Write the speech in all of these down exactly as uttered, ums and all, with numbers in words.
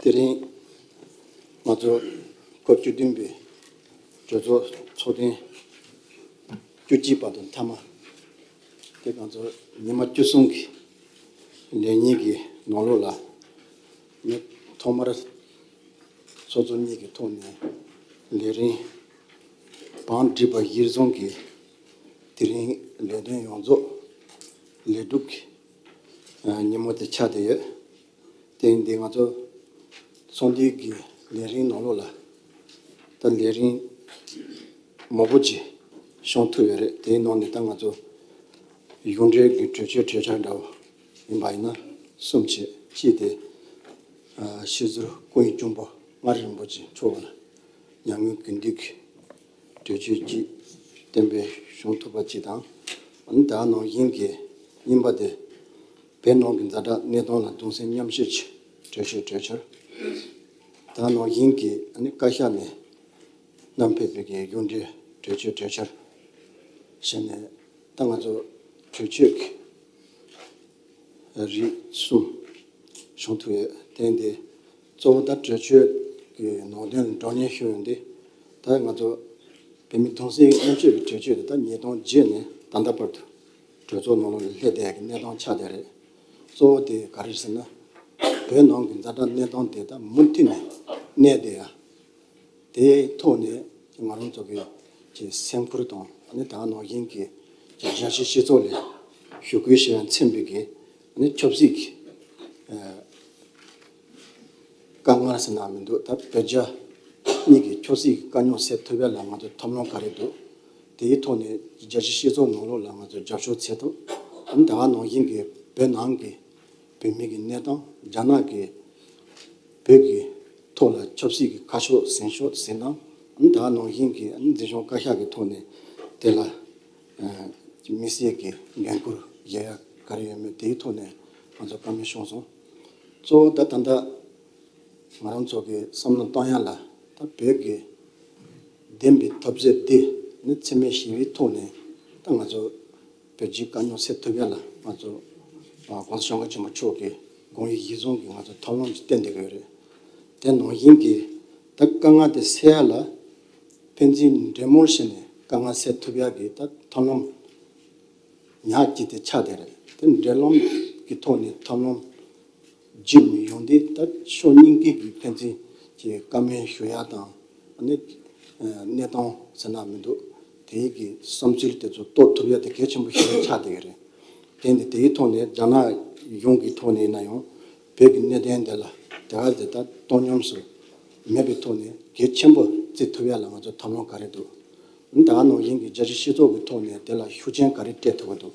དེ་རིང་ང་ཚོ་ཁོ་བཅུ་བདུན་པའི་གྲོས་ཚོགས་ཚོགས་ཐེངས་བཅུ་གཅིག་པ་དང་མཐའ་མ་དེ་ང་ཚོ་ཉི་མ་བཅུ་གསུམ་གྱི་ལས་ཉིན་གྱི་ནང་ལོགས་ལ། ངས་ཐོག་མར་ཚོགས་གཙོ་གཉིས་ཀྱི་ཐོག་ནས་ལས་རིམ་བང་སྒྲིག་པ་གཞིར་བཟུང་གིས་དེ་རིང་ལས་དོན་ཡོངས་རྫོགས་ལས་སྒྲུབ་ཀྱི་ཉིན་མོ་དེ་ཆགས་བསྡད་ཡོད། དེ་ཡིན་དུས་ང་ཚོ་ཚོགས་འདུའི་གི་ལས་རིམ་ནང་ལོགས་ལ་ད་ལས་རིམ་མང་པོ་ཅིག་བྱུང་ཐུབ་ཡོད་རེད། དེའི་ནང་ནས་ད་ང་ཚོ་གཞུང་འབྲེལ་གྱི་གྲོས་ཆོད་གྲོས་འཆར་འདྲ་བོ་ཡིན་པ་ཡིན་ན་གསུམ་བྱས། གཅིག་དེ་ཨ་སྤྱི་ཟུར་སྐུ་ངོ་གཅུང་པོ་མངའ་རིས་རིན་པོ་ཆེ་མཆོག་ལ་མྱ་ངན་གུས་འདུད་ཀྱི་གྲོས་ཆོད་ཅིག་གཏན་འབེབས་བྱུང་ཐུབ་པ་ཅིག་དང་། ཨ་ནི་དེ་ནང་བཞིན་གྱི་གཉིས་པ་དེ་བོད་ནང་གི་ཛ་དྲག་གནས་སྟངས་ལ་གདུང་སེམས་མཉམ་སྐྱེད་ཀྱི་གྲོས་ཆོད་གྲོས་འཆར། དེ་ནང་བཞིན་གྱི་ཨ་ནི་བཀའ་ཤག་ནས་བསྣམས་ཕེབས་པའི་གི་གཞུང་འབྲེལ་གྲོས་ཆོད་གྲོས་འཆར་བྱས་ནས། ད་ང་ཚོ་གྲོས་ཆོད་ཀྱི་རིགས་གསུམ་བྱུང་ཐུབ་ཡོད། དེ་ཡིན་དུས་གཙོ་བོ་ད་གྲོས་ཆོད་ཀྱི་ནང་དོན་བགྲོ་གླེང་ཞུ་ཡོང་དུས། ད་ང་ཚོ་བོད་མི་གདུང་སེམས་མཉམ་སྐྱེད་ཀྱི་གྲོས་ཆོད་དེ་ད་ཉིས་སྟོང་བརྒྱད་ནས་ད་ལྟ་བར་དུ་གྲོས་ཚོགས་ནང་ལོགས་ལ་སླེབས་བསྡད་ཡག་གི་གནས་སྟངས་ཆགས་བསྡད་རེད། གཙོ་བོ་དེ་ག་རེ་ཟེར་ན། བོད་ནང་གི་ཛ་དྲག་གནས་སྟངས་དེ་ད་མུ་མཐུད་ནས་གནས་བསྡད་ཡག་དེའི་ཐོག་ནས་ང་རང་ཚོ་གི་ཀྱི་སེམས་ཁུར་དང་། ཨ་ནི་དེ་ནང་བཞིན་གྱི་ཀྱི་རྒྱལ་སྤྱིའི་སྤྱི་ཚོགས་ལ་ཞུ་སྐུལ་བྱེད་ཡ་མཚོན་པའི་གི་ཨ་ནི་ཆབ་སྲིད་ཀྱི་ཨ་དཀའ་ངལ་ཟེར་ན་མི་འདུག་ད་བོད་རྒྱ་གཉིས་ཀྱི་ཆབ་སྲིད་ཀྱི་དཀའ་རྙོག་སེལ་ཐུབ་ཡ་ལ་ང་ཚོ་ཐབས་ལམ་ག་རེ་འདུག་དེའི་ཐོག་ནས་རྒྱལ་སྤྱིའི་སྤྱི་ཚོགས་ནང་ལོགས་ལ་ང་ཚོ་རྒྱབ་སྐྱོར་བྱེད་ཐུབ། ཨ་ནི་དེ་ནང་བཞིན་གྱི་བོད་ནང་གི་བོད་མི་གི་གནས་སྟངས། རྒྱ་ནག་གིས་བོད་ཀྱི་ཐོག་ལ་ཆབ་སྲིད་ཀྱི་ཁ་ཕྱོགས་འཛིན་ཕྱོགས་ཟིན་སྟངས། ཨ་ནི་དེ་ནང་བཞིན་གྱི་ཨ་ནི་འཛིན་སྐྱོང་བཀའ་ཤག་གི་ཐོག་ནས་དེ་ལ་ཨ་དམིགས་བསལ་གྱི་འགན་ཁུར་བཞེས་ཡ་ག་རེ་ཡོད་མེད་དེའི་ཐོག་ནས་ང་ཚོ་བཀའ་མོལ་བྱུང་སོང་། གཙོ་བོ་ད་ད་ལྟ་ང་རང་ཚོ་གི་བསམ་བློ་གཏོང་ཡ་ལ། ད་བོད་ཀྱི་བདེན་པའི་འཐབ་རྩོད་འདི་ནི་འཚེ་མེད་ཞི་བའི་ཐོག་ནས་ད་ང་ཚོ་བོད་རྒྱའི་དཀའ་རྙོག་སེལ་ཐུབ་ཡ་ལ་ང་ཚོ་ཨ་༸གོང་ས་༸སྐྱབས་མགོན་ཆེན་པོ་མཆོག་གི་དགོངས་ཡིད་གཞིར་བཟུང་གིས་ང་ཚོ་ཐབས་ལམ་ཅིག་བསྟན་བསྡད་ཀྱི་ཡོད་རེད། དེ་ནང་བཞིན་གྱི་ད་དཀའ་ངལ་དེ་སེལ་ཡ་ལ་ཕན་ཚུན་འབྲེལ་མོལ་བྱས་ནས་དཀའ་ངལ་སེལ་ཐུབ་ཡ་གི་ད་ཐབས་ལམ་ཉག་གཅིག་དེ་ཆགས་བསྡད་རེད། དེ་འབྲེལ་ལམ་གྱི་ཐོག་ནས་ཐབས་ལམ་བརྒྱུད་ནས་ཡོང་དུས། ད་ཕྱོགས་གཉིས་ཀའི་གི་ཕན་ཚུན་གྱི་བཀའ་མོལ་ཞུ་ཡ་དང་། ཨ་ནི་གནས་སྟངས་ཟེར་ན་མི་འདུག་དེའི་གི་བསམ་ཚུལ་དེ་ཚོ་རྟོགས་ཐུབ་ཡ་དེ་གལ་ཆེན་པོ་ཞིག་ཆགས་བསྡད་ཀྱི་རེད། དེ་ནི་དེའི་ཐོག་ནས་རྒྱ་ནག་གཞུང་གི་ཐོག་ནས་ཡིན་ན་ཡང་བོད་ཀྱི་གནད་དོན་དེ་ལ་དེ་ག་དེ་ད་བཏང་སྙོམས་སུ་མེད་པའི་ཐོག་ནས་གལ་ཆེན་པོ་བརྩི་ཐུབ་ཡ་ལ་ང་ཚོ་ཐབས་ལམ་ག་རེ་འདུག་ད་ག་ནང་བཞིན་གྱི་རྒྱལ་སྤྱིའི་སྤྱི་ཚོགས་ཀྱི་ཐོག་ནས་དེ་ལ་ཤུགས་རྐྱེན་ག་རེ་སྤྲད་ཐུབ་ཀྱི་འདུག་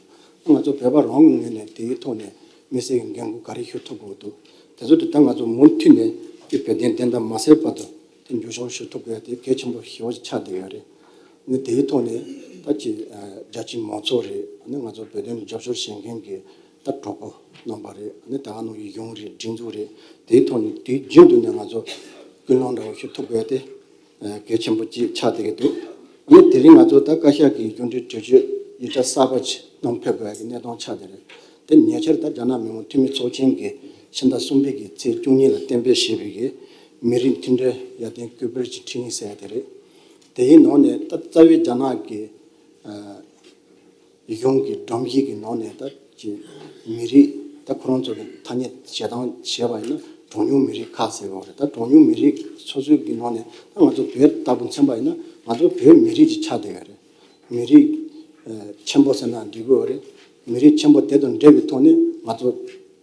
ང་ཚོ་བོད་པ་རང་གི་ངོས་ནས་དེའི་ཐོག་ནས་དམིགས་བསལ་གྱི་འགན་ཁུར་ག་རེ་ཞུ་ཐུབ་དགོས་འདུག་དེ་ཚོ་དེ་ད་ང་ཚོ་མུ་མཐུད་ནས་དེ་བོད་དོན་བདེན་མཐའ་མ་གསལ་བར་དུ་དེ་མཇུག་སྐྱོང་ཞུ་ཐུབ་དགོས་དེ་གལ་ཆེན་པོ་ཞེ་པོ་ཅིག་ཆགས་བསྡད་ཡོད་རེད། ནི་དེའི་ཐོག་ནས་ད་ཅི་རྒྱ་ཆེའི་མང་ཚོགས་རེད། ནི་ང་ཚོ་བོད་དོན་ལ་རྒྱབ་སྐྱོར་བྱེད་མཁན་གྱི་ད་གྲོགས་པོ་རྣམ་པ་རེད། ནི་ད་ག་ནང་བཞིན་གཞུང་རེད། སྒྲིག་འཛུགས་རེད། དེའི་ཐོག་ནས་དེའི་རྒྱུན་དུ་ནས་ང་ཚོ་ཀུན་སློང་འདྲ་བོ་ཞུ་ཐུབ་དགོས་དེ་གལ་ཆེན་པོ་ཅིག་ཆགས་བསྡད་ཀྱི་འདུག་ཨ་ནི་དེ་རིང་ང་ཚོ་ད་བཀའ་ཤག་གི་གཞུང་འབྲེལ་གྲོས་ཆོད་ཡིག་ཆ་གསར་པ་ཅིག་བསྣམས་ཕེབས་དགོས་ཡ་གི་གནས་སྟངས་ཆགས་བསྡད་རེད། དེ་ཉེ་ཆར་ད་རྒྱ་ནག་མི་དམངས་འཐུས་མི་ཚོགས་ཆེན་གྱིས་ཕྱི་ཟླ་གསུམ་པའི་གི་ཚེས་བཅུ་གཉིས་ལ་གཏན་འབེབས་བྱས་པའི་གི་མི་རིགས་མཐུན་སྒྲིལ་ཡར་ཐོན་སྐུལ་སྤེལ་གྱི་ཁྲིམས་ཡིག་ཟེར་ཡ་དེ་རེད། དེའི་ནང་ནས་ད་རྩ་བའི་རྒྱ་ནག་གི་ཨ་གཞུང་གི་སྒྲོམ་གཞི་གི་ནང་ནས་ད་ཀྱི་མི་རིགས་ད་ཁོ་རང་ཚོ་གི་ཐ་སྙད་བྱེད་སྟངས་བྱས་པ་ཡིན་ན་གྲངས་ཉུང་མི་རིགས་ཁག་ཟེར་གྱི་ཡོད་རེད། ད་གྲངས་ཉུང་མི་རིགས་སོ་སོའི་གི་ནང་ནས་ད་ང་ཚོ་བོད་ལྟ་བུ་མཚོན་པ་ཡིན་ན་ང་ཚོ་བོད་མི་རིགས་ཀྱི་ཆ་དེ་ཡོད་རེད། མི་རིགས་ཨ་ཆེན་པོ་ཟེར་ན་འགྲིག་གི་ཡོད་རེད། མི་རིགས་ཆེན་པོ་དེ་དང་འབྲེལ་བའི་ཐོག་ནས་ང་ཚོ་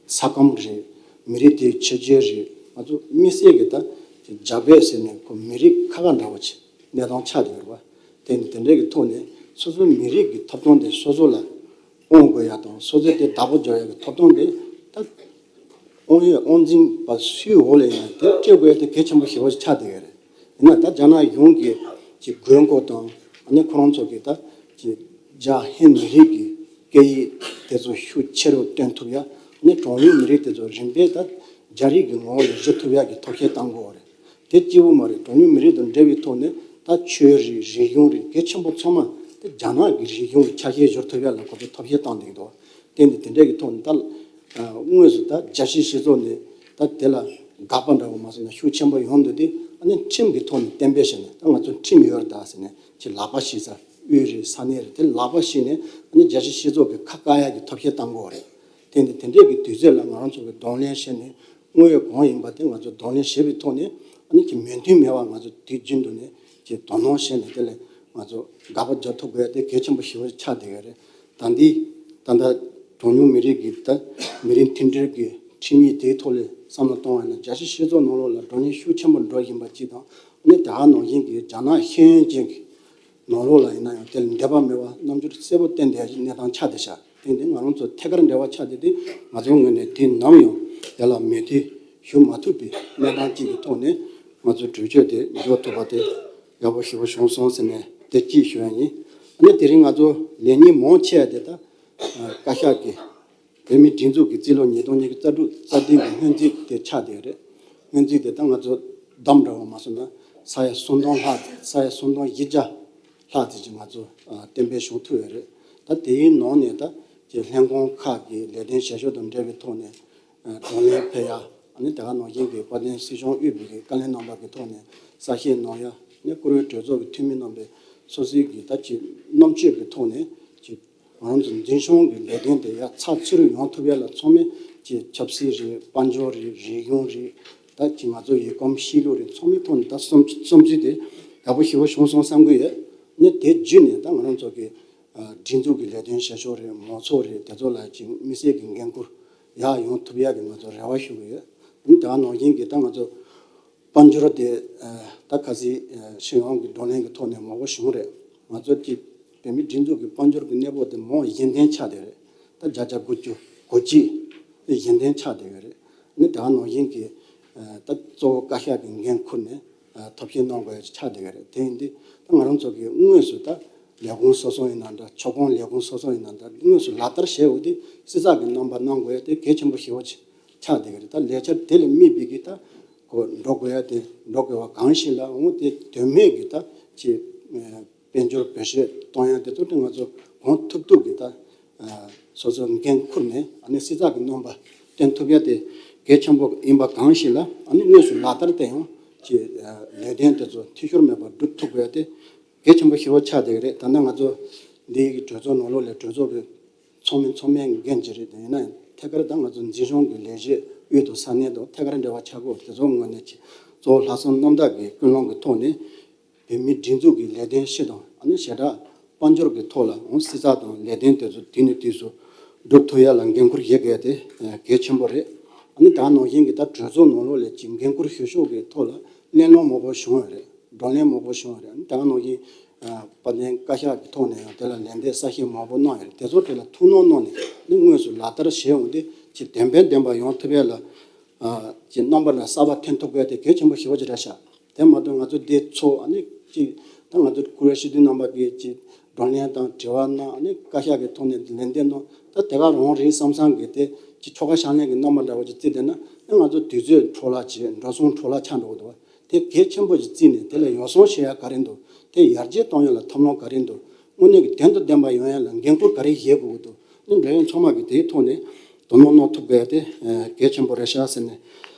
ས་ཁམས་རེད། མི་རིགས་དེའི་ཆོས་བརྒྱུད་རེད། ང་ཚོ་དམིགས་བསལ་གྱི་ད་རྒྱ་བོད་ཟེར་ནས་ཁོ་མི་རིགས་ཁག་ཁག་འདྲ་བོ་ཅིག་གནས་སྟངས་ཆགས་བསྡད་ཡོད་རེད་བ། དེ་ནི་དེ་འདྲའི་གི་ཐོག་ནས་སོ་སོའི་མི་རིགས་ཀྱི་ཐོབ་ཐང་དེ་སོ་སོ་ལ་དབང་དགོས་ཡ་དང་། སོ་སོའི་དེ་བདག་པོ་རྒྱག་ཡ་གི་ཐོབ་ཐང་དེ་ད་དབང་ཡོད་དབང་འཛིན་པ་སུའི་འོག་ལ་ཡིན་ན་དེ་སྤྲད་དགོས་ཡ་དེ་གལ་ཆེན་པོ་ཞེ་པོ་ཅིག་ཆགས་བསྡད་ཡོད་རེད། ཡིན་ན་ད་རྒྱ་ནག་གཞུང་གིས་ཀྱི་དགོས་མཁོ་དང་། ཨ་ནི་ཁོ་རང་ཚོ་གིས་ད་ཀྱི་རྒྱ་ཧིན་མི་རིགས་ཀྱི་སྐད་ཡིག་དེ་ཚོ་ཤུགས་ཆེ་རུ་བཏོན་ཐུབ་ཡ། ཨ་ནི་གྲངས་ཉུང་མི་རིགས་དེ་ཚོ་རིམ་པས་ད་རྒྱ་རིགས་ཀྱི་ངོ་བོ་ལ་གཞི་ཐུབ་ཡ་གི་ཐབས་ཤེས་གཏང་དགོས་རེད། དེ་གཅིག་པུ་མ་རེད། གྲངས་ཉུང་མི་རིགས་དང་འབྲེལ་བའི་ཐོག་ནས་ད་ཆོས་རིག་རིག་གཞུང་རིག་གལ་ཆེན་པོ་ཚང་མ་དེ་རྒྱ་ནག་གི་རིག་གཞུང་གི་ཆ་ཤས་སྦྱོར་ཐུབ་ཡ་ལ་ཁོ་ཚོས་ཐབས་ཤེས་བཏང་བསྡད་ཀྱི་འདུག་དེ་འདི་དེ་འདྲ་གི་ཐོག་ནས་ད་ཨ་དངོས་སུ་ད་རྒྱལ་སྤྱིའི་སྤྱི་ཚོགས་ནས་ད་དེ་ལ་ དགག་པ་འདྲ་བོ་མ་སོང་ན་ཤུགས་ཆེན་པོ་ཡོང་འདུག་སྟེ། ཨ་ནི་ཁྲིམས་ཀྱི་ཐོག་ནས་གཏན་འབེབས་བྱས་ནས། ད་ང་ཚོ་ཁྲིམས་ཡོད་རེད་ད་ཟེར་ནས། ཅིག་ལག་པ་བཤིག་ས། དབུས་རེད། ས་གནས་རེད། དེ་ལག་པ་བཤིག་ནས། ཨ་ནི་རྒྱལ་སྤྱིའི་སྤྱི་ཚོགས་ཀྱི་ཁ་བཀག་ཡག་གི་ཐབས་ཤེས་བཏང་དགོས་རེད། དེ་ནི་དེ་འདྲས་ཀྱི་དུས་ཚོད་ལ་ང་རང་ཚོ་གི་གདོང་ལེན་བྱས་ནས། དངོས་ཡོད་གང་ཡིན་པ་དེ་ང་ཚོ་གདོང་ལེན་བྱས་པའི་ཐོག་ནས། ཨ་ནི་ཅིག་མོས་མཐུན་མེད་པ་ང་ཚོ་དུས་རྒྱུན་དུ་ནས་ཅིག་དོ་སྣང་བྱས་ནས། དེ་ལ་ང་ཚོ་དགག་པ་རྒྱག་ཐུབ་དགོས་ཡ་དེ་གལ་ཆེན་པོ་ཞེ་པོ་ཆགས་བསྡད་ཡོད་རེད། ད་འདི་ད་ལྟ་གྲངས་ཉུང་མི་རིགས་ཀྱི། ད་མི་རིགས་མཐུན་སྒྲིལ་གྱི་ཁྲིམས་ཡིག་དེའི་ཐོག་ལ་བསམ་བློ་གཏོང་བ་ཡིན་ན། རྒྱལ་སྤྱིའི་སྤྱི་ཚོགས་ནང་ལོགས་ལ་བགྲོ་གླེང་ཤུགས་ཆེན་པོ་འགྲོ་བཞིན་པ་གཅིག་དང་། ཨ་ནི་དེ་ག་ནང་བཞིན་གྱི་རྒྱ་ནག་ཤེས་ཡོན་ཅན་གྱི་ནང་ལོགས་ལ་ཡིན་ན་ཡང་དེ་ལ་འདོད་པ་མེད་པ་རྣམ་འགྱུར་གསལ་པོ་བསྟན་བསྡད་ཡག་གི་གནས་སྟངས་ཆགས་བསྡད་ཤག་དེ་འདི་ང་རང་ཚོ་ཐད་ཀར་འབྲེལ་བ་ཆགས་བསྡད་དེ། ང་ཚོའི་ངོས་ནས་དུས་ནམ་ཡང་དེ་ལ་མོས་མཐུན་ཞུ་མ་ཐུབ་པའི་གནས་སྟངས་ཅིག་གི་ཐོག་ནས། ང་ཚོའི་གྲོས་ཆོད་དེ་འཇོག་ཐུབ་པ་དེ་ཡག་པོ་ཞེ་པོ་བྱུང་སོང་ཟེར་ནས་དེ་གཅིག་ཞུ་ཡ་ཡིན། ཨ་ནི་དེ་རིང་ང་ཚོ་ལས་ཉིན་མང་ཆེ་བ་དེ་ད་བཀའ་ཤག་གི་བོད་མིའི་སྒྲིག་འཛུགས་ཀྱི་རྩིས་ལོ་ཉིས་སྟོང་ཉི་ཤུ་རྩ་དྲུག་རྩ་བདུན་གྱི་སྔོན་རྩིས་དེ་ཆགས་བསྡད་ཡོད་རེད། སྔོན་རྩིས་དེ་ད་ང་ཚོ་བདམས་འདྲ་བོ་མ་སོང་ན་ས་ཡ་སུམ་སྟོང་ལྷག་ས་ཡ་སུམ་སྟོང་བཞི་བརྒྱ་ལྷག་དེ་ཅིག་ང་ཚོ་ཨ་གཏན་འབེབས་བྱུང་ཐུབ་ཡོད་རེད། ད་དེའི་ནང་ནས་ད་ཅིག་ལྷན་ཁང་ཁག་གི་ལས་དོན་བྱེད་ཕྱོགས་དང་འབྲེལ་བའི་ཐོག་ནས་ཨ་བགྲོ་གླེང་ཕེབས་ཡ། ཨ་ནི་དེ་ག་ནང་བཞིན་གྱི་དཔལ་ལྡན་སྲིད་སྐྱོང་དབུས་པའི་གི་བཀའ་བློན་རྣམ་པ་གི་ཐོག་ནས་གསལ་བཤད་གནང་ཡ། ཨ་ནི་བཀུར་འོས་གྲོས་ཚོགས་ཀྱི་འཐུས་མི་རྣམ་པས་སོ་སོའི་གི་ད་ཅིག་རྣམ་དཔྱོད་ཀྱི་ཐོག་ནས་ཅིག་ང་རང་ཚོ་འཛིན་སྐྱོང་གི་ལས་དོན་དེ་ཡར་ཚགས་ཚུད་རུ་ཡོང་ཐུབ་ཡ་ལ། ཚང་མས་ཅིག་ཆབ་སྲིད་རེད། དཔལ་འབྱོར་རེད། རིག་གཞུང་རེད། ད་ཅིག་ང་ཚོ་ཡུལ་གོམས་གཤིས་ལུགས་རེད། ཚང་མའི་ཐོག་ནས་ད་བསམ་བསམ་ཚུལ་དེ་ཡག་པོ་ཞེ་པོ་བྱུང་སོང་བསམ་གྱི་ཡོད། ཨ་ནི་དེ་བརྒྱུད་ནས་ད་ང་རང་ཚོ་གི་ཨ་སྒྲིག་འཛུགས་ཀྱི་ལས་དོན་བྱེད་ཕྱོགས་རེད། མང་ཚོགས་རེད། དེ་ཚོ་ལ་ཅིག་དམིགས་བསལ་གྱི་འགན་འཁུར་ཡག་ཡོང་ཐུབ་ཡག་གི་ང་ཚོ་རེ་བ་ཞུ་གི་ཡོད། ཨ་ནི་དེ་ག་ནང་བཞིན་གྱི་ད་ང་ཚོ་དཔལ་འབྱོར་དེ་ཨ་ད་གལ་སྲིད་ཨ་སྤྱི་ཡོངས་ཀྱི་བགྲོ་གླེང་གི་ཐོག་ནས་མང་པོ་བྱུང་རེད། ང་ཚོ་གི་བོད་མིའི་སྒྲིག་འཛུགས་ཀྱི་དཔལ་འབྱོར་གྱི་གནས་བབ་དེ་མང་གཞི་རྟེན་ཆགས་བསྡད་རེད། ད་བརྒྱ་ཆ་དགུ་བཅུ་གོ་གཅིག་གཞི་རྟེན་ཆགས་བསྡད་ཡོད་རེད། ཨ་ནི་དེ་ག་ནང་བཞིན་གྱི་ཨ་ད་གཙོ་བོ་བཀའ་ཤག་གི་འགན་འཁུར་ནས་ཨ་ཐབས་ཤེས་གནང་དགོས་ཡ་ཆགས་བསྡད་ཡོད་རེད། དེ་ཡིན་དུས་ད་ང་རང་ཚོ་གི་དངོས་སུ་ད་ལས་ཁུངས་སོ་སོ་ཡིན་ན་འདྲ། ཁྱབ་ཁོངས་ལས་ཁུངས་སོ་སོ་ཡིན་ན་འདྲ། དངོས་སུ་ལག་བསྟར་བྱས་འོ་དེ་བསྲི་ཚགས་ཀྱི་རྣམ་པ་གནང་དགོས་ཡ་དེ་གལ་ཆེན་པོ་ཞེ་པོ་ཆགས་བསྡད་ཀྱི་རེད། ད་ལས་འཆར་དེ་ལ་དམིགས་པའི་གི་ད་གོ་འགྲོ་དགོས་ཡ་དེ་འགྲོ་དགོས་པ་གང་ཞིག་ལ་འོ་དེ་དོན་མེད་ཀྱི་ད་ཅིག་དཔལ་འབྱོར་བེད་སྤྱོད་གཏོང་ཡ་དེ་ཚོ་དེ་ང་ཚོ་གང་ཐུབ་ཐུབ་ཀྱི་ད་སོ་སོ་འགན་འཁུར་ནས། ཨ་ནི་བསྲི་ཚགས་ཀྱི་རྣམ་པ་བསྟན་ཐུབ་ཡ་དེ་གལ་ཆེན་པོ་ཡིན་པ་གང་ཞིག་ལ། ཨ་ནི་དངོས་སུ་ལག་བསྟར་དེ་ཡང་ཅིག་ལས་དོན་དེ་ཚོ་འཐུས་ཤོར་མེད་པར་སྒྲུབ་ཐུབ་དགོས་ཡ་དེ་གལ་ཆེན་པོ་ཞེ་པོ་ཆགས་བསྡད་ཀྱི་རེད། ད་ནི་ང་ཚོ་འདི་གི་གྲོས་ཚོགས་ནང་ལོགས་ལ་གྲོས་ཚོགས་ཀྱི་ཚོགས་མི་ཚང་མས་འགན་ཅིག་རེད། དེ་ཡིན་ན་ཡང་ཐད་ཀར་ད་ང་ཚོ་འཛིན་སྐྱོང་གི་ལས་བྱེད་དབུས་དང་ས་གནས་དང་ཐད་ཀར་འབྲེལ་བ་ཆགས་དགོས། དེ་ཚོ་ངོས་ནས་ཅིག་གཙོ་བོ་ལྷག་བསམ་རྣམ་དག་གི་ཀུན་སློང་གི་ཐོག་ནས་བོད་མིའི་སྒྲིག་འཛུགས་ཀྱི་ལས་དོན་སྤྱི་དང་། ཨ་ནི་ཞེ་དྲག་དཔལ་འབྱོར་གྱི་ཐོག་ལ་འོང་བསྲི་ཚགས་དང་ལས་དོན་དེ་ཚོ་དུས་ནས་དུས་སུ་སྒྲུབ་ཐུབ་ཡ་ལ་འགན་འཁུར་བཞེས་དགོས་ཡ་དེ་གལ་ཆེན་པོ་རེད། ཨ་ནི་ད་ནང་བཞིན་གྱི་ད་གྲོས་ཚོགས་ནང་ལོགས་ལ་ཅིག་འགན་འཁུར་ཞུ་ཕྱོགས་ཀྱི་ཐོག་ལ་གླེང་སློང་མང་པོ་བྱུང་བ་རེད། བགྲོ་གླེང་མང་པོ་བྱུང་བ་རེད། ཨ་ནི་ད་ནང་བཞིན་ཨ་དཔལ་ལྡན་བཀའ་ཤག་གི་ཐོག་ནས་ཡང་དེ་ལ་ལན་འདེབས་གསལ་བཤད་མང་པོ་གནང་ཡོད་རེད། དེ་ཚོ་དེ་ལ་ཐུགས་སྣང་གནང་ནས་ནི་དངོས་སུ་ལག་བསྟར་བྱས་འོང་དུས་ཅིག་དོན་ཕན་ལྡན་པ་ཡོང་ཐུབ་ཡ་ལ་ཨ་ཅིག་རྣམ་པ་ལ་གསར་པ་ཐོན་ཐུབ་དགོས་དེ་གལ་ཆེན་པོ་ཞེ་པོ་ཅིག་རེད་ཤག་དེ་མ་གཏོགས་ང་ཚོ་འདི་ཚོ་ཨ་ནི་ཅིག་ད་ང་ཚོ་བཀུར་འོས་སྤྱི་འཐུས་རྣམ་པ་གིས་ཅིག་བགྲོ་གླེང་དང་དྲི་བ་གནང་། ཨ་ནི་བཀའ་ཤག་གི་ཐོག་ནས་ལན་འདེབས་གནང་། ད་དེ་ག་རང་རེད་བསམ་བསམ་གི་དེ་ཅིག་ཆོལ་ཁ་ཤ་ལན་གི་རྣམ་པ་འདྲ་བོ་ཅིག་བརྩིས་བསྡད་ན། ཨ་ང་ཚོ་དུས་ཚོད་འཕྲོ་བརླག་བྱས། འགྲོ་སོང་འཕྲོ་བརླག་ཆགས་འགྲོ་གི་འདུག་དེ་གལ་ཆེན་པོ་ཅིག་བརྩིས་ནས་དེ་ལ་ཡོ་བསྲང་བྱེད་ཡ་ག་རེ་འདུག་དེ་ཡར་རྒྱས་གཏོང་ཡ་ལ་ཐབས་ལམ་ག་རེ་འདུག་དངོས་གནས་ཀྱི་དོན་དང་ལྡན་པ་ཡོང་ཡ་ལ་འགན་འཁུར་ག་རེ་བཞེས་དགོས་ཀྱི་འདུག་ནི་འབྲེལ་ཡོད་ཚང་མ་གིས་དེའི་ཐོག་ནས་དོ་སྣང་གནང་ཐུབ་དགོས་ཡ་དེ་ཨ་གལ་ཆེན་པོ་རེད་ཤག་ཟེར་ནས་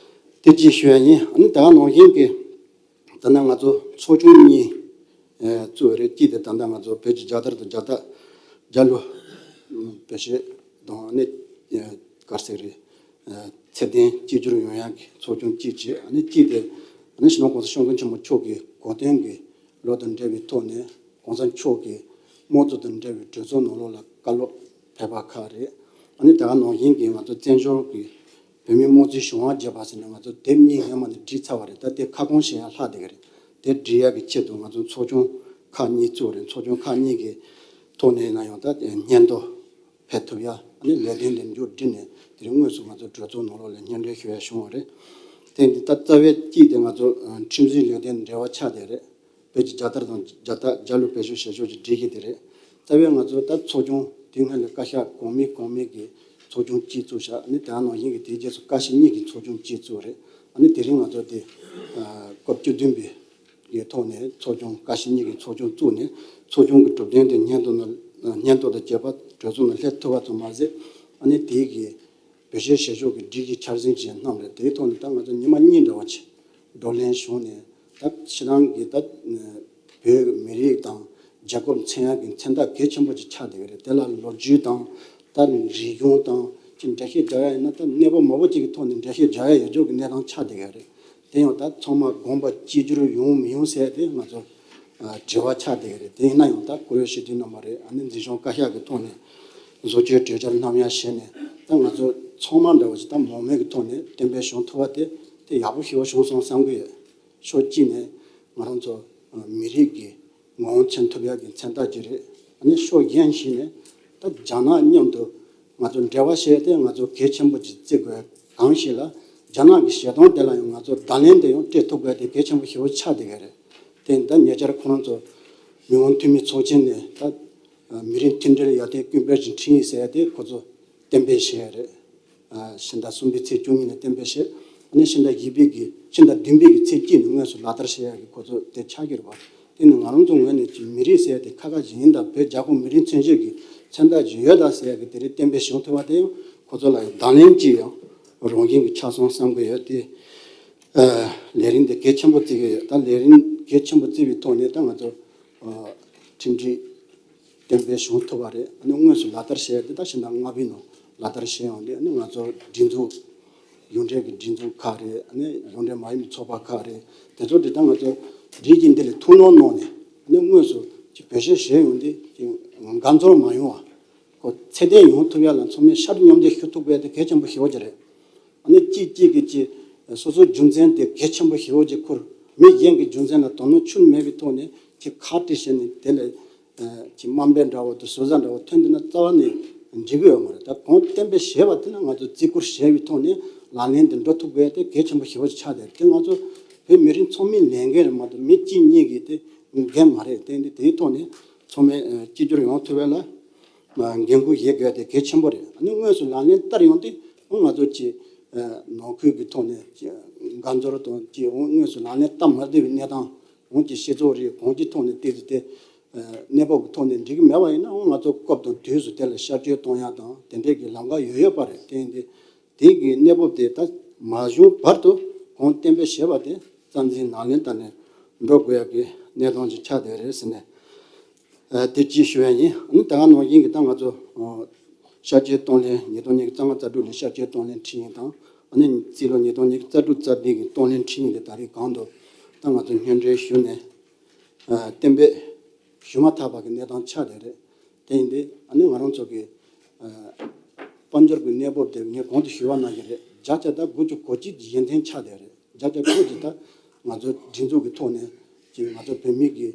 དེ་གཅིག་ཞུ་ཡ་ཡིན། ཨ་ནི་ད་ག་ནང་བཞིན་གྱི་ད་ནང་ང་ཚོ་ཚོགས་ཆུང་གཉིས་ཨ་བཙུགས་ཡོད་རེད། གཅིག་དེ་ད་ལྟ་ང་ཚོ་བོད་ཀྱི་རྒྱལ་དར་དང་རྒྱལ་རྟགས་རྒྱལ་གླུ་ཨ་བེད་སྤྱོད་དང་། ཨ་ནི་ཨ་ག་རེ་ཟེར་རེད། ཨ་ཚད་ལྡན་གཅིག་གྱུར་ཡོང་ཡག་གི་ཚོགས་ཆུང་གཅིག་བྱས། ཨ་ནི་གཅིག་དེ་ཨ་ནི་སྤྱི་ནོར་༸གོང་ས་༸སྐྱབས་མགོན་ཆེན་པོ་མཆོག་གི་གོ་སྟོན་གྱི་ལོ་དང་འབྲེལ་བའི་ཐོག་ནས་༸གོང་ས་མཆོག་གི་དམངས་གཙོ་དང་འབྲེལ་བའི་གྲོས་ཚོགས་ནང་ལོགས་ལ་བཀའ་སློབ་ཕེབས་པ་ཁག་རེད། ཨ་ནི་ད་ག་ནང་བཞིན་གྱི་ང་ཚོ་བཙན་བྱོལ་གྱི་བོད་མིའི་དམངས་གཙོའི་གཞུང་དབང་བརྒྱུད་པ་ཟེར་ནས་ང་ཚོ་དེབ་གཉིས་སྔོན་མ་ནས་བསྒྲིགས་ཚར་བ་རེད། ད་དེ་ཁ་སྐོང་བྱེད་ཡ་ལྷག་བསྡད་ཀྱི་རེད། དེ་བསྒྲིགས་ཡ་གི་ཆེད་དུ་ང་ཚོ་ཚོགས་ཆུང་ཁག་གཉིས་བཙུགས་རེད། ཚོགས་ཆུང་ཁག་གཉིས་ཀྱི་ཐོག་ནས་ན་ཡང་ད་སྙན་ཐོ་ཕེབས་ཐུབ་ཡ། ཨ་ནི་ལས་དོན་དེ་མཇུག་བསྒྲིལ་ནས་དེ་རིང་དངོས་སུ་ང་ཚོ་གྲོས་ཚོགས་ནང་ལོགས་ལ་སྙན་སྒྲོན་ཞུ་ཡ་བྱུང་བ་རེད། དེ་འདི་ད་རྩ་བའི་གཅིག་དེ་ང་ཚོ་ཨ་ཁྲིམས་སྲིད་ལས་དོན་འབྲེལ་བ་ཆགས་བསྡད་རེད། བོད་ཀྱི་རྒྱལ་དར་དང་རྒྱལ་རྟགས་རྒྱལ་གླུ་བེད་སྤྱོད་བྱེད་ཕྱོགས་ཀྱི་སྒྲིག་གཞི་དེ་རེད། རྩ་བའི་ང་ཚོ་ད་ཚོགས་ཆུང་དེ་སྔོན་ལ་བཀའ་ཤག་གོང་མའི་གོང་མའི་གི་ཚོགས་ཆུང་གཅིག་བཙུགས་ཤག་ཨ་ནི་དེ་ནང་བཞིན་གྱི་དེའི་རྗེས་སུ་བཀའ་སྤྱི་གཉིས་ཀྱི་ཚོགས་ཆུང་གཅིག་བཙུགས་རེད། ཨ་ནི་དེ་རིང་ང་ཚོ་དེ་ཨ་སྐབས་བཅུ་བདུན་པའི་གི་ཐོག་ནས་ཚོགས་ཆུང་བཀའ་སྤྱི་གཉིས་ཀྱི་ཚོགས་ཆུང་བཙུགས་ནས་ཚོགས་ཆུང་གི་གྲུབ་དོན་དེ་སྙན་ཐོ་ནང་སྙན་ཐོ་དང་བཅས་པ་གྲོས་ཚོགས་ནང་སླེབས་ཐུབ་པ་ཙམ་མ་ཟད། ཨ་ནི་དེའི་གི་ བོད་གཞས་བཞེས་ཕྱོགས་ཀྱི་སྒྲིག་གཞི་འཆར་ཟིན་ཅིག་བསྣམས་རེད། དེའི་ཐོག་ནས་ད་ང་ཚོ་ཉི་མ་གཉིས་འདྲ་བ་ཅིག་བགྲོ་གླེང་བྱུང་ནས། ད་ཕྱི་ནང་གི་ད་བོད་མི་རིགས་དང་རྒྱལ་ཁབ་མཚོན་ཡག་གི་མཚོན་རྟགས་གལ་ཆེན་པོ་ཅིག་ཆགས་བསྡད་ཡོད་རེད། དེ་ལ་ལོ་རྒྱུས་དང་ད་རིག་གཞུང་དང་ཅིག་འགྲེལ་བཤད་རྒྱག་ཡག་ཡིན་ན། ད་གནས་བབ་མང་པོ་ཅིག་གི་ཐོག་ནས་འགྲེལ་བཤད་རྒྱག་ཡག་ཡོད་ཆོག་གི་གནས་སྟངས་ཆགས་བསྡད་ཡོད་རེད། དེ་ཡང་ད་ཚང་མ་དགོངས་པ་གཅིག་གྱུར་ཡོང་མི་ཡོང་ཟེར་དེ་ང་ཚོ་ཨ་དྲི་བ་ཆགས་བསྡད་ཀྱི་རེད། དེ་ཡིན་ན་ཡང་ད་བཀུར་འོས་སྤྱི་འཐུས་རྣམ་པ་རེད། ཨ་ནི་འཛིན་སྐྱོང་བཀའ་ཤག་གི་ཐོག་ནས་བཟོ་བཅོས་གྲོས་འཆར་བསྣམས་ཡག་བྱས་ནས། ད་ང་ཚོ་ཚང་མ་འདྲ་བོ་ཞིག་ད་མང་མོས་ཀྱི་ཐོག་ནས་གཏན་འབེབས་བྱུང་ཐུབ་པ་དེ་དེ་ཡག་པོ་ཞེ་པོ་བྱུང་སོང་བསམ་གྱི་ཡོད། ཕྱོགས་གཅིག་ནས་ང་རང་ཚོ་ཨ་མི་རིགས་ཀྱི་ངོ་བོ་མཚོན་ཐུབ་ཡག་གི་མཚོན་རྟགས་ཅིག་རེད། ཨ་ནི་ཕྱོགས་གཞན་ཞིག་ནས་ད་རྒྱ་ནག་མཉམ་དུ་ང་ཚོ་འབྲེལ་བ་བྱས་ཏེ་ང་ཚོ་གལ་ཆེན་པོ་ཅིག་བརྩི་དགོས། གང་ཞིག་ལ་རྒྱ་ནག་གི་ཞལ་ཏང་དེ་ལ་ཡང་ང་ཚོ་བརྡ་ལན་དེ་ཡང་སྤྲད་ཐུབ་དགོས་དེ་གལ་ཆེན་པོ་ཞེ་པོ་ཆགས་བསྡད་ཀྱི་རེད། དེ་ད་ཉེ་ཆར་ཁོ་རང་ཚོ་མི་དབང་འཐུས་མི་ཚོགས་ཆེན་ནས་ད་མི་རིགས་མཐུན་སྒྲིལ་ཡར་ཐོན་སྐུལ་སྤེལ་གྱི་ཁྲིམས་ཡིག་ཟེར་ཡག་དེ་ཁོ་ཚོ་གཏན་འབེབས་བྱས་ཡོད་རེད། ཕྱི་ཟླ་གསུམ་པའི་ཚེས་བཅུ་གཉིས་ནས་གཏན་འབེབས་བྱས། ཨ་ནི་ཕྱི་ཟླ་བཞི་པའི་གི་ཕྱི་ཟླ་བདུན་པའི་གི་ཚེས་གཅིག་ནས་དངོས་སུ་ལག་བསྟར་བྱེད་ཡག་གི་ཁོ་ཚོ་དེ་ཆགས་ཀྱི་རེད་པ། དེ་ནི་ང་རང་ཚོ་ངོས་ནས་ཀྱི་མི་རིགས་ཟེར་ཡག་དེ་ཁ་ཁ་ཞིག་ཡིན་དང་། བོད་རྒྱལ་ཁབ་མི་རིགས་མཚོན་བྱེད་ཀྱི་མཚོན་རྟགས་ཅིག་ཡོད་དང་ཟེར་ཡག་གི་དེ་རིགས་གཏན་འབེབས་བྱུང་ཐུབ་པ་དེ་ཡང་ཁོ་ཚོ་ལ་ཡང་བརྡ་ལན་ཅིག་ཡང་རང་བཞིན་གྱི་ཆགས་སོང་བསམ་གྱི་ཡོད་དེ། ལས་རིམ་དེ་གལ་ཆེན་པོ་བརྩི་གི་ཡོད། ད་ལས་རིམ་གལ་ཆེན་པོ་བརྩི་བའི་ཐོག་ནས་ད་ང་ཚོ་ཁྲིམས་སྒྲིག་གཏན་འབེབས་བྱུང་ཐུབ་པ་རེད། ཨ་ནི་དངོས་སུ་ལག་བསྟར་བྱས་ཏེ་ད་ཕྱི་ཟླ་ལྔ་པའི་ནང་ལག་བསྟར་བྱས་ཡོང་དུས། ཨ་ནི་ང་ཚོ་སྒྲིག་འཛུགས་གཞུང་འབྲེལ་གྱི་སྒྲིག་འཛུགས་ཁག་རེད། ཨ་ནི་གཞུང་འབྲེལ་མ་ཡིན་པའི་ཚོགས་པ་ཁག་རེད། དེ་ཚོ་དེ་ད་ང་ཚོ་སྒྲིག་གཞི་འདི་ལ་ཐུགས་སྣང་གནང་ནས། ཨ་ནི་དངོས་སུ་ཅིག་བེད་སྤྱོད་བྱས་ཡོང་དུས་ཅིག་འགལ་འཛོལ་མ་ཡོང་བ། ཁོ་ཚད་ལྡན་ཡོང་ཐུབ་ཡག་ལ་ཚང་མས་ཤར་མཉམ་འདེགས་ཞུ་ཐུབ་དགོས་དེ་གལ་ཆེན་པོ་ཞེ་པོ་ཅིག་རེད། ཨ་ནི་གཅིག་གཅིག་གིས་ཀྱི་སོ་སོའི་རྒྱུ་མཚན་དེ་གལ་ཆེན་པོ་ཞེ་པོ་ཅིག་ཁུར། མི་གཞན་གྱི་རྒྱུ་མཚན་ལ་དོ་སྣང་ཁྱོན་མེད་པའི་ཐོག་ནས་ཀྱི་ཁག་དཀྲི་བྱས་ནས་དེ་ལ་ཀྱི་དམའ་འབེབས་འདྲ་བོ་དང་ཟུར་ཟ་འདྲ་བོ་ཐོན་བསྡད་ན་རྩ་བ་ནས་འགྲིག་གི་ཡོད་མ་རེད། ད་གོང་གཏན་འབེབས་བྱས་པ་དེ་ལ་ང་ཚོས་བརྩི་བཀུར་བྱས་པའི་ཐོག་ནས་ལག་ལེན་དུ་འགྲོ་ཐུབ་དགོས་དེ་གལ་ཆེན་པོ་ཞེ་པོ་ཅིག་ཆགས་བསྡད་རེད། དེ་ང་ཚོ་བོད་མི་རིགས་ཚང་མའི་ལས་འགན་རེད་མ་གཏོགས་མི་གཅིག་གཉིས་ཀྱི་དེ་འགན་མ་རེད། དེ་འདི་དེའི་ཐོག་ནས་ཚང་མས་གཅིག་གྱུར་ཡོང་ཐུབ་པ་ལ་འགན་འཁུར་བཞེས་དགོས་དེ་གལ་ཆེན་པོ་རེད། ཨ་ནི་དངོས་སུ་ལག་ལེན་བསྟར་ཡོང་དུས་ང་ཚོ་ཀྱི་ནང་ཁུལ་གྱི་ཐོག་ནས་ཀྱི་འགལ་འཛོལ་དང་ཀྱི་དངོས་སུ་ལག་ལེན་བསྟར་མ་བསྡད་པའི་གནས་སྟངས། གོང་གི་སྤྱི་ཚོགས་རིགས་གོང་གི་ཐོག་ནས་བལྟས་ཚེ་དེ་གནས་བབ་ཀྱི་ཐོག་ནས་འགྲིག་གི་མེད་པ་ཡིན་ན། ང་ཚོ་སྐབས་དང་དུས་སུ་དེ་ལ་ཤར་བསྐྱོད་གཏོང་ཡག་དང་དེ་འདྲའི་གི་ལམ་ཁ་ཡོད་ཡོད་པ་རེད། དེ་ཡིན་དུས་དེ་གི་གནས་བབ་དེ་ད་མ་བྱུང་བར་དུ་གོང་གཏན་འབེབས་བྱས་པ་དེ་རྩ་འཛིན་ལག་ལེན་བསྟར་ནས་འགྲོ་དགོས་ཡག་གི་གནས་སྟངས་ཅིག་ཆགས་བསྡད་རེད་ཟེར་ནས། ཨ་དེ་གཅིག་ཞུ་ཡ་ཡིན། ཨ་ནི་ད་ག་ནང་བཞིན་གྱི་ད་ང་ཚོ་ཨ་ཤར་བསྐྱོད་གཏོང་ལེན་ཉིས་སྟོང་ཉི་ཤུ་རྩ་ལྔ་རྩ་དྲུག་ལོའི་ཤར་བསྐྱོད་གཏོང་ལེན་ཁྲིམས་ཡིག་དང་། ཨ་ནི་རྩིས་ལོ་ཉིས་སྟོང་ཉི་ཤུ་རྩ་དྲུག་རྩ་བདུན་གྱི་གཏོང་ལེན་ཁྲིམས་ཡིག་དེ་ད་རེས་གོང་དུ་ད་ང་ཚོ་སྙན་སྒྲོན་ཞུས་ནས་ཨ་གཏན་འབེབས་ཞུ་མ་ཐག་པ་གི་གནས་སྟངས་ཆགས་བསྡད་རེད། དེ་ཡིན་དུས་ཨ་ནི་ང་རང་ཚོ་གི་ཨ་དཔལ་འབྱོར་གྱི་གནས་བབ་དེ་ངས་གོང་དུ་ཞུས་པ་ནང་བཞིན་རེད། བརྒྱ་ཆ་ད་དགུ་བཅུ་གོ་གཅིག་གི་ཡོན་ཏན་ཆགས་བསྡད་རེད། བརྒྱ་ཆ་དགུ་ཅིག་ད་ང་ཚོ་སྒྲིག་འཛུགས་ཀྱི་ཐོག་ནས་ཅིག་ང་ཚོ་བོད་མི་གི་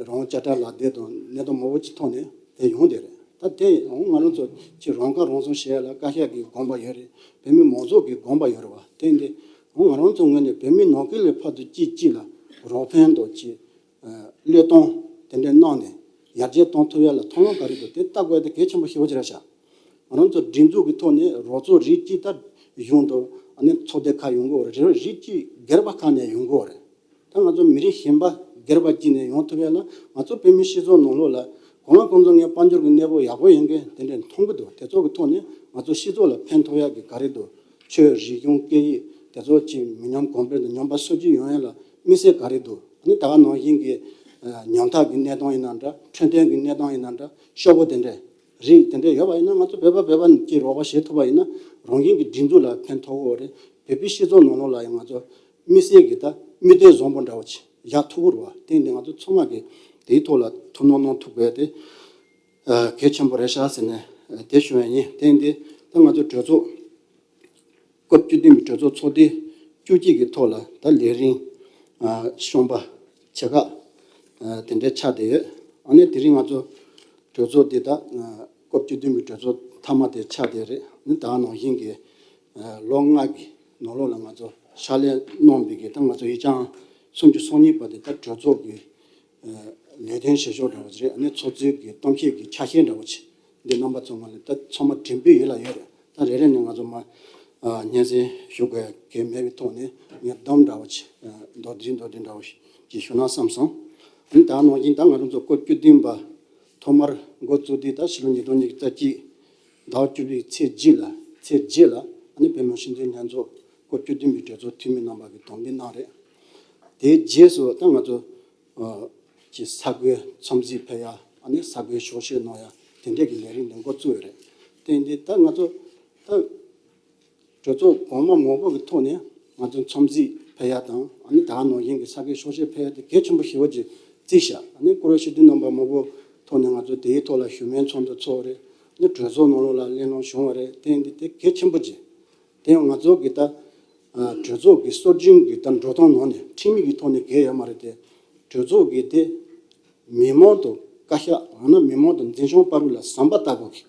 རང་དབང་བསྐྱར་གྲགས་ལག་དེབ་དང་གནད་དོན་མང་པོ་ཅིག་ཐོག་ནས་དེ་ཡོང་བསྡད་རེད། ད་དེ་ཡང་ང་རང་ཚོ་ཅིག་རང་ཁ་རང་གསོ་བྱེད་ཡ་ལ་བཀའ་ཤག་གི་དགོངས་པ་ཡོད་རེད། བོད་མི་མང་ཚོགས་ཀྱི་དགོངས་པ་ཡོད་རེད་བ། དེ་འདི་ང་རང་ཚོ་ངོས་ནས་བོད་མི་ནང་ཁུལ་ལས་ཕར་ཚུར་གཅིག་གཅིག་ལ་རོགས་ཕན་དང་ཅིག་བློས་གཏོང་དེ་འདྲ་གནང་ནས་ཡར་རྒྱས་གཏོང་ཐུབ་ཡ་ལ་ཐབས་ལམ་ག་རེ་འདུག་དེ་ལྟ་དགོས་དེ་གལ་ཆེན་པོ་ཞེ་པོ་ཅིག་རེད་ཤག་ང་རང་ཚོ་སྒྲིག་འཛུགས་ཀྱི་ཐོག་ནས་རོགས་ཚོགས་རིགས་གཅིག་ད་གཞུང་དང་ཨ་ནི་ཚོགས་སྡེ་ཁག་ཡོང་གི་ཡོད་རེད། རིགས་གཅིག་སྒེར་པ་ཁག་ནས་ཡོང་གི་ཡོད་རེད། ད་ང་ཚོ་མི་རིགས་གཞན་པ་སྒེར་པ་གཅིག་ནས་ཡོང་ཐུབ་ཡ་ལ་ང་ཚོ་བོད་མི་སྤྱི་ཚོགས་ནང་ལོགས་ལ་གང་ལ་གང་འཚམ་ངས་དཔལ་འབྱོར་གྱི་གནས་བབ་ཡག་པོ་ཡོད་མཁན་དེ་འདྲ་མཐོང་གི་འདུག་དེ་ཚོ་གི་ཐོག་ནས་ང་ཚོ་སྤྱི་ཚོགས་ལ་ཕན་ཐོགས་ཡ་གི་ག་རེ་འདུག་ཆོས་རིག་གཞུང་སྐད་ཡིག་དེ་ཚོ་ཅིག་མི་ཉམས་གོང་འཕེལ་དང་ཉམས་པ་སོར་ཆུད་ཡོང་ཡ་ལ་དམིགས་བསལ་ག་རེ་འདུག་ཨ་ནི་ད་ག་ནང་བཞིན་གྱི་ཉམ་ཐག་གི་གནས་སྟངས་ཡིན་ན་འདྲ། འཕྲོད་བསྟེན་གྱི་གནས་སྟངས་ཡིན་ན་འདྲ། ཤོག་བུ་དེ་འདྲས་རིགས་དེ་འདྲས་ཡོད་པ་ཡིན་ན། ང་ཚོ་བོད་པ་བོད་པ་གཅིག་རོགས་པ་བྱེད་ཐུབ་པ་ཡིན་ན། རང་བཞིན་གྱི་སྒྲིག་འཛུགས་ལ་ཕན་ཐོགས་ཀྱི་ཡོད་རེད། བོད་པའི་སྤྱི་ཚོགས་ནང་ལོགས་ལ་ཡང་ང་ཚོ་དམིགས་བསལ་གྱི་ད་མིག་ལྟོས་བཟང་པོ་འདྲ་བོ་ཅིག་བཞག་ཐུབ་ཀྱི་རེད་བ། དེ་ཡིན་དུས་ང་ཚོ་ཚང་མ་གིས་དེའི་ཐོག་ལ་ཐུགས་སྣང་གནང་ཐུབ་དགོས་དེ་གལ་ཆེན་པོ་རེད་ཤག་ཟེར་ནས་དེ་ཞུ་ཡ་ཡིན། དེ་ཡིན་དུས་ད་ང་ཚོ་གྲོས་ཚོགས་སྐབས་བཅུ་བདུན་པའི་གྲོས་ཚོགས་ཚོགས་དུས་བཅུ་གཅིག་གི་ཐོག་ལ་ད་ལས་རིམ་ཨ་གཞོན་པ་ཆེ་ཁག་ཨ་དེ་འདྲའི་ཆགས་བསྡད་ཡོད། ཨ་ནི་དེ་རིང་ང་ཚོ་གྲོས་ཚོགས་འདི་ད་ཨ་སྐབས་བཅུ་བདུན་པའི་གྲོས་ཚོགས་མཐའ་མ་དེ་ཆགས་བསྡད་རེད། ཨ་ནི་ད་ག་ནང་བཞིན་གྱི་ཨ་ལོ་ལྔ་གི་ནང་ལོགས་ལ་ང་ཚོ་ཕྱག་ལས་གནང་བའི་གི་ད་ང་ཚོ་ཡིག་ཆ་སུམ་ཅུ་སོ་གཉིས་པ་དེ་ད་གྲོས་ཚོགས་ཀྱི་ལས་དོན་བྱེད་ཕྱོགས་འདྲ་བོ་ཅིག་རེད། ཨ་ནི་ཚོགས་གཙོའི་གི་གཏམ་བཤད་ཀྱི་ཆ་ཤས་འདྲ་བོ་ཅིག་འདི་རྣམ་པ་ཚོ་ང་ལ་ད་ཚང་མ་དྲན་པའི་ཡུལ་ལ་ཡོད་རེད། ད་རེ་རེ་ནས་ང་ཚོ་མ་ཨ་སྙན་སེང་ཞུ་དགོས་གལ་མེད་པའི་ཐོག་ནས་ངས་གཏམ་འདྲ་བོ་ཅིག་ཨ་མདོར་བསྡུས་མདོར་བསྡུས་འདྲ་བོ་ཅིག་ཞུ་ན་བསམ་སོང་། ཨ་ནི་ད་ནང་བཞིན་ད་ང་རང་ཚོ་སྐབས་བཅུ་བདུན་པ་ཐོག་མར་འགོ་བཙུགས་དུས་ད་ཕྱི་ལོ་ཉིས་སྟོང་ཉི་ཤུ་རྩ་གཅིག་ཟླ་བ་བཅུ་པའི་ཚེས་གཅིག་ལ་ ཚེས་བརྒྱད་ལ་ཨ་ནི་བོད་མི་སྤྱི་འཐུས་ལྷན་ཚོགས་སྐབས་བཅུ་བདུན་པའི་གྲོས་ཚོགས་འཐུས་མི་རྣམ་པ་གིས་དམ་འབུལ་གནང་རེད། དེའི་རྗེས་སུ་ད་ང་ཚོ་ཨ་ཀྱི་ས་ཁུལ་འཚམས་གཟིགས་ཕེབས་ཡ། ཨ་ནི་ས་ཁུལ་ཞོགས་ཞེ་གནང་ཡ། དེ་འདྲས་ཀྱི་ལས་རིམ་དེ་འགོ་བཙུགས་ཡོད་རེད། དེ་ཡིན་དུས་ད་ང་ཚོ་ད་གྲོས་ཚོགས་གོང་མ་མང་པོ་གི་ཐོག་ནས་ང་ཚོ་འཚམས་གཟིགས་ཕེབས་ཡ་དང་། ཨ་ནི་ད་ག་ནང་བཞིན་གྱི་ས་ཁུལ་ཞོགས་ཞེ་ཕེབས་ཡ་དེ་གལ་ཆེན་པོ་ཞེ་པོ་ཅིག་བརྩིས་ཤག་ཨ་ནི་བཀུར་འོས་སྤྱི་འཐུས་རྣམ་པ་མང་པོ་ཐོག་ནས་ང་ཚོ་དེའི་ཐོག་ལ་ཞུ་མོལ་ཚོགས་འདུ་ཚོགས་རེད། ཨ་ནི་གྲོས་ཚོགས་ནང་ལོགས་ལ་གླེང་སློང་བྱུང་བ་རེད། དེ་ཡིན་དུས་དེ་གལ་ཆེན་པོ་ཅིག་དེ་ཡང་ང་ཚོ་གི་ད་ཨ་གྲོས་ཚོགས་ཀྱི་སྲོལ་རྒྱུན་གྱི་ད་འགྲོ་སྟངས་ནང་ནས་ཁྲིམས་ཡིག་གི་ཐོག་ནས་འགལ་ཡོད་མ་རེད་དེ། གྲོས་ཚོགས་ཀྱི་དེ་མི་མང་དང་བཀའ་ཤག་ཡང་ན་མི་མང་དང་འཛིན་སྐྱོང་བར་ལ་ཟམ་པ་ལྟ་བུ་གི་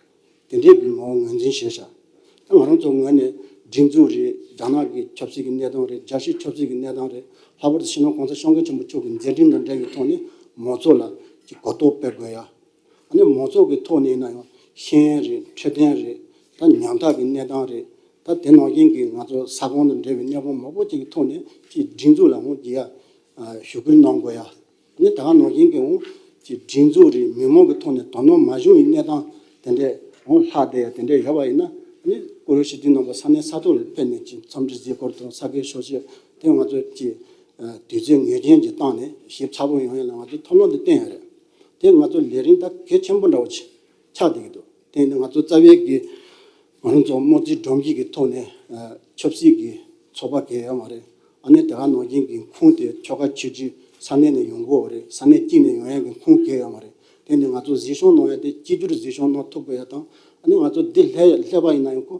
དེ་འདྲའི་གི་ངོ་བོ་ངོས་འཛིན་བྱས་ཤག་ད་ང་རང་ཚོ་ངོས་ནས་སྒྲིག་འཛུགས་རེད། རྒྱ་ནག་གི་ཆབ་སྲིད་ཀྱི་གནས་སྟངས་རེད། རྒྱལ་སྤྱིའི་ཆབ་སྲིད་ཀྱི་གནས་སྟངས་རེད། ལྷག་པར་དུ་སྤྱི་ནོར་གོང་ས་སྐྱབས་མགོན་ཆེན་པོ་མཆོག་གི་མཛད་འཕྲིན་དང་འབྲེལ་བའི་ཐོག་ནས་མང་ཚོགས་ལ་ཀྱི་གོ་རྟོགས་སྤེལ་དགོས་ཡ། ཨ་ནི་མང་ཚོགས་ཀྱི་ཐོག་ནས་ཡིན་ན་ཡང་ཤེས་ཡོན་རེད། འཕྲོད་བསྟེན་རེད། ད་ཉམ་ཐག་གི་གནས་སྟངས་རེད། ད་དེ་ནང་བཞིན་གྱི་ང་ཚོ་ས་ཁོངས་དང་འབྲེལ་བའི་གནས་སྟངས་མང་པོ་ཅིག་གི་ཐོག་ནས་ཀྱི་སྒྲིག་འཛུགས་ལ་འོང་རྒྱུ་ཡ་ཞུ་སྐུལ་གནང་དགོས་ཡ། ཨ་ནི་ད་ག་ནང་བཞིན་གྱི་འོང་ཀྱི་སྒྲིག་འཛུགས་རེད། མི་མང་གི་ཐོག་ནས་དོ་སྣང་མ་བྱུང་བའི་གནས་སྟངས་དེ་འདྲས་འོང་ལྷག་བསྡད་ཡ་དེ་འདྲས་ཡོད་པ་ཡིན་ན། ཨ་ནི་བཀུར་འོས་སྤྱི་འཐུས་རྣམ་པ་ས་གནས་ས་ཐོག་ལ་ཕེབས་ནས་ཀྱི་འཚམས་འདྲི་གཟིགས་སྐོར་དང་ས་ཁུལ་ཞོགས་ཞེ་དེ་ང་ཚོ་ཀྱི་དུས་ཚོད་ངེས་ཅན་གྱི་སྟེང་ནས་ཞིབ་ཚགས་པོ་ཡོང་ཡ་ལ་ང་ཚོ་ཐབས་ལམ་དེ་བསྟན་ཡོད་རེད། དེ་ང་ཚོ་ལས་རིམ་ད་གལ་ཆེན་པོ་འདྲ་བོ་ཅིག་ཆགས་བསྡད་ཀྱི་འདུག་དེ་ནི་ང་ཚོ་རྩ་བའི་གི་ང་རང་ཚོ་དམངས་གཙོའི་སྒྲོམ་གཞི་གི་ཐོག་ནས་ཨ་ཆབ་སྲིད་ཀྱི་ཚོགས་པ་གང་ཡང་ཡོད་མ་རེད། ཨ་ནི་དེ་ག་ནང་བཞིན་གྱི་ཁུངས་དེ་ཆོལ་ཁ་ཆོས་བརྒྱུད་ས་གནས་ནས་ཡོང་གི་ཡོད་རེད། ས་གནས་གཅིག་ནས་ཡོང་ཡ་གི་ཁུངས་གང་ཡང་ཡོད་མ་རེད། དེ་ནི་ང་ཚོ་གཟིགས་སྐྱོང་གནང་ཡ་དེ་གཅིག་གྱུར་གཟིགས་སྐྱོང་གནང་ཐུབ་དགོས་ཡ་དང་། ཨ་ནི་ང་ཚོ་འདི་སླེབས་སླེབས་པ་ཡིན་ན་ཡང་ཁོ་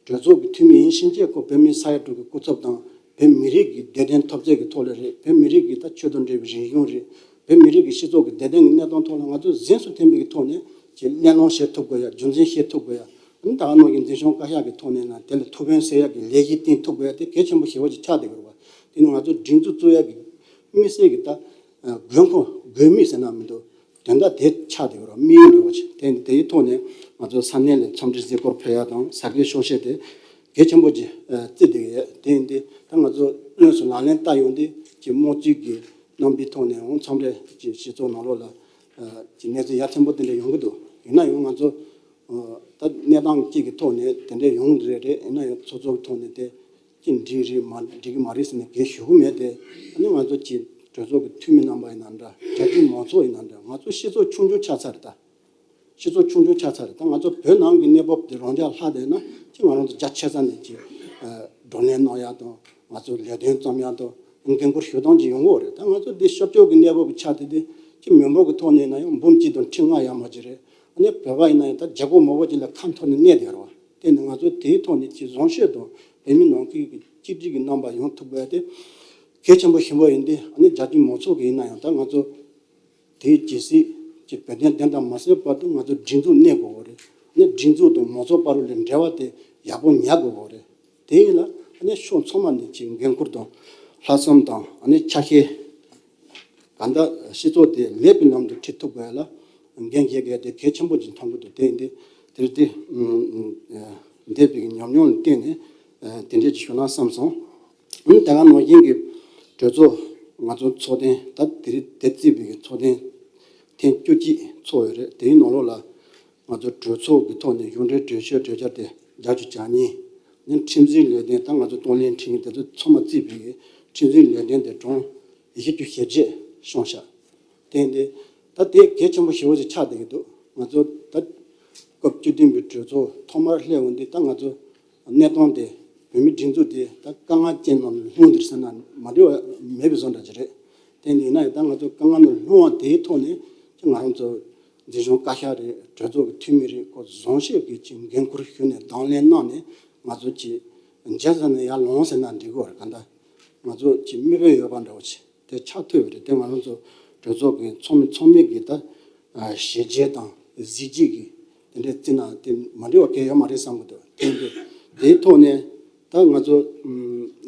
གྲོས་ཚོགས་ཀྱི་འཐུས་མི་ཡིན་ཕྱིན་ཆད་ཁོ་བོད་མི་ས་ཡ་དྲུག་གི་སྐུ་ཚབ་དང་། བོད་མི་རིགས་ཀྱི་བདེ་དོན་འཐབ་རྩོད་ཀྱི་ཐོག་ལ་རེད། བོད་མི་རིགས་ཀྱི་ད་ཆོས་དང་འབྲེལ་བའི་རིག་གཞུང་རེད། བོད་མི་རིགས་ཀྱི་སྤྱི་ཚོགས་ཀྱི་བདེ་དོན་གྱི་གནས་སྟངས་ཐོག་ལ་ང་ཚོས་གཟེངས་སུ་ཐོན་པའི་ཐོག་ནས་ཀྱི་གླེང་སློང་བྱེད་ཐུབ་དགོས་ཡ། རྒྱུ་མཚན་བཤད་ཐུབ་དགོས་ཡ། ཨ་ནི་ད་ག་ནང་བཞིན་འཛིན་སྐྱོང་བཀའ་ཤག་གི་ཐོག་ནས་ན་དེ་ལ་ཐུགས་ཕན་གསོས་ཡ་གི་ལས་གཞི་བཏིང་ཐུབ་དགོས་ཡ་དེ་གལ་ཆེན་པོ་ཞེ་པོ་ཅིག་ཆགས་བསྡད་ཀྱི་རེད་བ། དེ་ནི་ང་ཚོ་སྒྲིག་འཛུགས་བཙུགས་ཡ་གི་དམིགས་བསལ་གྱི་ད་དགོས་མཁོ་དགོས་དམིགས་ཟེར་ན་མི་འདུག་དོན་དག་དེ་ཆགས་བསྡད་ཡོད་རེད། དམིགས་ཡུལ་འདྲ་བོ་ཅིག་དེ་དེའི་ཐོག་ནས་ང་ཚོ་ས་གནས་ལ་འཚམས་འདྲི་གཟིགས་སྐོར་ཕེབས་ཡ་དང་ས་ཁུལ་ཤོག་བཤད་དེ་གལ་ཆེན་པོ་ཅིག་བརྩིས་བསྡད་ཡོད། དེ་ཡིན་དུས་ད་ང་ཚོ་དངོས་སུ་ལག་ལེན་བསྟར་ཡོང་དུས་ཀྱི་དམངས་གཙོའི་གི་རྣམ་པའི་ཐོག་ནས་འོང་འཚམས་འདྲི་ཀྱི་སྤྱི་ཚོགས་ནང་ལོགས་ལ་ཀྱི་གནས་ཚུལ་ཡ་མཚན་པོ་དེ་འདྲ་ཡོང་གི་འདུག་ཡིན་ན་ཡང་ང་ཚོ་ད་གནས་སྟངས་གཅིག་གི་ཐོག་ནས་དེ་འདྲ་ཡོང་གི་རེད། རེད། ཡིན་ན་ཡང་ཚོགས་གཙོ་གི་ཐོག་ནས་དེ། ཅི་འགྲིག་རེད་མ་འགྲིག་གི་མ་རེད་ཟེར་ནས་གས་ཞུ་གི་མེད་དེ། ཨ་ནི་ང་ཚོ་ཀྱི་གྲོས་ཚོགས་ཀྱི་འཐུས་མི་རྣམ་པ་ཡིན་ན་འདྲ། རྒྱ་ཆེའི་མང་ཚོགས་ཡིན་ན་འདྲ། ང་ཚོ་སྤྱི་ཚོགས་ཆུང་ཆུང་ཆགས་ཚར་རེད་ད། སྤྱི་ཚོགས་ཆུང་ཆུང་ཆགས་ཚར་རེད་ད། ང་ཚོ་བོད་ནང་གི་གནས་བབ་དེ་རང་འཇགས་ལྷག་བསྡད་ན་ཅི་ང་རང་ཚོ་རྒྱ་ཆེ་ས་ནས་ཀྱི་བགྲོ་གླེང་གནང་ཡག་དང་ང་ཚོ་ལས་དོན་རྩོམ་ཡག་དང་འགན་ཁུར་ཞུ་སྟངས་ཅིག་ཡོང་གི་ཡོད་རེད་ད། ང་ཚོ་འདི་ཤོབ་ཅོག་གི་གནས་བབ་ཆགས་དེ་དེ་ཅི་མི་འབོར་གི་ཐོག་ནས་ཡིན་ན་ཡང་འབུམ་གཅིག་དང་ཁྲི་ལྔ་ཡར་མར་ཅིག་རེད། ཨ་ནི་བོད་པ་ཡིན་ན་ཡང་ད་རྒྱལ་ཁབ་མང་པོ་ཅིག་ལ་ཁ་འཐོར་ནས་གནས་བསྡད་ཡོད་རེད་བ། དེ་ནི་ང་ཚོ་དེའི་ཐོག་ནས་ཀྱི་བཟང་སྤྱོད་དང་བོད་མི་ནང་ཁུལ་གྱི་གཅིག་སྒྲིལ་གྱི་རྣམ་པ་ཡོང་ཐུབ་དགོས་ཏེ་གལ་ཆེན་པོ་ཞིག་པོ་ཡིན་ཏེ། ཨ་ནི་རྒྱ་ཆེའི་མང་ཚོགས་ཀྱི་ཡིན་ན་ཡང་ད་ང་ཚོ་དེའི་ཇི་སྲིད་ཀྱི་བོད་དོན་བདེན་མཐའ་མ་གསལ་བར་དུ་ང་ཚོ་སྒྲིག་འཛུགས་གནས་དགོས་པ་རེད། ཨ་ནི་སྒྲིག་འཛུགས་དང་མང་ཚོགས་བར་ལ་འབྲེལ་བ་དེ་ཡག་པོ་ཉར་དགོས་པ་རེད། དེ་ཡིན་ལ་ཨ་ནི་ཕྱོགས་ཚང་མ་ནས་ཀྱི་འགན་ཁུར་དང་ལྷག་བསམ་དང་ཨ་ནི་ཆ་ཤས། གང་ལྟར་སྤྱི་ཚོགས་དེ་ལེགས་པའི་ལམ་དུ་ཁྲིད་ཐུབ་དགོས་ལ་འགན་འཁྱེར་དགོས་དེ་གལ་ཆེན་པོ་ཅིག་མཐོང་གི་འདུག་དེ་ཡིན་དུས་དེར་དེ་འདས་པའི་ཉམས་མྱོང་ལ་བརྟེན་ནས་དེ་འདྲས་ཅིག་ཞུ་ན་བསམ་སོང་། ཨ་ནི་དེ་ག་ནང་བཞིན་གྱི་གྲོས་ཚོགས་ང་ཚོ་ཚོགས་ཐེངས་ད་དེ་རིང་དེ་བརྩིས་པའི་ཚོགས་ཐེངས་ཐེངས་བཅུ་གཅིག་ཚོགས་ཡོད་རེད། དེའི་ནང་ལོགས་ལ་ང་ཚོ་གྲོས་ཚོགས་ཀྱི་ཐོག་ནས་གཞུང་འབྲེལ་གྲོས་ཆོད་གྲོས་འཆར་དེ་བརྒྱད་ཅུ་གྱ་གཉིས། ཨ་ནི་ཁྲིམས་འཛིན་ལས་དོན་ད་ང་ཚོ་གཏོང་ལེན་ཁྲིམས་དེ་ཚོ་ཚང་མ་བརྩིས་པའི་ཁྲིམས་འཛིན་ལས་དོན་དེ་གྲངས་བཞི་བཅུ་ཞེ་བརྒྱད་བྱུང་ཤག་དེ་ཡིན་དུས་ད་དེ་གལ་ཆེན་པོ་ཞེ་པོ་ཅིག་ཆགས་བསྡད་ཀྱི་འདུག་ང་ཚོ་ད་སྐབས་བཅུ་བདུན་པའི་གྲོས་ཚོགས་ཐོག་མར་སླེབས་འོང་དུས་ད་ང་ཚོ་གནས་སྟངས་དེ་བོད་མིའི་སྒྲིག་འཛུགས་དེ་ད་དཀའ་ངལ་ཅན་ནང་ལྷུང་འདུག་ཟེར་ན་མ་འགྲིག་པ་མེད་པའི་བཟོ་འདྲ་ཅིག་རེད། དེ་ཡིན་ན་ཡང་ད་ང་ཚོ་དཀའ་ངལ་ནང་ལྷུང་བ་དེའི་ཐོག་ནས་ང་རང་ཚོ་འཛིན་སྐྱོང་བཀའ་ཤག་རེད། གྲོས་ཚོགས་ཀྱི་འཐུས་མི་རེད། ཁོ་བཟང་ཤོས་ཀྱི་ཅིག་འགན་ཁུར་ཞུས་ནས་དང་ལེན་གནང་ནས་ང་ཚོ་ཅིག་མཇལ་ས་ནས་ཡར་ལངས་ཟེར་ན་འགྲིག་གི་རེད། གང་ལྟར་ང་ཚོ་ཅིག་མིག་དཔེ་ཡོད་པ་འདྲ་བོ་ཅིག་དེ་ཆགས་ཐུབ་པ་རེད། དེ་ང་རང་ཚོ་གྲོས་ཚོགས་ཀྱི་ཚོགས་མི་ཚང་མས་ཀྱི་ད་ཞལ་མཇལ་དང་གཟིགས་བརྗིད་ཀྱི་དེ་འདྲའི་བརྩི་ན་དེ་མ་འགྲིག་པ་གང་ཡང་ཡོད་མ་རེད་བསམ་གྱི་འདུག་དེ་འདི་དེའི་ཐོག་ནས་ད་ང་ཚོ་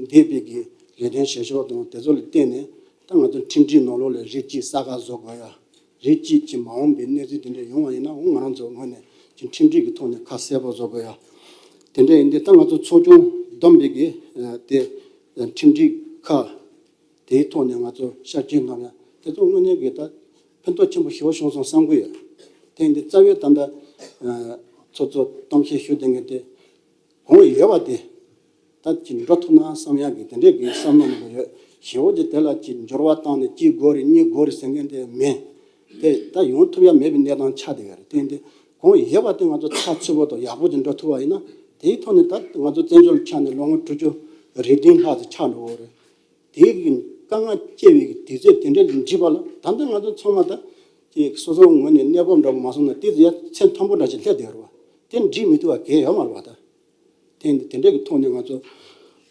འདས་པའི་གི་ལས་དོན་བྱེད་ཕྱོགས་དང་དེ་ཚོ་ལ་བརྟེན་ནས་ད་ང་ཚོ་ཁྲིམས་སྒྲིག་ནང་ལོགས་ལ་རིགས་གཅིག་གསར་པ་བཟོ་དགོས་ཡ། རིགས་གཅིག་གི་མ་འོངས་པའི་གནས་ཚུལ་དེ་འདྲ་ཡོང་བ་ཡིན་ན་འོ་ང་རང་ཚོ་ངོས་ནས་ཀྱི་ཁྲིམས་སྒྲིག་གི་ཐོག་ནས་ཁ་གསལ་པོ་བཟོ་དགོས་ཡ། དེ་འདྲ་ཡིན་དུས་ད་ང་ཚོ་ཚོགས་ཆུང་བསྡོམས་པའི་གི་དེ་ཁྲིམས་སྒྲིག་ཁག་དེའི་ཐོག་ནས་ང་ཚོ་ཤར་སྐྱོད་གནང་ཡ་དེ་ཚོ་དངོས་གནས་ཀྱི་ད་ཕན་ཐོགས་ཆེན་པོ་ཞེ་པོ་བྱུང་སོང་བསམ་གི་ཡོད། དེ་ཡིན་དུས་རྩ་བའི་ད་ལྟ་ཚོགས་གཙོ་གཏམ་བཤད་ཞུ་བསྡད་མཁན་དེ། གོང་ཡོད་པ་དེ་ད་ཅིག་འགྲོ་ཐུབ་ན་བསམ་ཡག་གི་དེ་འདྲས་ཀྱི་བསམ་བློ་མང་པོ་ཡོད། ཞེ་པོ་ཅིག་དེ་ལ་ཅིག་འགྱུར་བ་བཏང་ནས་གཅིག་དགོས་རེད་གཉིས་དགོས་རེད་ཟེར་མཁན་དེ་མེད། དེ་ད་ཡོང་ཐུབ་ཡ་མེད་པའི་གནས་སྟངས་ཆགས་བསྡད་ཡོད་རེད། དེ་ཡིན་དུས་གོང་ཡོད་པ་དེ་ང་ཚོ་ཚགས་ཚུད་པོ་དང་ཡག་པོ་ཅིག་འགྲོ་ཐུབ་པ་ཡིན་ན། དེའི་ཐོག་ནས་ད་ང་ཚོ་བཙན་བྱོལ་ཆ་ནས་ལོ་ངོ་དྲུག་ཅུ་རེ་བདུན་ལྷག་ཙམ་ཆགས་འགྲོ་གི་རེད། དེའི་དཀའ་ངལ་སྐྱེ་བའི་དུས་ཚོད་དེ་འདྲ་ལ་འགྲིག་པ་ལ། ད་ལྟ་ང་ཚོ་ཚང་མ་ད་ཅིག་སོ་སོའི་ངོས་ནས་གནས་བབ་འདྲ་པོ་མ་སོང་ན་ཏོག་ཙམ་ཡ་ཚད་མཐོན་པོ་འདྲ་ཞིག་སླེབས་བསྡད་ཡོད་རེད་བ། དེ་འགྲིག་མི་ཐུབ་པ་གང་ཡང་ཡོད་མ་རེད་བ་ད། དེ་དེ་འདྲ་གི་ཐོག་ནས་ང་ཚོ་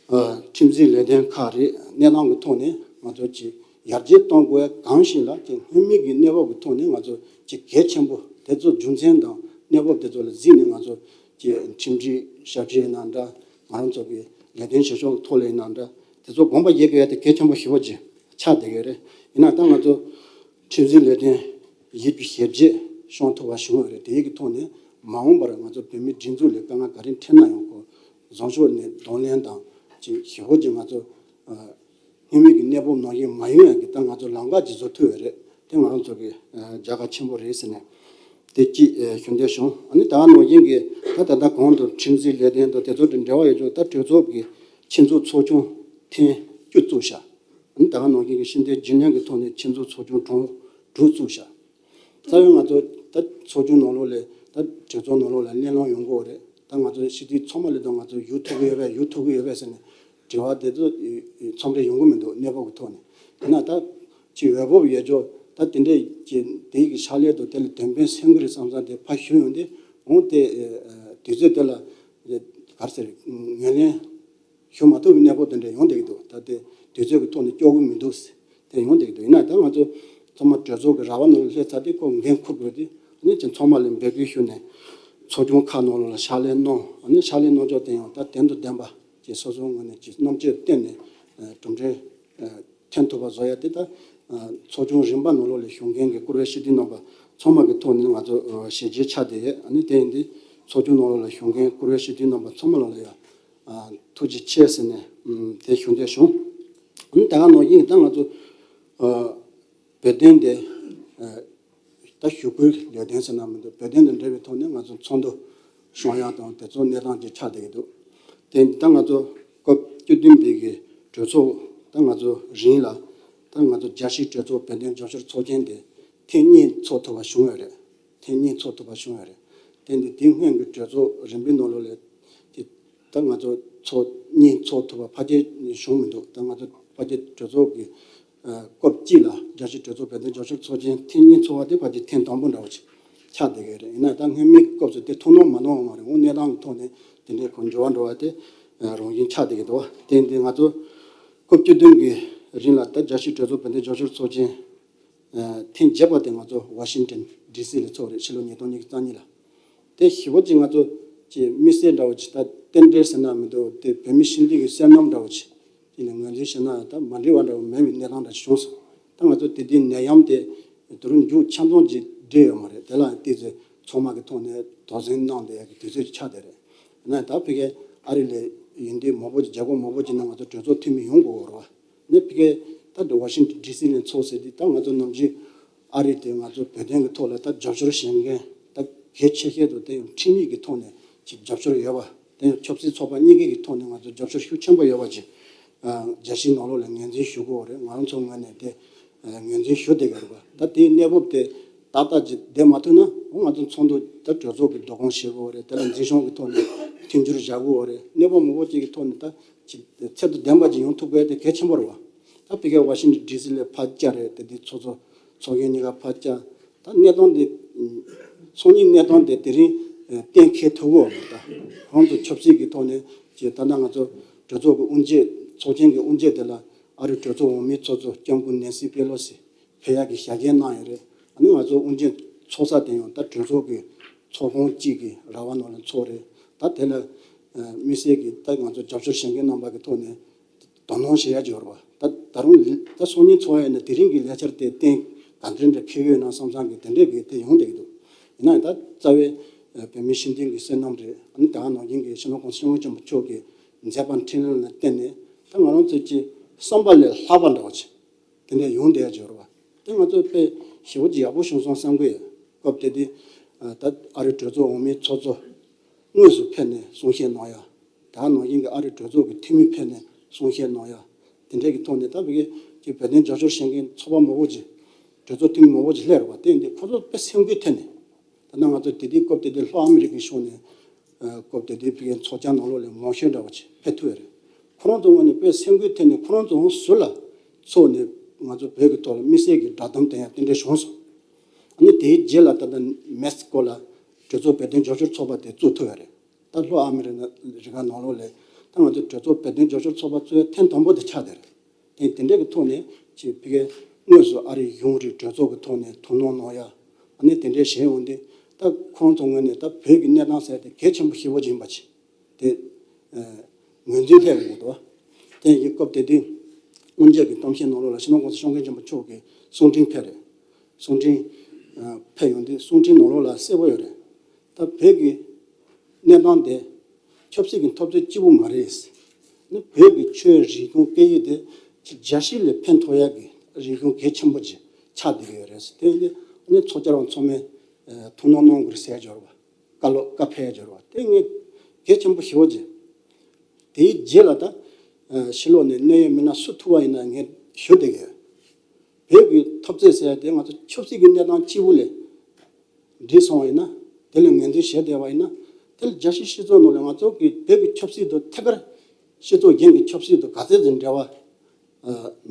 ཨ་ཁྲིམས་འཛིན་ལས་དོན་ཁག་རེད། གནས་སྟངས་ཀྱི་ཐོག་ནས་ང་ཚོ་ཅིག་ཡར་རྒྱས་གཏོང་དགོས་གང་ཞིག་ལ་ཅིག་སྔོན་མའི་གི་གནས་བབ་ཀྱི་ཐོག་ནས་ང་ཚོ་ཅིག་གལ་ཆེན་པོ་དེ་ཚོ་རྒྱུ་མཚན་དང་གནས་བབ་དེ་ཚོ་ལ་གཟིགས་ནས་ང་ཚོ་ཅིག་ཁྲིམས་སྒྲིག་ཞབས་ཕྱི་ཡིན་ན་འདྲ། ང་རང་ཚོ་གི་ལས་དོན་བྱེད་ཕྱོགས་ཀྱི་ཐོག་ལ་ཡིན་ན་འདྲ། དེ་ཚོ་དགོངས་པ་བཞེས་དགོས་ཡ་དེ་གལ་ཆེན་པོ་ཞེ་པོ་ཅིག་ཆགས་བསྡད་ཡོད་རེད། ཡིན་ན་ད་ང་ཚོ་ཁྲིམས་འཛིན་ལས་དོན་ཡིད་ཀྱི་ཞེ་བརྗེད་བྱུང་ཐུབ་པ་བྱུང་ཡོད་རེད། དེའི་གི་ཐོག་ནས་མ་འོངས་པར་ང་ཚོ་བོད་མིའི་སྒྲིག་འཛུགས་ལ་དཀའ་ངལ་ག་རེ་འཕྲད་ན་ཡང་ཁོ་བཟང་ཕྱོགས་ནས་གདོང་ལེན་དང་ཅིག་ཞེ་པོ་ཅིག་ང་ཚོ་ཨ་སྔོན་མའི་གི་གནས་བབ་ནང་བཞིན་མ་ཡོང་ཡ་གི་ད་ང་ཚོ་ལམ་ཁ་ཅིག་བཟོ་ཐུབ་ཡོད་རེད། དེ་ང་རང་ཚོ་གི་ཨ་རྒྱལ་ཁ་ཆེན་པོ་རེད་ཟེར་ནས་དེ་གཅིག་ཨ་ཞུ་འདོད་བྱུང་། ཨ་ནི་ད་ག་ནང་བཞིན་གི་ད་ད་ལྟ་གོང་དུ་ཁྲིམས་འཛིན་ལས་དོན་དང་དེ་ཚོ་དང་འབྲེལ་བ་ཡོད་ཅོག་ད་གྲོས་ཚོགས་ཀྱི་ཆེད་འཛུགས་ཚོགས་ཆུང་ཐེངས་བཅུ་བཙུགས་ཤག་ཨ་ནི་ད་ག་ནང་བཞིན་གྱི་ཤེས་ལྡན་རྒྱུན་ལས་ཀྱི་ཐོག་ནས་ཆེད་འཛུགས་ཚོགས་ཆུང་དྲུག་དྲུག་བཙུགས་ཤག་རྩ་བའི་ང་ཚོ་ད་ཚོགས་ཆུང་ནང་ལོགས་ལ་ད་གྲོས་ཚོགས་ནང་ལོགས་ལ་གླེང་སློང་ཡོང་གི་ཡོད་རེད། ད་ང་ཚོ་སྤྱི་འཐུས་ཚང་མ་ལ་ད་ང་ཚོ་ཞུ་ཐུབ་ཀྱི་ཡོད་པས་ཞུ་ཐུབ་ཀྱི་ཡོད་པས་ཟེར་ནས་དྲི་བ་དེ་ཚོ་མཚམས་རེ་ཡོང་གི་མི་འདུག་གནས་བབ་ཀྱི་ཐོག་ནས། ཡིན་ན་ད་ཅིག་འོས་བབ་ཡོད་ཅོག་ད་དེ་འདྲས་ཀྱི་དེ་གི་ཕྱག་ལས་དང་དེ་ལ་འདོན་སྤེལ་སེང་གི་རེད་བསམ་བསམ་དེ་ཕར་ཞུ་ཡོང་དུས་འོང་དེ་དུས་ཚོད་དེ་ལ་ག་རེ་ཟེར་ངོས་ལེན་ཞུ་མ་ཐུབ་པའི་གནས་བབ་དེ་འདྲ་ཡོང་བསྡད་ཀྱི་འདུག་ད་དེ་དུས་ཚོད་ཀྱི་ཐོག་ནས་སྐྱོར་གྱི་མི་འདུག་ཟེར་དེ་ཡོང་བསྡད་ཀྱི་འདུག་ཡིན་ན་ད་ང་ཚོ་ཚང་མ་གྲོས་ཚོགས་ཀྱི་ར་བ་ནང་ལ་སླེབས་ཚར་དུས་ཁོ་འགན་འཁུར་དགོས་དུས་ཨ་ནི་ཅིག་ཚང་མ་ལ་འབོད་སྐུལ་ཞུས་ནས་ཚོགས་ཆུང་ཁག་ནང་ལོགས་ལ་ཕྱག་ལས་གནང་། ཨ་ནི་ཕྱག་ལས་གནང་ཕྱོགས་དེ་ཡང་ད་དོན་དང་ལྡན་པ་ཅིག་སོ་སོའི་ངོས་ནས་ཅིག་རྣམ་དཔྱོད་བཏོན་ནས་གྲུབ་འབྲས་ཐོན་ཐུབ་པ་བཟོ་ཡ་དེ་ད་ཚོགས་ཆུང་རིམ་པ་ནང་ལོགས་ལ་ཞུགས་མཁན་གྱི་བཀུར་འོས་སྤྱི་འཐུས་རྣམ་པ་ཚང་མ་གི་ཐོག་ནས་ང་ཚོ་ཞལ་བརྗེད་ཆགས་བསྡད་ཡོད། ཨ་ནི་དེ་ཡིན་དུས་ཚོགས་ཆུང་ནང་ལོགས་ལ་ཞུགས་མཁན་བཀུར་འོས་སྤྱི་འཐུས་རྣམ་པ་ཚང་མ་ལ་ལ་ཡ་ཐུགས་རྗེ་ཆེ་ཟེར་ནས་དེ་ཞུ་འདོད་བྱུང་། ཨ་ནི་ད་ག་ནང་བཞིན་ད་ང་ཚོ་བོད་དོན་དེ་ད་ཞུ་སྐུལ་ལས་དོན་ཟེར་ན་མི་འདུག་བོད་དོན་དང་འབྲེལ་བའི་ཐོག་ནས་ང་ཚོ་ཚོགས་འདུ་ཤོང་ཡག་དང་དེ་ཚོ་གནས་སྟངས་ཅིག་ཆགས་བསྡད་ཀྱི་འདུག་དེ་ད་ང་ཚོ་སྐབས་བཅུ་བདུན་པའི་གི་གྲོས་ཚོགས་ད་ང་ཚོ་རིང་ལ་ད་ང་ཚོ་རྒྱལ་སྤྱིའི་གྲོས་ཚོགས་བོད་དོན་རྒྱབ་སྐྱོར་ཚོགས་ཆེན་དེ་ཐེངས་གཉིས་ཚོགས་ཐུབ་པ་བྱུང་ཡོད་རེད། ཐེངས་གཉིས་ཚོགས་ཐུབ་པ་བྱུང་ཡོད་རེད། དེ་འདི་དེ་སྔོན་གྱི་གྲོས་ཚོགས་རིམ་པའི་ནང་ལོགས་ལས་དེ་ད་ང་ཚོ་ཚོགས་གཉིས་ཚོགས་ཐུབ་པ་ཕལ་ཆེར་བྱུང་མི་འདུག་ད་ང་ཚོ་ཕལ་ཆེར་གྲོས་ཚོགས་ཀྱི་ཨ་སྐབས་གཅིག་ལ་རྒྱལ་སྤྱིའི་གྲོས་ཚོགས་བོད་དོན་རྒྱབ་སྐྱོར་ཚོགས་ཆེན་ཐེངས་གཉིས་ཚོགས་པ་དེ་ཕལ་ཆེར་ཐེངས་དང་པོ་འདྲ་བོ་ཅིག་ཆགས་བསྡད་ཀྱི་རེད། ཡིན་ན་ད་སྔོན་མའི་སྐབས་སུ་དེ་ཐུགས་སྣང་མ་གནང་བ་མ་རེད། འོ་གནས་སྟངས་ཀྱི་ཐོག་ནས་དེ་འདྲའི་ཁོ་འགྱུར་བ་འགྲོ་བ་དེ་རང་བཞིན་ཆགས་བསྡད་ཀྱི་འདུག་དེ་འདི་ང་ཚོ་སྐབས་བཅུ་བདུན་གྱི་རིང་ལ་ད་རྒྱལ་སྤྱིའི་གྲོས་ཚོགས་བོད་དོན་རྒྱབ་སྐྱོར་ཚོགས་ཆེན་ཐེངས་བརྒྱད་པ་དེ་ང་ཚོ་ཝ་ཤིང་ཏོན་ཌི་སི་ལ་ཚོགས་རེད། ཕྱི་ལོ་ཉིས་སྟོང་ཉི་ཤུ་རྩ་གཉིས་ལ། དེ་ཞེ་པོ་ཅིག་ང་ཚོ་ཅིག་དམིགས་བསལ་འདྲ་བོ་ཅིག་ད་རྟེན་འབྲེལ་ཟེར་ན་མི་འདུག་དེ་བོད་མི་ཤིན་ཏུ་གི་བསོད་ནམས་འདྲ་བོ་ཅིག་ཅིག་ལ་ངོས་འཛིན་བྱས་ན་ད་མ་འགྲིག་པ་འདྲ་བོ་མེད་པའི་གནས་སྟངས་འདྲ་བྱུང་སོང་། ད་ང་ཚོ་དེ་དུས་ནད་ཡམས་དེ་དུས་རུང་མཇུག་ཆ་ཚང་ཅིག་འགྲིལ་ཡོད་མ་རེད། དེ་ལ་ཏོག་ཙམ་ཚང་མ་གི་ཐོག་ནས་དོགས་ཟོན་གནང་བསྡད་ཡག་གི་དུས་ཚོད་ཅིག་ཆགས་བསྡད་རེད། ཡིན་ན་ད་ཕ་གིའི་ཨ་རི་ལ་ཡིན་དུས་མང་པོ་ཅིག་རྒྱལ་ཁབ་མང་པོ་ཅིག་ནང་ང་ཚོ་གྲོས་ཚོགས་འཐུས་མི་ཡོང་དགོས་རེད་བ། ནས་ཕ་གིའི་ད་ཝ་ཤིང་ཏོན་ཌི་སི་ནས་ཚོགས་ཟེར་དུས་ད་ང་ཚོ་ནམ་རྒྱུན་ཨ་རི་དེ་ང་ཚོ་བོད་དོན་གྱི་ཐོག་ལ་ད་རྒྱབ་སྐྱོར་བྱེད་མཁན་ད་གལ་ཆེ་ཤོས་དུ་དེ་ཡང་ཁྲིམས་ཡིག་གི་ཐོག་ནས་ཅིག་རྒྱབ་སྐྱོར་ཡོད་པ། དེ་ཡང་ཆབ་སྲིད་ཚོགས་པ་གཉིས་ཀའི་གི་ཐོག་ནས་ང་ཚོ་རྒྱབ་སྐྱོར་ཤུགས་ཆེན་པོ་ཡོད་པ་ཅིག་རྒྱལ་སྤྱིའི་ནང་ལོགས་ལ་ངོས་འཛིན་ཞུ་དགོས་རེད། ང་རང་ཚོའི་ངོས་ནས་དེ་ངོས་འཛིན་ཞུ་བསྡད་ཀྱི་རེད་པ། ད་དེའི་གནས་བབ་དེ་ཏག་ཏག་ཅིག་བསྡད་མ་ཐུབ་ན་འོ་ང་ཚོ་ཚོགས་འདུ་ད་གྲོས་ཚོགས་ཀྱི་བསྡུ་སྐོང་བྱེད་དགོས་རེད། དེ་ལ་འཛིན་སྐྱོང་གི་ཐོག་ནས་མཐུན་འགྱུར་བྱ་དགོས་རེད། གནས་བབ་མང་པོ་ཅིག་གི་ཐོག་ནས་ད། ཅིག་ཚད་དང་ལྡན་པ་ཅིག་ཡོང་ཐུབ་དགོས་དེ་གལ་ཆེན་པོ་རེད་བ། ད་ཕ་གིའི་ཝ་ཤིང་ཏོན་ཌི་སི་ལ་ཕར་བཅར་རེད། དེ་དུས་ཚོགས་གཙོ་ཚོགས་གཞོན་གཉིས་ཀ་ཕར་བཅར། ད་གནས་སྟངས་དེ་ཚོགས་གཉིས་གནས་སྟངས་དེ་དེ་རིང་གཏན་འཁེལ་ཐུབ་ཀྱི་ཡོད་མ་རེད། ད་ཁོང་ཚོ་ཆབ་སྲིད་ཀྱི་ཐོག་ནས་ཅིག་ད་ལྟ་ང་ཚོ་གྲོས་ཚོགས་ཀྱི་དབུ་འབྱེད་ཚོགས་ཆེན་གྱི་དབུ་འབྱེད་དེ་ལ་ཨ་རིའི་གྲོས་ཚོགས་འོག་མའི་ཚོགས་གཙོ་སྐྱབས་མགོན་ནེན་སི་པེ་ལོ་སི་ཕེབས་ཡག་གི་ཞལ་བརྒྱད་གནང་ཡོད་རེད། ཨ་ནི་ང་ཚོ་དབུ་འབྱེད་ཚོགས་ས་དེ་ཡང་ད་གྲོས་ཚོགས་ཀྱི་ཚོགས་ཁང་གཅིག་གི་ར་བ་ནང་ལ་ཚོགས་རེད། ད་དེ་ལ་དམིགས་བསལ་གྱི་ད་ང་ཚོ་རྒྱབ་སྐྱོར་བྱེད་མཁན་རྣམ་པ་གི་ཐོག་ནས་དོ་སྣང་བྱེད་ཡ་ཅིག་ཡོད་རེད་བ། ད་ད་རུང་ད་སང་ཉིན་ཚོགས་ཡ་ཡིན་ན་དེ་རིང་གི་ལས་འཆར་དེ་གཏན་ག་འདྲ་འདྲ་འཁེལ་གི་ཡོད་ན་བསམ་བསམ་གི་དེ་འདྲས་གི་དེ་ཡོང་བསྡད་ཀྱི་འདུག་ཡིན་ན་ཡང་ད་རྩ་བའི་བོད་མི་སྤྱི་མཐུན་གྱི་བསོད་ནམས་རེད། ཨ་ནི་ད་ག་ནང་བཞིན་གྱི་སྤྱི་ནོར་༸གོང་ས་༸སྐྱབས་མགོན་ཆེན་པོ་མཆོག་གི་མཛད་པ་འཕྲིན་ལས་ལ་བརྟེན་ནས་ད་ང་རང་ཚོ་ཀྱི་བསམ་པ་ལས་ལྷག་པ་འདྲ་བ་ཅིག་དེ་འདྲ་ཡོང་བསྡད་ཡ་ཅིག་ཡོད་རེད་བ། དེ་ང་ཚོ་དཔེ་ཞེ་པོ་ཅིག་ཡག་པོ་བྱུང་སོང་བསམ་གི་ཡོད། སྐབས་དེ་དུས་ད་ཨ་རིའི་གྲོས་ཚོགས་འོག་མའི་ཚོགས་གཙོ་དངོས་སུ་ཕེབས་ནས་གསུང་བཤད་གནང་ཡ། ད་ནང་བཞིན་གྱི་ཨ་རིའི་གྲོས་ཚོགས་ཀྱི་འཐུས་མི་ཕེབས་ནས་གསུང་བཤད་གནང་ཡ། དེ་འདྲའི་གི་ཐོག་ནས་ད་བོད་ཀྱི་ཀྱི་བོད་དོན་རྒྱབ་སྐྱོར་བྱེད་མཁན་ཚོགས་པ་མང་པོ་ཅིག་གྲོས་ཚོགས་འཐུས་མི་མང་པོ་ཅིག་སླེབས་རེད་པ། དེ་ཡིན་དུས་ཁོ་ཚོ་དཔེ་སེམས་འགུལ་ཐེབས་ནས། ད་ནང་ང་ཚོ་དེ་དུས་སྐབས་དེ་དུས་ལྷོ་ཨ་མི་རི་ཀའི་ཕྱོགས་ནས་ཨ་སྐབས་དེ་དུས་བོད་ཀྱི་ཚོགས་ཆེན་ནང་ལོགས་ལ་མང་ཤོས་འདྲ་བ་ཅིག་ཕེབས་ཐུབ་ཡ་རེད། ཁོ་རང་ཚོ་ངོས་ནས་དཔེ་སེམས་འགུལ་ཐེབས་ནས་ཁོ་རང་ཚོ་ཟུར་ལ་ཚོགས་ནས་ང་ཚོ་བོད་ཀྱི་ཐོག་ལ་དམིགས་བསལ་གྱི་བསྒྲགས་གཏམ་སྟོན་ཡ་དེ་འདྲ་བྱུང་སོང་། ཨ་ནི་དེའི་རྗེས་ལ་ད་ལྟ་མེག་སི་ཀོ་ལ་གྲོས་ཚོགས་བོད་དོན་རྒྱབ་སྐྱོར་ཚོགས་པ་དེ་བཙུགས་ཐུབ་ཡ་རེད། ད་ལྷོ་ཨ་མི་རི་ཀ་ནང་ལོགས་ལ་ད་ང་ཚོ་གྲོས་ཚོགས་བོད་དོན་རྒྱབ་སྐྱོར་ཚོགས་པ་བཙུགས་ཡ་ཐེངས་དང་པོ་དེ་ཆགས་བསྡད་རེད། དེ་དེ་འདྲའི་གི་ཐོག་ནས་ཅིག་ཕ་གིའི་དངོས་སུ་ཨ་རིའི་གཞུང་རིགས་གྲོས་ཚོགས་ཀྱི་ཐོག་ནས་ཐུགས་སྣང་གནང་ཡ། ཨ་ནི་དེ་འདྲའི་བྱས་ཡོང་དུས་ད་ཁོང་ཚོ་ངོས་ནས་ད་བོད་ཀྱི་གནས་སྟངས་ཟེར་དེ་གལ་ཆེན་པོ་ཞེ་པོ་ཅིག་ཡིན་པ་ཅིག་དེ་ངོས་འཛིན་སླེབས་ཡོང་གི་འདུག་དེ་ཡིན་སྐབས་དེ་དུས་དབུ་འབྱེད་ཀྱི་གཏམ་བཤད་ནང་ལོགས་ལ་སྤྱི་ནོར་༸གོང་ས་༸སྐྱབས་མགོན་ཆེན་པོ་མཆོག་གི་གསུང་འཕྲིན་ཕེབས་རེད། གསུང་འཕྲིན་ཕེབས་ཡོང་དུས་གསུང་འཕྲིན་ནང་ལོགས་ལ་གསལ་པོ་ཡོད་རེད། ད་བོད་ཀྱི་གནས་སྟངས་དེ་ཆབ་སྲིད་ཀྱི་འཐབ་རྩོད་གཅིག་པུ་མ་རེད། ནི་བོད་ཀྱི་ཆོས་རིག་གཞུང་སྐད་ཡིག་དེ་རྒྱལ་སྤྱི་ལ་ཕན་ཐོགས་ཡག་གི་རིག་གཞུང་གལ་ཆེན་པོ་ཅིག་ཆགས་བསྡད་ཡོད་རེད། དེ་ནི་ནི་ཚོགས་བཅར་བ་ཚང་མས་ཐུགས་སྣང་གནང་དགོས་རེད་ཟེར་འབྱོར་བ། བཀའ་སློབ་བཀའ་ཕེབས་འབྱོར་བ་དེ་ངས་གལ་ཆེན་པོ་ཞེ་པོ་ཅིག་དེའི་རྗེས་ལ་ད་ཕྱི་ལོགས་ནས་གནད་ཡོད་མི་སྣ་སུ་ཐུག་པ་ཡིན་ན་ངས་ཞུ་བསྡད་ཀྱི་ཡོད། བོད་ཀྱི་འཐབ་རྩོད་ཟེར་ཡ་དེ་ང་ཚོ་ཆབ་སྲིད་ཀྱི་གནས་སྟངས་གཅིག་པུ་ལས་འགྲིག་སོང་བ་ཡིན་ན། དེ་ལ་ངོས་འཛིན་བྱས་བསྡད་པ་ཡིན་ན། དེ་ལ་རྒྱལ་སྤྱིའི་སྤྱི་ཚོགས་ནང་ལ་ང་ཚོ་གི་བོད་ཀྱི་ཆབ་སྲིད་དང་ཐད་ཀར་སྤྱི་ཚོགས་གཞན་གྱི་ཆབ་སྲིད་དང་ག་ཚད་ཅིག་འབྲེལ་བ་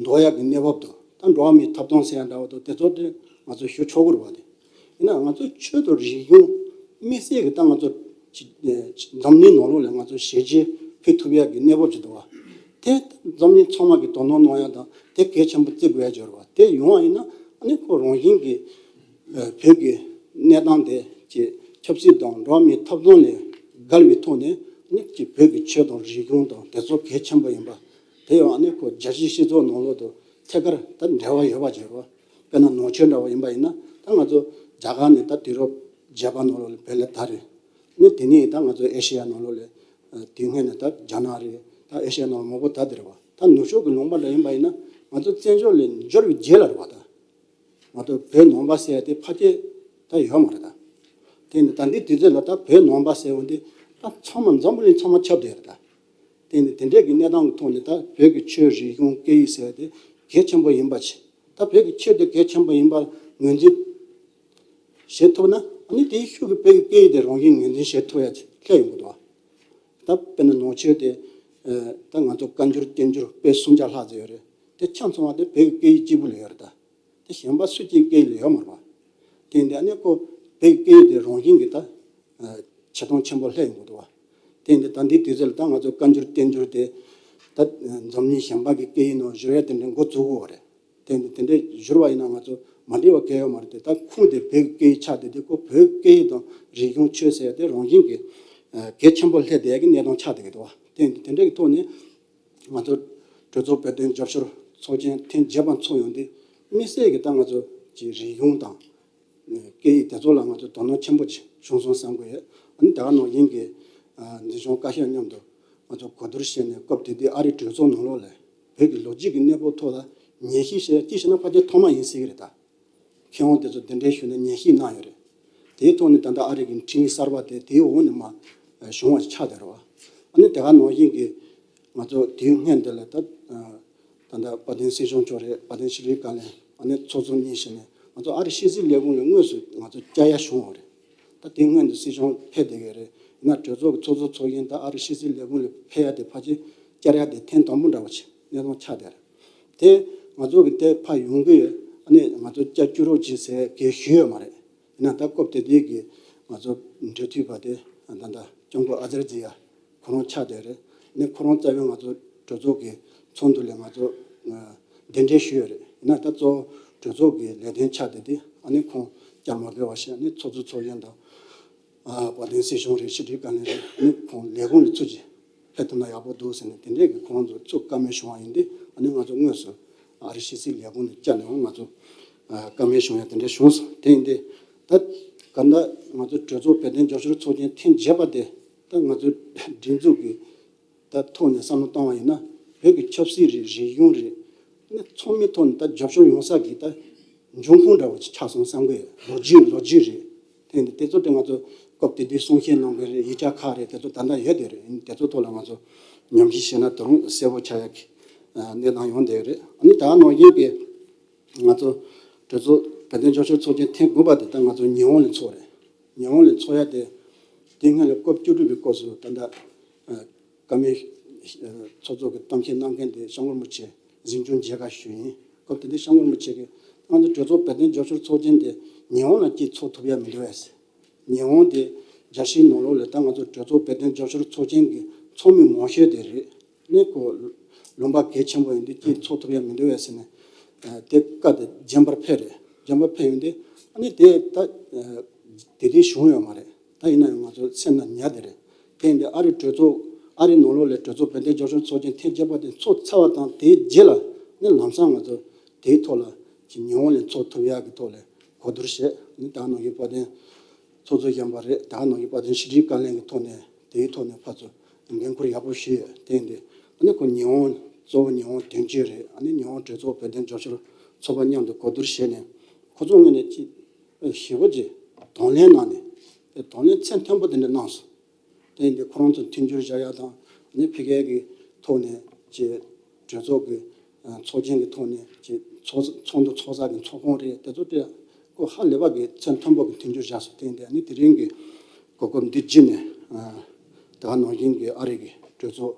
འདོགས་ཡག་གི་གནས་བབ་དང་ད་འགྲོ་བ་མིའི་ཐོབ་ཐང་ཟེར་ཡ་འདྲ་བ་དང་དེ་ཚོ་དེ་ང་ཚོ་ཞུ་ཆོག་གི་རེད་པ། དེ་ཡིན་ན་ང་ཚོ་ཆོས་དང་རིག་གཞུང་དམིགས་བསལ་གྱི་ད་ང་ཚོ་འཛམ་གླིང་ནང་ལོགས་ལ་ང་ཚོ་ཞལ་གྱིས་ཕུལ་ཐུབ་ཡག་གི་གནས་བབ་ཅིག་འདུག་པ། དེ་འཛམ་གླིང་ཚང་མ་གི་དོ་སྣང་གནང་ཡག་དང་དེ་གལ་ཆེན་པོ་བརྩི་དགོས་ཡག་འབྱོར་བ་དེ་ཡོང་བ་ཡིན་ན། ཨ་ནི་ཁོ་རང་བཞིན་གྱིས་བོད་ཀྱི་གནས་སྟངས་དེ་ཀྱི་ཆབ་སྲིད་དང་འགྲོ་བ་མིའི་ཐོབ་ཐང་ལས་བརྒལ་བའི་ཐོག་ནས་ནི་ཀྱི་བོད་ཀྱི་ཆོས་དང་རིག་གཞུང་དང་དེ་ཚོ་གལ་ཆེན་པོ་ཡིན་པ། དེ་ཡང་ཨ་ནི་ཁོ་རྒྱལ་སྤྱིའི་སྤྱི་ཚོགས་ནང་ལོགས་དང་ཐད་ཀར་ད་འབྲེལ་བ་ཡོད་པ་བྱས་རོགས། དཔེར་ན་ནང་ཆོས་འདྲ་བ་ཡིན་པ་ཡིན་ན་ད་ང་ཚོ་རྒྱ་གར་ནས་ད་དུས་རབས་བརྒྱད་པ་ནང་ལོགས་ལ་བོད་ལ་དར་རེད། ནི་དེ་ནས་ད་ང་ཚོ་ཨེ་ཤེ་ཡ་ནང་ལོགས་ལ་དེ་སྔོན་ནས་ད་རྒྱ་ནག་རེད། ད་ཨེ་ཤེ་ཡ་ནང་ལ་མང་པོ་དར་དེ་རེད་བ། ད་ནུབ་ཕྱོགས་ཀྱི་ལུང་པ་འདྲ་ཡིན་པ་ཡིན་ན་ང་ཚོ་བཙན་བྱོལ་ལ་འབྱོར་བའི་རྗེས་ལ་རེད་བ། ད་ང་ཚོ་བོད་ནང་པ་ཟེར་ཡ་དེ་ཕལ་ཆེར་ད་ཡོད་མ་རེད་ད། དེ་ནི་ད་འདི་དུས་ཚོད་ལ་ད་བོད་ནང་པ་ཟེར་བ་འདི་ད་ཚང་མ་འཛམ་བུ་གླིང་ཚང་མ་ཁྱབ་བསྡད་རེད་ད། དེ་ནི་དེ་འདྲའི་གི་གནས་སྟངས་ཀྱི་ཐོག་ནས་ད་བོད་ཀྱི་ཆོས་རིག་གཞུང་སྐད་ཡིག་ཟེར་ཡ་དེ་གལ་ཆེན་པོ་ཡིན་པ་ཆེ། ད་བོད་ཀྱི་ཆོས་དེ་གལ་ཆེན་པོ་ཡིན་པ་ངོས་འཛིན་བྱེད་ཐུབ་ན། ཨ་ནི་དེའི་ཤུགས་ཀྱིས་བོད་ཀྱི་སྐད་ཡིག་དེ་རང་བཞིན་ངོས་འཛིན་བྱེད་ཐུབ་ཡ་ཆེ་སླེབས་ཡོང་གི་འདུག་ད་དཔེར་ན་ནང་ཆོས་དེ་ད་ང་ཚོ་བཀའ་འགྱུར་བསྟན་འགྱུར་དཔེ་སུམ་བརྒྱ་ལྷག་ཙམ་ཡོད་རེད། དེ་ཆ་ཚང་བ་དེ་བོད་ཀྱི་སྐད་ཡིག་གཅིག་པུ་ལ་ཡོད་རེད་ད། དེ་གཞན་པ་སུ་གཅིག་སྐད་ཡིག་ལ་ཡོད་མ་རེད་པ། དེ་འདི་ཨ་ནི་ཁོ་བོད་ཀྱི་སྐད་ཡིག་དེ་རང་བཞིན་གྱིས་ད་ཆེ་མཐོང་ཆེན་པོ་སླེབས་ཡོང་གི་འདུག་བ། དེ་འདི་ད་འདི་དུས་ཚོད་ལ་ད་ང་ཚོ་བཀའ་འགྱུར་བསྟན་འགྱུར་དེ་ད་འཛམ་གླིང་གཞན་པ་གི་སྐད་ཡིག་ནང་བསྒྱུར་ཡ་དེ་འདྲ་འགོ་བཙུགས་ཡོད་རེད། དེ་འདི་དེ་འདྲས་བསྒྱུར་བ་ཡིན་ན་ང་ཚོ་མ་འགྲིག་པ་གང་ཡང་ཡོད་མ་རེད་དེ། ད་ཁུངས་དེ་བོད་ཀྱི་སྐད་ཡིག་ཆགས་བསྡད་དེ་ཁོ་བོད་སྐད་ཡིག་དང་རིག་གཞུང་ཆོས་ཟེར་ཡ་དེ་རང་བཞིན་གྱིས་གལ་ཆེན་པོ་སླེབས་བསྡད་ཡ་གི་གནས་སྟངས་ཆགས་བསྡད་ཀྱི་འདུག་བ། དེ་འདི་དེ་འདྲས་ཀྱི་ཐོག་ནས། ང་ཚོ་གྲོས་ཚོགས་བོད་དོན་རྒྱབ་སྐྱོར་ཚོགས་ཆེན་ཐེངས་བརྒྱད་པ་འཚོགས་ཡོང་དུས་དམིགས་བསལ་གྱི་ད་ང་ཚོ་གི་རིག་གཞུང་དང་སྐད་ཡིག་དེ་ཚོ་ལ་ང་ཚོ་དོ་སྣང་ཆེན་པོ་ཅིག་བྱུང་སོང་བསམ་གྱི་ཡོད། ཨ་ནི་ད་ག་ནང་བཞིན་གྱི་འཛིན་སྐྱོང་བཀའ་ཤག་མཉམ་དུ་ང་ཚོ་གོ་བསྡུར་བྱས་ནས་སྐབས་དེ་དུས་ཨ་རིའི་གྲོས་ཚོགས་ནང་ལོགས་ལ་བོད་ཀྱི་ལོ་རྒྱུས་ཀྱི་གནས་བབ་ཐོག་ལ་ཉན་ཞིབ་བྱས་ཅི་ཞིག་ན་ཕལ་ཆེར་ཐོག་མ་ཡིན་སྲིད་ཀྱི་རེད་ད། མཁས་དབང་དེ་ཚོ་གདན་འདྲེན་ཞུས་ནས་ཉན་ཞིབ་གནང་ཡོད་རེད། དེའི་ཐོག་ནས་ད་ལྟ་ཨ་རི་གི་འཕྲིན་ཡིག་གསར་པ་དེ་དེའི་འོག་ནས་མར་བྱུང་བ་ཆགས་བསྡད་རེད་བ། ཨ་ནི་དེ་ག་ནང་བཞིན་གྱི་ང་ཚོ་དེའི་སྔོན་དེ་ལ་ད་ད་ལྟ་དཔལ་ལྡན་སྲིད་སྐྱོང་མཆོག་རེད། དཔལ་ལྡན་ཤྲི་ལངྐ་ལ་ཨ་ནི་ཚོགས་གཙོ་གཉིས་བྱས་ནས་ང་ཚོ་ཨ་རི་ཕྱི་སྲིད་ལས་ཁུངས་ལ་དངོས་སུ་ང་ཚོ་བཅར་ཡ་བྱུང་བ་རེད། ད་དེའི་སྔོན་དུ་སྲིད་སྐྱོང་ཕེབས་བསྡད་ཀྱི་རེད། ཡིན་ན་གྲོས་ཚོགས་ཀྱི་ཚོགས་གཙོ་ཚོགས་གཞོན་ད་ཨ་རི་ཕྱི་སྲིད་ལས་ཁུངས་ལ་ཕེབས་ཡ་དེ་ཕལ་ཆེར་བཅར་ཡ་དེ་ཐེངས་དང་པོ་འདྲ་བ་ཞིག་གནས་སྟངས་ཆགས་བསྡད་རེད། དེ་ང་ཚོ་གི་དེ་ཕར་ཡོང་གི་ཡོད། ཨ་ནི་ང་ཚོ་བཅར་བཅུག་རོགས་གྱིས་ཟེར་གང་ཞུས་ཡོད་མ་རེད། ཡིན་ན་ད་སྐབས་དེ་དུས་ཀྱི་ང་ཚོ་འབྲེལ་མཐུད་པ་དེ་ད་ལྟ་སྐྱབས་མགོན་ཨ་ཛར་ཛི་ཡ་ཁོ་རང་ཆགས་བསྡད་རེད། ཨ་ནི་ཁོ་རང་རྩ་བའི་ང་ཚོ་གྲོས་ཚོགས་ཀྱི་ཚོགས་འདུ་ལ་ང་ཚོ་གདན་འདྲེན་ཞུས་ཡོད་རེད། ཡིན་ན་ད་གཙོ་བོ་གྲོས་ཚོགས་ཀྱི་ལས་དོན་ཆགས་བསྡད་དེ་ཨ་ནི་ཁོང་བཅར་མ་དགོས་པ་བྱས། ཨ་ནི་ཚོགས་གཙོ་ཚོགས་གཞོན་དང་། ཨ་དཔལ་ལྡན་སྲིད་སྐྱོང་རེད། ཤྲི་ལངྐ་ལ་རེད། ཨ་ནི་ཁོང་ལས་ཁུངས་ལ་ཚུར་གྱིས་ཕེབས་ཐུབ་ན་ཡག་པོ་འདུག་ཟེར་ནས་དེ་འདྲས་ཀྱི་ཁོང་ཚོ་ཚུར་བཀའ་མོལ་བྱུང་བ་ཡིན་དུས། ཨ་ནི་ང་ཚོ་དངོས་སུ་ཨ་རི་ཕྱི་སྲིད་ལས་ཁུངས་ལ་བཅར་ནས་ང་ཚོ་ཨ་བཀའ་མོལ་བྱུང་ཡ་དེ་འདྲས་བྱུང་སོང་། དེ་ཡིན་དུས་ད་ག་ད་ང་ཚོ་གྲོས་ཚོགས་བོད་དོན་རྒྱབ་སྐྱོར་ཚོགས་ཆེན་ཐེངས་བརྒྱད་པ་དེ་ད་ང་ཚོ་སྒྲིག་འཛུགས་ཀྱི་ད་ཐོག་ནས་བསམ་བློ་བཏང་བ་ཡིན་ན། བོད་ཀྱི་ཆབ་སྲིད་རེད། རིག་གཞུང་རེད། ནི་ཚང་མའི་ཐོག་ནས་ད་རྒྱབ་སྐྱོར་ཡོང་ས་གི་ད་འབྱུང་ཁུངས་འདྲ་བོ་ཅིག་ཆགས་སོང་བསམ་གི་ཡོད། ལོ་རྒྱུས་ལོ་རྒྱུས་རེད། དེ་འདི་དེ་ཚོ་དེ་ང་ཚོ་ སྐབས་དེ་དུས་གསུང་བཤད་གནང་གི་རེད། ཡིག་ཆ་ཁག་རེད། དེ་ཚོ་ད་ལྟ་ཡོད་དེ་རེད། དེ་ཚོ་ཐོག་ལ་ང་ཚོ་ཉམས་ཞིབ་བྱས་ན་ད་རུང་གསལ་པོ་ཆགས་ཡག་གི་གནས་སྟངས་ཡོང་བསྡད་ཡོད་རེད། ཨ་ནི་ད་ནང་བཞིན་གྱི་ང་ཚོ་གྲོས་ཚོགས་བོད་དོན་རྒྱབ་སྐྱོར་ཚོགས་ཆེན་ཐེངས་དགུ་པ་དེ་ད་ང་ཚོ་ཉི་ཧོང་ལ་འཚོགས་རེད། ཉི་ཧོང་ལ་འཚོགས་ཡ་དེ་དེ་སྔོན་ལ་སྐབས་བཅུ་དྲུག་པའི་སྐབས་སུ་ད་ལྟ་བཀའ་མོལ་ཚོགས་གཙོ་གི་གཏམ་བཤད་གནང་མཁན་དེ་སྐྱབས་མགོན་རིན་པོ་ཆེ་གཟིམ་ཆུང་མཇལ་ཁ་ཞུས་ཡིན། སྐབས་དེ་དུས་སྐྱབས་མགོན་རིན་པོ་ཆེ་གིས་ང་ཚོ་གྲོས་ཚོགས་བོད་དོན་རྒྱབ་སྐྱོར་ཚོགས་ཆེན་དེ་ཉི་ཧོང་ལ་སྐྱེལ་ཚོགས་ཐུབ་ཡ་མི་འདུག་བས། ཉི་ཧོང་དེ་རྒྱལ་སྤྱིའི་ནང་ལོགས་ལ་ད་ང་ཚོ་གྲོས་ཚོགས་བོད་དོན་རྒྱབ་སྐྱོར་ཚོགས་ཆེན་གྱི་ཚོགས་མི་མང་ཤོས་དེ་རེད། ནས་ཁོ་ལུང་པ་གལ་ཆེན་པོ་ཡིན་དུས་ཀྱི་ཚོགས་ཐུབ་ཡ་མི་འདུག་བས་ཟེར་ནས་དེ་བཀའ་དེ་རྒྱན་པར་ཕེབས་རེད། རྒྱན་པར་ཕེབས་ཡོང་དུས་ཨ་ནི་དེ་ད་དེ་དུས་བྱུང་ཡོད་མ་རེད། ད་ཡིན་ན་ཡང་ང་ཚོ་སེམས་ན་ཉར་དེ་རེད། དེ་ཡིན་དུས་ཨ་རི་གྲོས་ཚོགས་ཨ་རི་ནང་ལོགས་ལ་གྲོས་ཚོགས་བོད་དོན་རྒྱབ་སྐྱོར་ཚོགས་ཆེན་ཐེངས་བརྒྱད་པ་དེ་ཚོགས་ཚར་བ་དང་དེའི་རྗེས་ལ་ནི་ལམ་སང་ང་ཚོ་དེའི་ཐོག་ལ་ཀྱི་ཉི་ཧོང་ལ་ཚོགས་ཐུབ་ཡག་གི་ཐོག་ལ་གོ་བསྡུར་བྱས། ནི་ད་ནང་བཞིན་བོད་དོན་ཚོགས་གཙོ་གཞོན་པ་རེད། ད་ནང་བཞིན་བོད་དོན་ཕྱི་དྲིལ་བཀའ་བློན་གྱི་ཐོག་ནས་དེའི་ཐོག་ནས་ཕར་ཚུར་འགན་འཁུར་ཡག་པོ་ཞུས་ཡོད། དེ་ཡིན་དུས་ཨ་ནི་ཁོ་ཉི་ཧོང་གཙོ་བོ་ཉི་ཧོང་དོན་གཅོད་རེད། ཨ་ནི་ཉི་ཧོང་གྲོས་ཚོགས་བོད་དོན་རྒྱབ་སྐྱོར་ཚོགས་པ་མཉམ་དུ་གོ་བསྡུར་བྱས་ནས་ཁོ་ཚོ་ངོས་ནས་ཅིག་ཞེ་པོ་ཅིག་གདོང་ལེན་གནང་ནས་དེ་གདོང་ལེན་ཚད་མཐོན་པོ་དེ་འདྲ་གནང་སོང་། དེ་ཡིན་དུས་ཁོ་རང་ཚོ་མཐུན་འགྱུར་བྱ་ཡག་དང་ནི་ཕ་གི་གི་ཐོག་ནས་ཀྱི་གྲོས་ཚོགས་ཀྱི་ཚོགས་ཆེན་གྱི་ཐོག་ནས་ཀྱི་ཚོགས་ཚོགས་འདུ་ཚོགས་ས་གི་ཚོགས་ཁང་རེད། དེ་ཚོ་དེ་ཁོ་ཧ་ལས་པ་གི་ཚད་མཐོན་པོ་གི་མཐུན་འགྱུར་བྱས་སོང་། དེ་ཡིན་དུས་ནི་དེ་རིང་གི་གོ་སྐབས་འདི་བརྒྱུད་ནས་ད་ག་ནང་བཞིན་གྱི་ཨ་རི་གི་གྲོས་ཚོགས་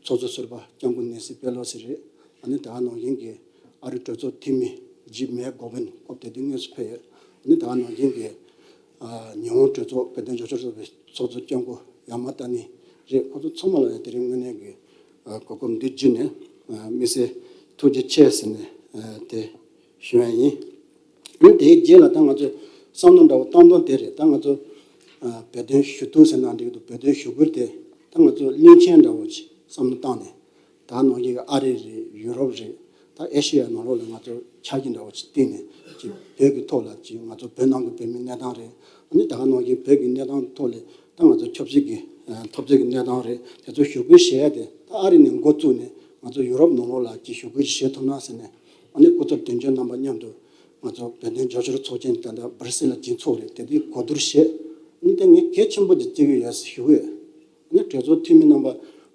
ཚོགས་གཙོ་ཟུར་པ་སྐྱབས་མགོན་ནེན་སི་པེ་ལོ་སི་རེད། ཨ་ནི་ད་ག་ནང་བཞིན་གྱི་ཨ་རི་གྲོས་ཚོགས་འཐུས་མི་ཇི་མེག་གོ་བིན་སྐབས་དེ་དུས་དངོས་སུ་ཕེབས་ཡོད། ཨ་ནི་ད་ག་ནང་བཞིན་གྱི་ཉི་ཧོང་གྲོས་ཚོགས་བོད་དོན་རྒྱབ་སྐྱོར་ཚོགས་པའི་ཚོགས་གཙོ་སྐྱབས་མགོན་ཡ་མ་ཏ་ནི་རེད། ཁོ་ཚོ་ཚང་མ་ལ་ཡང་དེ་རིང་དངོས་གནས་ཀྱི་གོ་སྐབས་འདི་བརྒྱུད་ནས་དམིགས་བསལ་ཐུགས་རྗེ་ཆེ་ཟེར་ནས་དེ་ཞུ་ཡ་ཡིན། ཨ་ནི་དེའི་རྗེས་ལ་ད་ང་ཚོ་བསམ་བློ་འདྲ་བོ་བཏང་དོན་དེ་རེད། ད་ང་ཚོ་བོད་དོན་ཞུ་གཏུག་ཟེར་ན་འགྲིག་འདུག་བོད་དོན་ཞུ་སྐུལ་དེ་ད་ང་ཚོ་གླིང་ཆེན་འདྲ་བོ་ཅིག་བསམ་བློ་བཏང་ནས་ད་ནང་བཞིན་ཨ་རི་རེད། ཡུ་རོབ་རེད། ད་ཨེ་ཤེ་ཡ་ནང་ལོགས་ལ་ང་ཚོ་ཆ་རྒྱུས་འདྲ་བོ་ཅིག་བཏིང་ནས་ཅིག་བོད་ཀྱི་ཐོག་ལ་ཅིག་ང་ཚོ་བོད་ནང་གི་བོད་མིའི་གནས་སྟངས་རེད། ཨ་ནི་ད་ག་ནང་བཞིན་བོད་ཀྱི་གནས་སྟངས་ཐོག་ལ་ད་ང་ཚོ་ཆབ་སྲིད་ཀྱི་འཐབ་རྩོད་ཀྱི་གནས་སྟངས་རེད། དེ་ཚོ་ཞུ་སྐུལ་བྱེད་ཡ་དེ་ད་ཨ་རི་ནས་འགོ་བཙུགས་ནས་ང་ཚོ་ཡུ་རོབ་ནང་ལོགས་ལ་ཅིག་ཞུ་སྐུལ་བྱེད་ཐུབ་ན་ཟེར་ནས་ཨ་ནི་སྐུ་ཚབ་དོན་གཅོད་རྣམ་པ་མཉམ་དུ་ང་ཚོ་བོད་དོན་རྒྱབ་སྐྱོར་ཚོགས་ཆེན་ད་ལྟ་སྦར་སིལ་ལ་ཅིག་འཚོགས་རེད། དེ་དུས་གོ་བསྡུར་བྱས། ཨ་ནི་དེ་ངས་གལ་ཆེན་པོ་ཅིག་བརྩི་གི་ཡོད་ཞུ་གི་ཡོད། ནི་གྲོས་ཚོགས་འཐུས་མི་རྣམ་པ་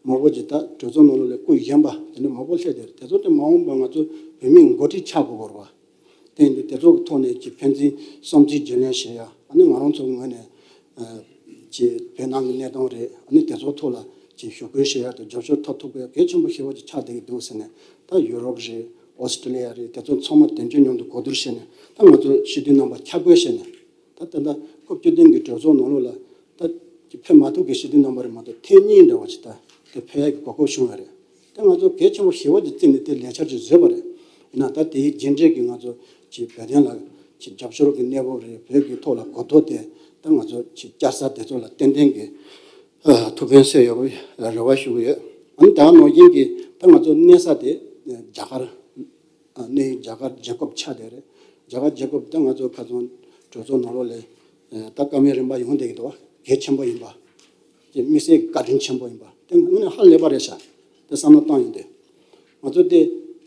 མང་པོ་ཅིག་ད་གྲོས་ཚོགས་ནང་ལོགས་ལ་སྐུ་གཞོན་པ་དེ་འདྲ་མང་པོ་སླེབས་བསྡད་རེད། དེ་ཚོ་དེ་མ་འོངས་པ་ང་ཚོ་བོད་མིའི་འགོ་ཁྲིད་ཆགས་དགོས་པ་རེད་བ། དེ་ཡིན་དུས་དེ་ཚོ་གི་ཐོག་ནས་ཀྱི་ཕན་ཚུན་བསམ་ཚུལ་བརྗེ་ལེན་བྱེད་ཡ། ཨ་ནི་ང་རང་ཚོ་ངོས་ནས་ཀྱི་བོད་ནང་གི་གནས་སྟངས་རེད། ཨ་ནི་དེ་ཚོ་ཐོག་ལ་ཀྱི་ཞུ་སྐུལ་བྱེད་ཡ་དང་རྒྱབ་སྐྱོར་ཐོབ་ཐུབ་དགོས་ཡ་གལ་ཆེན་པོ་ཞེ་པོ་ཅིག་ཆགས་བསྡད་ཀྱི་འདུག་ཟེར་ནས། ད་ཡུ་རོབ་རེད། ཨོ་སི་ཀྲི་ལི་ཡ་རེད། དེ་ཚོ་ཚང་མ་དོན་གཅོད་མཉམ་དུ་གོ་བསྡུར་བྱས་ནས་ད་ང་ཚོ་སྤྱི་འཐུས་རྣམ་པ་ཁྱབ་བསྒྲགས་བྱས་ནས། ད་ད་ལྟ་སྐབས་བཅུ་བདུན་གྱི་གྲོས་ཚོགས་ནང་ལོགས་ལ་ད་ཕེབས་མ་ཐུབ་པའི་སྤྱི་འཐུས་རྣམ་པ་རེད་མ་གཏོགས་ཐེངས་གཉིས་འདྲ་བ་ཞིག་ད་དེ་ཕེབས་ཡག་གི་གོ་སྐབས་བྱུང་བ་རེད། ད་ང་ཚོ་གལ་ཆེན་པོ་ཞེ་པོ་ཅིག་བརྩིས་ནས་དེ་ལས་འཆར་ཅིག་བཟོས་པ་རེད། ཡིན་ན་ད་དེའི་རྗེས་འབྲས་ཀྱི་ང་ཚོ་ཅིག་བོད་དོན་ལ་ཅིག་རྒྱབ་སྐྱོར་གྱི་གནས་བབ་རེད། བོད་ཀྱི་ཐོག་ལ་གོ་རྟོགས་དེ་ད་ང་ཚོ་ཅིག་བསྐྱར་གསོ་དེ་ཚོ་ལ་ཏན་ཏན་གྱི་ཐུགས་ཕན་གསོས་ཡོད་པའི་རེ་བ་ཞུ་གི་ཡོད། ཨ་ནི་ད་ནང་བཞིན་གྱི་ད་ང་ཚོ་གནས་ས་དེ་རྒྱ་གར། ཨ་གནས་ཡུལ་རྒྱ་གར་རྒྱལ་ཁབ་ཆགས་བསྡད་རེད། རྒྱ་གར་རྒྱལ་ཁབ་ད་ང་ཚོ་ཁ་སང་གྲོས་ཚོགས་ནང་ལོགས་ལ་ད་བཀའ་མོལ་རིམ་པ་ཡོང་བསྡད་ཀྱི་འདུག་བ། གལ་ཆེན་པོ་ཡིན་པ། དེ་དམིགས་བསལ་བཀའ་དྲིན་ཆེན་པོ་ཡིན་པ་དེ་དངོས་གནས་ཧ་ལས་པ་རེད་ཤག་དེ་བསམ་བློ་བཏང་ཡོང་དུས་ང་ཚོ་དེ་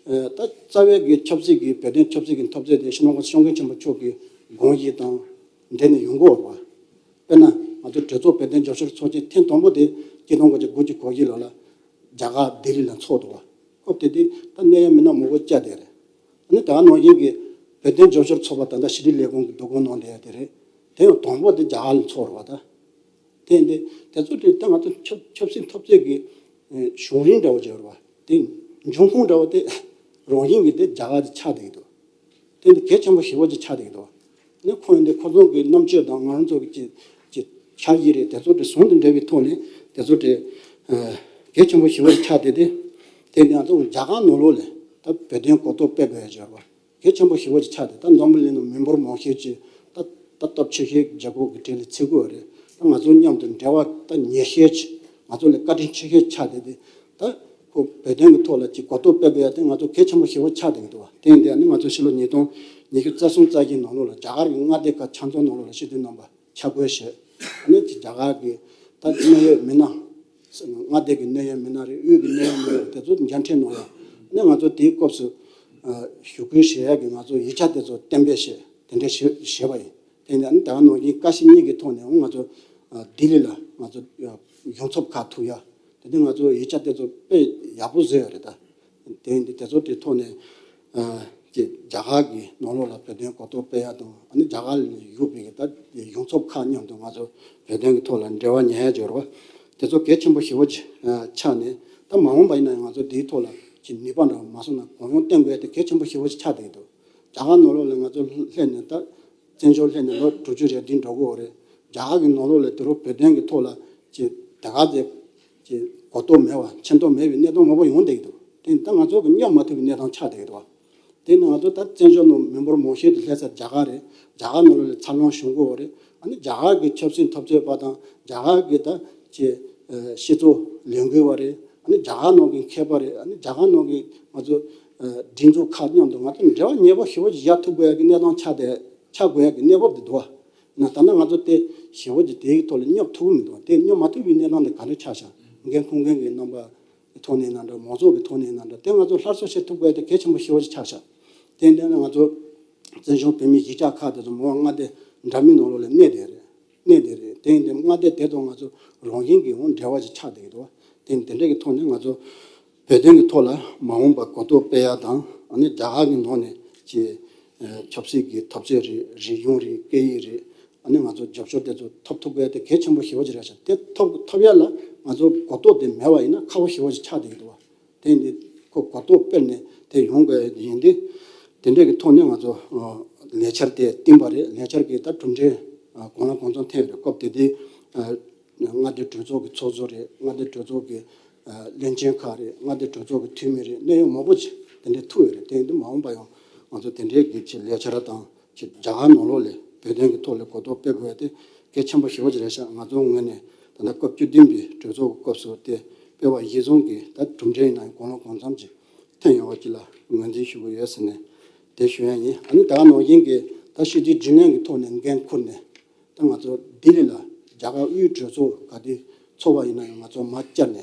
ད་རྩ་བའི་གི་ཆབ་སྲིད་ཀྱི་བོད་དོན་ཆབ་སྲིད་ཀྱི་འཐབ་རྩོད་དེ་སྤྱི་ནོར་༸གོང་ས་༸སྐྱབས་མགོན་ཆེན་པོ་མཆོག་གི་དགོངས་གཞི་དང་འབྲེལ་ནས་ཡོང་གི་ཡོད་རེད་བ། དཔེར་ན་ང་ཚོ་གྲོས་ཚོགས་བོད་དོན་རྒྱབ་སྐྱོར་ཚོགས་ཆེན་ཐེངས་དང་པོ་དེ་གཅིག་སྟོང་དགུ་བརྒྱ་དགུ་བཅུ་གོ་བཞི་ལོ་ལ་རྒྱ་གར་ལྡི་ལི་ལ་འཚོགས་འདུག་བ། སྐབས་དེ་དུས་ད་གནད་ཡོད་མི་སྣ་མང་པོ་བཅར་བསྡད་རེད། ཨ་ནི་ད་ནང་བཞིན་གྱི་བོད་དོན་རྒྱབ་སྐྱོར་ཚོགས་པ་ད་ལྟ་ཕྱི་དྲིལ་ལས་ཁུངས་ཀྱི་བསྡུ་སྐོང་གནང་བསྡད་ཡ་དེ་རེད། དེ་ཡང་དང་པོ་དེ་རྒྱ་གར་ལ་འཚོགས་རེད་བ་ད། དེ་ཡིན་དུས་དེ་ཚོ་དེ་ད་ང་ཚོ་ཆབ་ཆབ་སྲིད་འཐབ་རྩོད་ཀྱི་ཨེ་བྱུང་རིམ་འདྲ་བོ་ཅིག་ཡོད་རེད་བ། དེ་འབྱུང་ཁུངས་འདྲ་བོ་དེ་རང་བཞིན་གྱིས་དེ་རྒྱ་གར་དེ་ཆགས་བསྡད་ཀྱི་འདུག་དེ་འདི་གལ་ཆེན་པོ་ཞེ་པོ་ཅིག་ཆགས་བསྡད་ཀྱི་འདུག་ནི་ཁོ་ཡིན་དེ་ཁོ་ཚོ་གི་རྣམ་དཔྱོད་དང་ང་རང་ཚོ་གི་ཅི་ཅི་འཆར་གཞི་རེད། དེ་ཚོ་དེ་ཟུང་དུ་འབྲེལ་བའི་ཐོག་ནས་དེ་ཚོ་དེ་ཨ་གལ་ཆེན་པོ་ཞེ་པོ་ཅིག་ཆགས་བསྡད་དེ། དེ་ནས་ང་ཚོ་རྒྱ་གར་ནང་ལོགས་ལ་ད་བོད་དོན་གོ་རྟོགས་སྤེལ་དགོས་ཡ་ཅིག་ཡོད་རེད་བ། གལ་ཆེན་པོ་ཞེ་པོ་ཅིག་ཆགས་ཏེ་ད་འཛམ་བུ་གླིང་ནང་མི་འབོར་མང་ཤོས་ཅིག་ད་ད་སྟོབས་ཆེ་ཤོས་རྒྱལ་ཁབ་ཀྱི་གྲས་ལ་ཚུད་ཀྱི་ཡོད་རེད། ད་ང་ཚོ་མཉམ་དུ་འབྲེལ་བ་ད་ཉེ་ཤོས་ཅིག་ང་ཚོ་ལ་བཀའ་དྲིན་ཆེ་ཤོས་ཆགས་ཏེ་དེ་ད་ཁོ་བོད་དོན་གྱི་ཐོག་ལ་ཅིག་གོ་རྟོགས་སྤེལ་དགོས་ཡ་དེ་ང་ཚོ་གལ་ཆེན་པོ་ཞེ་པོ་ཆགས་བསྡད་ཀྱི་འདུག་བ། དེ་ཡིན་དུས་ཨ་ནི་ང་ཚོ་ཕྱི་ལོ་ཉིས་སྟོང་ཉི་ཤུ་རྩ་གསུམ་རྩ་བཞི་ནང་ལོགས་ལ་རྒྱ་གར་གྱི་མངའ་སྡེ་ཁག་ཆ་ཚང་ནང་ལོགས་ལ་སྤྱི་འཐུས་རྣམ་པ་ཆ་བགོས་བྱས། ཨ་ནི་ཅིག་རྒྱ་གར་གྱི་ད་གནད་ཡོད་མི་སྣ། མངའ་སྡེ་གི་གནད་ཡོད་མི་སྣ་རེད། དབུས་ཀྱི་གནད་ཡོད་མི་སྣ་རེད། དེ་ཚོ་མཇལ་འཕྲད་གནང་ཡ། ཨ་ནི་ང་ཚོ་དེའི་སྐབས་སུ་ཨ་ཞུ་སྐུལ་བྱེད་ཡ་གི་ང་ཚོ་ཡིག་ཆ་དེ་ཚོ་གཏན་འབེབས་བྱས་དེ་འདྲ་བྱས་བྱས་པ་ཡིན། དེ་ནས་ཨ་ནི་ད་ག་ནང་བཞིན་བཀའ་སྤྱི་གཉིས་ཀྱི་ཐོག་ནས་ང་ཚོ་ ལྡི་ལི་ལ་ང་ཚོ་ཡོངས་ཚོགས་ཁག་ཐུག་ཡ། དེ་ནས་ང་ཚོ་ཡིག་ཆ་དེ་ཚོ་དཔེ་ཡག་པོ་བཟོས་ཡོད་རེད་ད། དེ་འདི་དེ་ཚོ་དེ་ཐོག་ནས་ཀྱི་རྒྱ་གར་གྱི་ནང་ལོགས་ལ་བོད་དོན་གོ་རྟོགས་སྤེལ་ཡ་དང་ཨ་ནི་རྒྱ་གར་ལ་ཡོད་པའི་ད་ཡོངས་ཚོགས་ཁག་མཉམ་དུ་ང་ཚོ་བོད་དོན་གྱི་ཐོག་ལ་འབྲེལ་བ་ཉར་ཡ་སྦྱོར་བ་དེ་ཚོ་གལ་ཆེན་པོ་ཞེ་པོ་ཅིག་ཆགས་ནས། ད་མ་འོངས་པ་ཡིན་ན་ཡང་ང་ཚོ་འདིའི་ཐོག་ལ་ཀྱི་ནུས་པ་འདྲ་མ་སོང་ན་གོ་ཡོང་བསྟན་དགོས་ཡ་དེ་གལ་ཆེན་པོ་ཞེ་པོ་ཅིག་ཆགས་བསྡད་ཀྱི་འདུག་རྒྱ་གར་ནང་ལོགས་ལ་ང་ཚོ་སླེབས་ནས་ད་བཙན་བྱོལ་སླེབས་ནས་ལོ་དྲུག་ཅུ་རེ་བདུན་འགྲོ་གི་ཡོད་རེད། རྒྱ་གར་གྱི་ནང་ལོགས་ལ་དེ་རུ་བོད་དོན་གྱི་ཐོག་ལ་ཀྱི་དེ་ག་ཚོད་ཀྱི་གོ་རྟོགས་མེད་པ་མཁྱེན་རྟོགས་མེད་པའི་གནས་སྟངས་མང་པོ་ཡོང་བསྡད་ཀྱི་འདུག་དེ་ད་ང་ཚོ་གི་སྙོབ་མ་ཐུབ་པའི་གནས་སྟངས་ཆགས་བསྡད་ཀྱི་འདུག་དེ་ནི་ང་ཚོ་ད་བཙན་བྱོལ་ནང་མི་འབོར་མང་ཤོས་དེ་སླེབས་ས་རྒྱ་གར་རེད། རྒྱ་གར་ནང་ལོགས་ལ་འཚར་ལོངས་བྱུང་གི་ཡོད་རེད། ཨ་ནི་རྒྱ་གར་གྱི་ཆབ་སྲིད་འཐབ་རྩོད་པ་དང་རྒྱ་གར་གྱི་ད་ཀྱི་སྤྱི་ཚོགས་ལས་འགུལ་བ་རེད། ཨ་ནི་རྒྱ་གར་ནང་གི་མཁས་པ་རེད། ཨ་ནི་རྒྱ་གར་ནང་གི་ང་ཚོ་སྒྲིག་འཛུགས་ཁག་མཉམ་དུ་ང་ཚོ་འབྲེལ་བ་ཉེ་པོ་ཞེ་པོ་ཅིག་ཡར་ཐུག་དགོས་ཡ་གི་གནས་སྟངས་ཆགས་བསྡད་ཆགས་དགོས་ཡ་གི་གནས་བབ་དེ་འདུག་བ། ན་ད་ལྟ་ང་ཚོ་དེ་ཞེ་པོ་ཅིག་དེའི་ཐོག་ལ་སྙོབ་ཐུབ་མི་འདུག་དེ་སྙོབ་མ་ཐུབ་པའི་གནས་སྟངས་དེ་ག་འདྲ་ཆགས་ཤག་འགན་འཁུར་མཁན་གྱི་རྣམ་པ་གི་ཐོག་ནས་ཡིན་ན་འདྲ། མང་ཚོགས་ཀྱི་ཐོག་ནས་ཡིན་ན་འདྲ། དེ་ང་ཚོ་སླར་གསོ་བྱེད་ཐུབ་དགོས་དེ་གལ་ཆེན་པོ་ཞེ་པོ་ཅིག་ཆགས་ཤག་དེ་འདྲ་ན་ང་ཚོ་བཙན་བྱོལ་བོད་མིའི་གཞིས་ཆགས་ཁག་དེ་ཚོ་མི་མང་མངའ་སྡེ་འདྲ་མིན་ནང་ལོགས་ལ་གནས་བསྡད་རེད། གནས་བསྡད་རེད། དེ་ཡིན་དུས་མངའ་སྡེ་དེ་དང་ང་ཚོ་རང་བཞིན་གྱིས་འོང་འབྲེལ་བ་ཞིག་ཆགས་བསྡད་ཀྱི་འདུག་དེ་དེ་འདྲ་གི་ཐོག་ནས་ང་ཚོ་བོད་དོན་གྱི་ཐོག་ལ་མ་འོངས་པ་གོ་རྟོགས་སྤེལ་ཡ་དང་། ཨ་ནི་རྒྱ་གར་གྱི་ནང་ནས་ཀྱི་ཆབ་སྲིད་ཀྱི་འཐབ་རྩོད་རེད། རིག་གཞུང་རེད། སྐད་ཡིག་རེད། ཨ་ནི་ང་ཚོ་རྒྱབ་སྐྱོར་དེ་ཚོ་ཐོབ་ཐུབ་དགོས་དེ་གལ་ཆེན་པོ་ཞེ་པོ་ཅིག་རེད་ཤག་དེ་ཐོབ་ཐོབ་ཡ་ལ་ང་ཚོ་གོ་རྟོགས་དེ་མེད་པ་ཡིན་ན་ཁག་པོ་ཞེ་པོ་ཅིག་ཆགས་བསྡད་ཀྱི་འདུག་བ། དེ་ཡིན་དུས་ཁོ་གོ་རྟོགས་སྤེལ་ནས་དེ་ཡོང་དགོས་ཡིན་དུས། དེ་འདྲས་ཀྱི་ཐོག་ནས་ང་ཚོ་ལས་འཆར་དེ་བཏིང་པ་རེད། ལས་འཆར་གྱི་ད་གྲུབ་འབྲས་གང་ལ་གང་འཚམ་ཐོན་རེད། སྐབས་དེ་དུས་མངའ་སྡེ་གྲོས་ཚོགས་ཀྱི་ཚོགས་གཙོ་རེད། མངའ་སྡེ་གྲོས་ཚོགས་ཀྱི་བློན་ཆེན་ཁག་རེད། མངའ་སྡེ་གྲོས་ཚོགས་ཀྱི་འཐུས་མི་རེད། གནད་ཡོད་མང་པོ་ཅིག་དེ་འདྲས་ཐུག་ཡོད་རེད། དེ་ཡིན་དུས་མ་འོངས་པ་ཡང་ང་ཚོ་དེ་འདྲས་ཀྱི་ཆེད་ལས་འཆར་དང་ཆེད་རྒྱ་གར་ནང་ལོགས་ལ་བོད་དོན་གྱི་ཐོག་ལ་གོ་རྟོགས་སྤེལ་དགོས་ཡ་དེ་གལ་ཆེན་པོ་ཞེ་པོ་ཅིག་རེད་ཤག་ང་ཚོའི་ངོས་ནས་ད་ལྟ་སྐབས་བཅུ་བདུན་པའི་གྲོས་ཚོགས་ཀྱི་སྐབས་སུ་དེ་སྤེལ་བ་གཞིར་བཟུང་གིས་ད་གྲུབ་འབྲས་ཡིན་ན་ཡང་གང་ལ་གང་འཚམ་ཅིག་ཐོན་ཡོང་བ་ཅིག་ལ་ངོས་འཛིན་ཞུ་གི་ཡོད་ཟེར་ནས་དེ་ཞུ་ཡ་ཡིན། ཨ་ནི་ད་ག་ནང་བཞིན་གྱི་ད་སྤྱི་འཐུས་རྒྱུན་ལས་ཀྱི་ཐོག་ནས་འགན་འཁུར་ནས། ད་ང་ཚོ་ལྡི་ལི་ལ་རྒྱ་གར་དབུས་གྲོས་ཚོགས་ག་དུས་ཚོགས་པ་ཡིན་ན་ཡང་ང་ཚོ་མར་བཅར་ནས་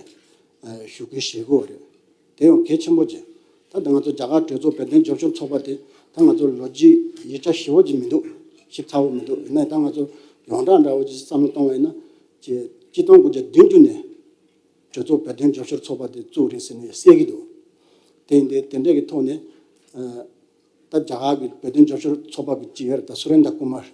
ཨ་ཞུ་སྐུལ་བྱེད་དགོས་རེད། དེ་ཡང་གལ་ཆེན་པོ་ཅིག་ད་ལྟ་ང་ཚོ་རྒྱ་གར་གྲོས་ཚོགས་བོད་དོན་རྒྱབ་སྐྱོར་ཚོགས་པ་དེ་ད་ང་ཚོ་ལོ་རྒྱུས་ཡིག་ཆ་ཞེ་པོ་ཅིག་མི་འདུག་ཞིབ་ཚགས་པོ་མི་འདུག་ཡིན་ན་ད་ང་ཚོ་ཡོངས་གྲགས་འདྲ་བོ་ཅིག་བསམ་བློ་གཏོང་བ་ཡིན་ན་ཅེ་གཅིག་སྟོང་དགུ་བརྒྱ་བདུན་ཅུ་ནས་གྲོས་ཚོགས་བོད་དོན་རྒྱབ་སྐྱོར་ཚོགས་པ་དེ་བཙུགས་རེད་ཟེར་ནས་གསལ་གྱི་འདུག་དེ་ཡིན་དུས་དེ་འདྲ་གི་ཐོག་ནས་ཨ། ད་རྒྱ་གར་གྱི་བོད་དོན་རྒྱབ་སྐྱོར་ཚོགས་པ་གི་ཅིག་ཡོད་རེད། ད་སུ་རེན་དྲ་ཀུ་མར།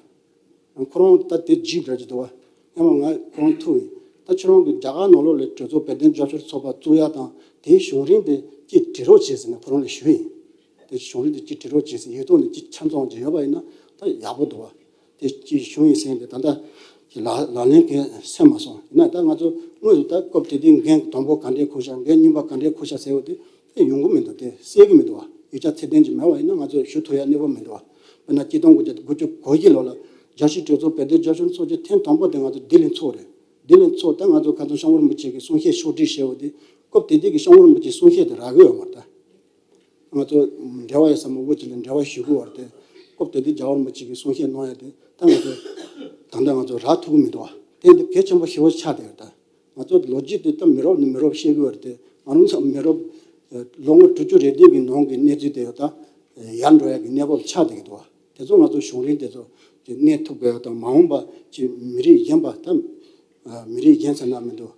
ཁོ་རང་ད་དེ་ཇི་འདྲ་ཅིག་འདུག་བ། སྔོན་མ་ང་ཁོ་རང་ཐུག་ཡིན། ད་ཁྱོད་རང་གི་རྒྱ་གར་ནང་ལོགས་ལ་གྲོས་ཚོགས་བོད་དོན་རྒྱབ་སྐྱོར་ཚོགས་པ་བཙུགས་ཡ་དང་དེའི་བྱུང་རིམ་དེ་ཅིག་དྲི་རོགས་བྱེད་ཟེར་ནས་ཁོ་རང་ལ་ཞུས་ཡིན། དེ་བྱུང་རིམ་དེ་ཅིག་དྲི་རོགས་བྱེད་ཟེར་ཡིག་ཐོག་ནས་ཅིག་ཆ་ཚང་ཅིག་ཡོད་པ་ཡིན་ན་ད་ཡག་པོ་འདུག་བ། དེ་ཅིག་བྱུང་ཡིན་ཟེར་ཏེ་ད་ལྟ་ལག་ལག་ལེན་གང་སེམས་མ་སོང་། ཡིན་ན་ད་ང་ཚོ་དངོས་སུ་ད་སྐབས་དེ་དུས་འགན་དང་པོ་ག་འདྲས་འཁུར་ཤག་འགན་གཉིས་པ་ག་འདྲས་འཁུར་ཤག་ཟེར་བ་དེ་དེ་ཡོང་གི་མི་འདུག་དེ་གསལ་གི་མི་འདུག་བ། ཡིག་ཆ་ཚད་ལྡན་ཅིག་མེད་པ་ཡིན་ན་ང་ཚོས་ཞུ་ཐུབ་ཡ་གནས་བབ་མི་འདུག་བ། དཔེར་ན་གཅིག་སྟོང་དགུ་བརྒྱ་དགུ་བཅུ་གོ་བཞི་ལོ་ལ་རྒྱལ་སྤྱིའི་གྲོས་ཚོགས་བོད་དོན་རྒྱབ་སྐྱོར་ཚོགས་ཆེན་ཐེངས་དང་པོ་དེ་ང་ཚོ་ལྡི་ལི་ཚོགས་རེད། ལྡི་ལི་ཚོགས་ད་ང་ཚོ་ཁ་སང་སྐྱབས་མགོན་རིན་པོ་ཆེ་གི་གསུང་བཤད་ཕྱོགས་སྒྲིག་བྱས་པ་དེ་སྐབས་དེ་དུས་ཀྱི་སྐྱབས་མགོན་རིན་པོ་ཆེའི་གསུང་བཤད་དེ་རག་གི་ཡོད་མ་རེད་ད། ང་ཚོ་འབྲེལ་བ་ཡོད་ས་མང་པོ་ཅིག་ལ་འབྲེལ་བ་ཞུ་དགོས་པ་རེད་དེ། སྐབས་དེ་དུས་རྒྱལ་བ་རིན་པོ་ཆེ་གིས་གསུང་བཤད་གནང་ཡ་དེ་ད་ང་ཚོ་ད་ལྟ་ང་ཚོ་རག་ཐུབ་ཀྱི་མི་འདུག་བ། དེ་འདི་གལ་ཆེན་པོ་ཞེ་པོ་ཆགས་བསྡད་ཡོད་ད། ང་ཚོ་ལོ་རྒྱུས་དེ་ད་མི་རབས་ནས་མི་རབས་བཤད་དགོས་པ་རེད་དེ། ང་རང་ཚོ་མི་རབས་ལོ་ངོ་དྲུག་ཅུ་རེ་བདུན་གྱི་ནང་གི་གནས་ཚུལ་དེ་ད་ཡར་འགྲོ་ཡ་གི་གནས་བབ་ཆགས་བསྡད་ཀྱི་འདུག་བ། དེ་ཚོ་ང་ཚོ་བྱུང་རིམ་དེ་ཚོ་གནས་ཐུབ་དགོས་ཡ་དང་མ་འོངས་པ་ཅིག་མི་རིགས་གཞན་པ་ད་མི་རིགས་གཞན་ཟེར་ན་མི་འདུག་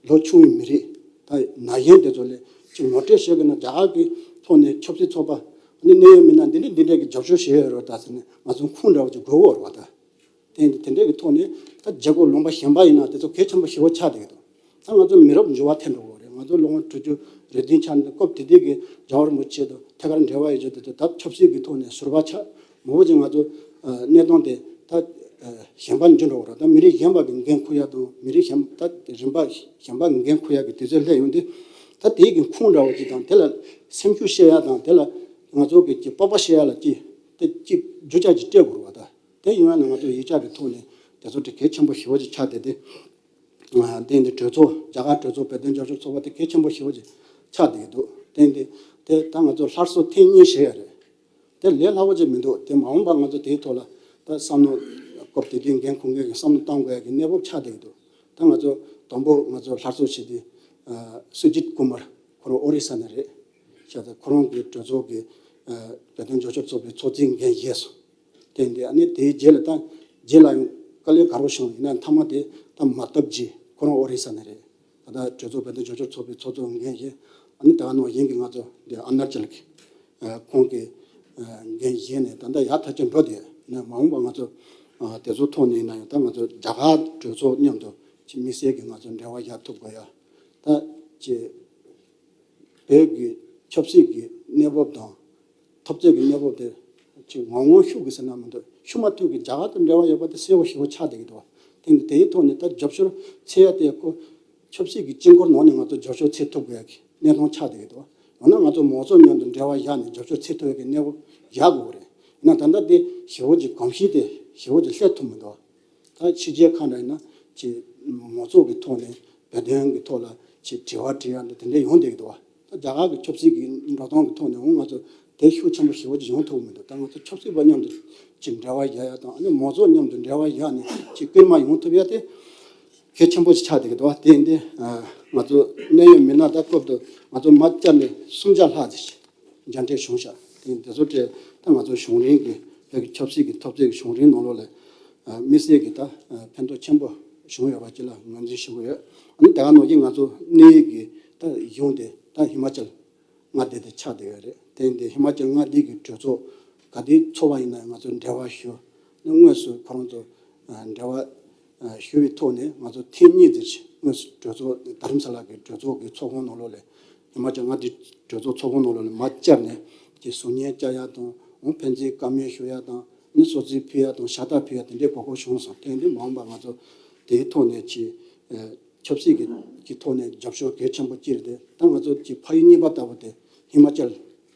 ལོ་ཆུང་བའི་མི་རིགས་ད་ན་གཞོན་དེ་ཚོ་ལ་ཅིག་ངོ་སྤྲོད་བྱེད་དགོས་ན་རྒྱ་གར་གྱི་ཐོག་ནས་ཆབ་སྲིད་ཚོགས་པ་ནི་གནད་ཡོད་མི་སྣ་འདི་འདྲ་འདི་འདྲ་གི་རྒྱབ་སྐྱོར་བྱེད་ཡོད་རེད་ད་ཟེར་ནས་ང་ཚོ་ཁུངས་འདྲ་བོ་ཅིག་དགོས་ཀྱི་ཡོད་རེད་བ་ད། དེ་དེ་འདྲ་གི་ཐོག་ནས་ད་རྒྱལ་ཁབ་ལུང་པ་གཞན་པ་ཡིན་ན་དེ་ཚོ་གལ་ཆེན་པོ་ཞེ་པོ་ཆགས་བསྡད་ཀྱི་འདུག་ད་ང་ཚོ་མི་རབས་འགྱུར་བ་ཐེབས་འགྲོ་གི་རེད། ང་ཚོ་ལོ་ངོ་དྲུག་ཅུ་རེ་བདུན་ཆགས་ནས་སྐབས་དེ་དུས་ཀྱི་རྒྱལ་བ་རིན་པོ་ཆེ་དང་ཐད་ཀར་འབྲེལ་བ་ཡོད་ཆོག་དེ་ཚོ་ད་ཆབ་སྲིད་ཀྱི་ཐོག་ནས་ཟུར་པ་ཆགས་མང་པོ་ཅིག་ང་ཚོ་གནས་སྟངས་དེ་ད་གཞན་པ་འགྱུར་འགྲོ་གི་རེད། ད་མི་རིགས་གཞན་པ་གི་འགན་འཁུར་ཡ་དང་མི་རིགས་གཞན་ད་རིམ་པ་གཞན་པ་གི་འགན་འཁུར་ཡ་གི་དུས་ཚོད་སླེབས་ཡོང་དུས་ད་དེའི་གི་ཁུངས་འདྲ་བོ་ཅིག་དང་དེ་ལ་སེམས་ཤུགས་བཤད་ཡ་དང་དེ་ལ་ང་ཚོ་གི་ཅིག་སྤོབས་པ་བཤད་ཡ་ལ་ཅིག་དེ་ཅིག་རྒྱུ་ཆ་ཅིག་སྤྲད་དགོས་རེད་བ་ད། དེ་ཡིན་ན་ང་ཚོ་ཡིག་ཆ་གི་ཐོག་ནས་དེ་ཚོ་དེ་གལ་ཆེན་པོ་ཞེ་པོ་ཅིག་ཆགས་བསྡད་དེ། དེ་འདི་གྲོས་ཚོགས་རྒྱ་གར་གྲོས་ཚོགས་བོད་དོན་རྒྱབ་སྐྱོར་ཚོགས་པ་དེ་གལ་ཆེན་པོ་ཞེ་པོ་ཅིག་ཆགས་བསྡད་ཀྱི་འདུག་དེ་འདི་དེ་ད་ང་ཚོ་སླར་གསོ་ཐེངས་གཉིས་བྱས་ཡ་རེད། དེ་ལས་སླ་པོ་ཅིག་མི་འདུག་དེ་མ་འོངས་པ་ང་ཚོ་དེའི་ཐོག་ལ་ད་བསམ་བློ་སྐབས་དེ་དུས་འགན་འཁུར་མཁན་གྱི་བསམ་བློ་གཏོང་དགོས་ཡ་གི་གནས་བབ་ཆགས་བསྡད་ཀྱི་འདུག་ད་ང་ཚོ་དང་པོ་ང་ཚོ་སླར་གསོ་བྱས་ཏེ་སུ་ཇིད་ཀུ་མར་ཁོ་རང་ཨོ་རི་ས་ནས་རེད། བྱས་ཙང་ཁོ་རང་གི་གྲོས་ཚོགས་ཀྱི་བོད་དོན་རྒྱབ་སྐྱོར་ཚོགས་པའི་ཚོགས་གཙོའི་འགན་བཞེས་སོང་། དེ་འདི་ཨ་ནི་དེའི་རྗེས་ལ་ད་རྗེས་ལ་ཡང་ དཀའ་ལས་ཁག་པོ་བྱུང་། ཡིན་ན་མཐའ་མ་དེ་ད་མ་བཏབ་རྗེས་ཁོ་རང་ཨོ་རི་ས་ནས་རེད། ད་ལྟ་གྲོས་ཚོགས་བོད་དོན་རྒྱབ་སྐྱོར་ཚོགས་པའི་ཚོགས་གཙོ་འགན་བཞེས། ཨ་ནི་ད་ག་ནང་བཞིན་གྱི་ང་ཚོ་འདི་ཨ་ནར་ཅལ་གྱི་ཨ་ཁོང་གི་ཨ་འགན་བཞེས་ནས་ད་ལྟ་ཡག་ཐག་ཆོད་འགྲོ་བསྡད་ཡོད། ཡིན་ན་མ་འོངས་པ་ང་ཚོ་ཨ་དེ་ཚོ་ཐོག་ནས་ཡིན་ན་ཡང་ད་ང་ཚོ་རྒྱ་གར་གྲོས་ཚོགས་མཉམ་དུ་ཅིག་དམིགས་བསལ་གྱི་ང་ཚོ་འབྲེལ་བ་ཡག་ཐུབ་དགོས་ཡ། ད་ཅིག་བོད་ཀྱི་ཆབ་སྲིད་ཀྱི་གནས་བབ་དང་འཐབ་རྩོད་ཀྱི་གནས་བབ་དེ་ཅིག་ངང་ངམ་ཤུགས་ཀྱིས་ཟེར་ན་མི་འདུག་ཤུགས་མ་ཐུག་གི་རྒྱ་གར་དང་འབྲེལ་བ་ཡོད་པ་དེ་གསལ་པོ་ཞེ་པོ་ཆགས་བསྡད་ཀྱི་འདུག་དེ་འདི་དེའི་ཐོག་ནས་ད་རྒྱབ་སྐྱོར་འཚོལ་ཡ་དེ་ཁོ་ཆབ་སྲིད་ཀྱི་དཀྱིལ་འཁོར་ནང་ནས་ང་ཚོ་རྒྱབ་སྐྱོར་འཚོལ་ཐུབ་དགོས་ཡ་གི་གནས་སྟངས་ཆགས་བསྡད་ཀྱི་འདུག་ཡང་ན་ང་ཚོ་མང་ཚོགས་མཉམ་དུ་འབྲེལ་བ་བཞག་ནས་རྒྱབ་སྐྱོར་འཚོལ་ཐུབ་ཡ་གི་གནས་བབ་རྒྱག་དགོས་རེད། ཡིན་ན་ད་ལྟ་དེ་ཞེ་པོ་ཅིག་གོམས་གཤིས་དེ་ཞེ་པོ་ཅིག་སླེབས་ཐུབ་མི་འདུག་ད་ཕྱི་རྒྱལ་ཁག་འདྲ་ཡིན་ན་ཅིག་མང་ཚོགས་ཀྱི་ཐོག་ནས་བོད་དོན་གྱི་ཐོག་ལ་ཅིག་དྲི་བ་དྲི་ཡ་འདི་དེ་འདྲས་ཡོང་བསྡད་ཀྱི་འདུག་བ། ད་རྒྱ་གར་གྱི་ཆབ་སྲིད་ཀྱི་འགྲོ་སྟངས་ཀྱི་ཐོག་ནས་འོང་ང་ཚོ་དེ་ཤུགས་ཆེན་པོ་ཞེ་པོ་ཅིག་ཡོང་ཐུབ་མི་འདུག་ད་ང་ཚོ་ཆབ་སྲིད་པ་མཉམ་དུ་ཅིག་འབྲེལ་བ་བཞག་ཡ་དང་ཨ་ནི་མང་ཚོགས་མཉམ་དུ་འབྲེལ་བ་བཞག་ནས་ཅིག་སྐུལ་མ་ཡོང་ཐུབ་ཡ་དེ་གལ་ཆེན་པོ་ཞིག་ཆགས་བསྡད་ཀྱི་འདུག་བ། དེ་ཡིན་དུས་ང་ཚོ་གནད་ཡོད་མི་སྣ་ད་སྐབས་དུ་ང་ཚོ་མ་བཅར་ནས་སུམ་བརྒྱ་ལྷག་ཙམ་ཞིག་མཇལ་འཕྲད་བྱུང་ཤག་དེ་དེ་ཚོ་གྲས་ད་ང་ཚོ་གཞུང་རིང་གི་བོད་ཀྱི་ཆབ་སྲིད་ཀྱི་འཐབ་རྩོད་ཀྱི་གཞུང་རིང་ནང་ལོགས་ལ་དམིགས་བསལ་གྱི་ད་ཕན་ཐོགས་ཆེན་པོ་བྱུང་ཡོད་པ་ཅིག་ལ་ངོས་འཛིན་ཞུ་གི་ཡོད། ཨ་ནི་ད་ག་ནང་བཞིན་ང་ཚོ་གནས་ཡུལ་གྱི་ད་གཞུང་དེ་ད་ཧི་མ་ཅལ་མངའ་སྡེ་དེ་ཆགས་བསྡད་ཡོད་རེད། དེ་ཡིན་དུས་ཧི་མ་ཅལ་མངའ་སྡེ་གི་གྲོས་ཚོགས་ག་དུས་ཚོགས་པ་ཡིན་ན་ཡང་ང་ཚོ་འབྲེལ་བ་ཞུ། ཨ་ནི་དངོས་སུ་ཁོ་རང་ཚོ་འབྲེལ་བ་ཞུ་བའི་ཐོག་ནས་ང་ཚོ་ཐེངས་གཉིས་ཙམ་ཞིག་དངོས་སུ་གྲོས་ཚོགས་དྷ་རམ་ས་ལ་གི་གྲོས་ཚོགས་ཀྱི་ཚོགས་ཁང་ནང་ལོགས་ལ་ཧི་མ་ཅལ་མངའ་སྡེ་གྲོས་ཚོགས་ཚོགས་ཁང་ནང་ལོགས་ལ་མར་བཅར་ནས་ཀྱི་གསུང་སྙན་བཅར་ཡ་དང་འོང་ཕན་ཚུན་བཀའ་མོལ་ཞུ་ཡ་དང་ནི་གསོལ་ཚིགས་ཕུལ་ཡ་དང་ཤ་སྟག་ཕུལ་ཡ་དེ་འདྲའི་གོ་སྐབས་བྱུང་སོང་། དེ་འདི་མ་འོངས་པ་ང་ཚོ་དེའི་ཐོག་ནས་ཀྱི་ཆབ་སྲིད་ཀྱི་ཀྱི་ཐོག་ནས་རྒྱབ་སྐྱོར་གལ་ཆེན་པོ་ཅིག་རེད་དེ། ད་ང་ཚོ་ཀྱི་ཕ་ཡུལ་གཉིས་པ་ལྟ་བུ་དེ་ཧི་མ་ཅལ་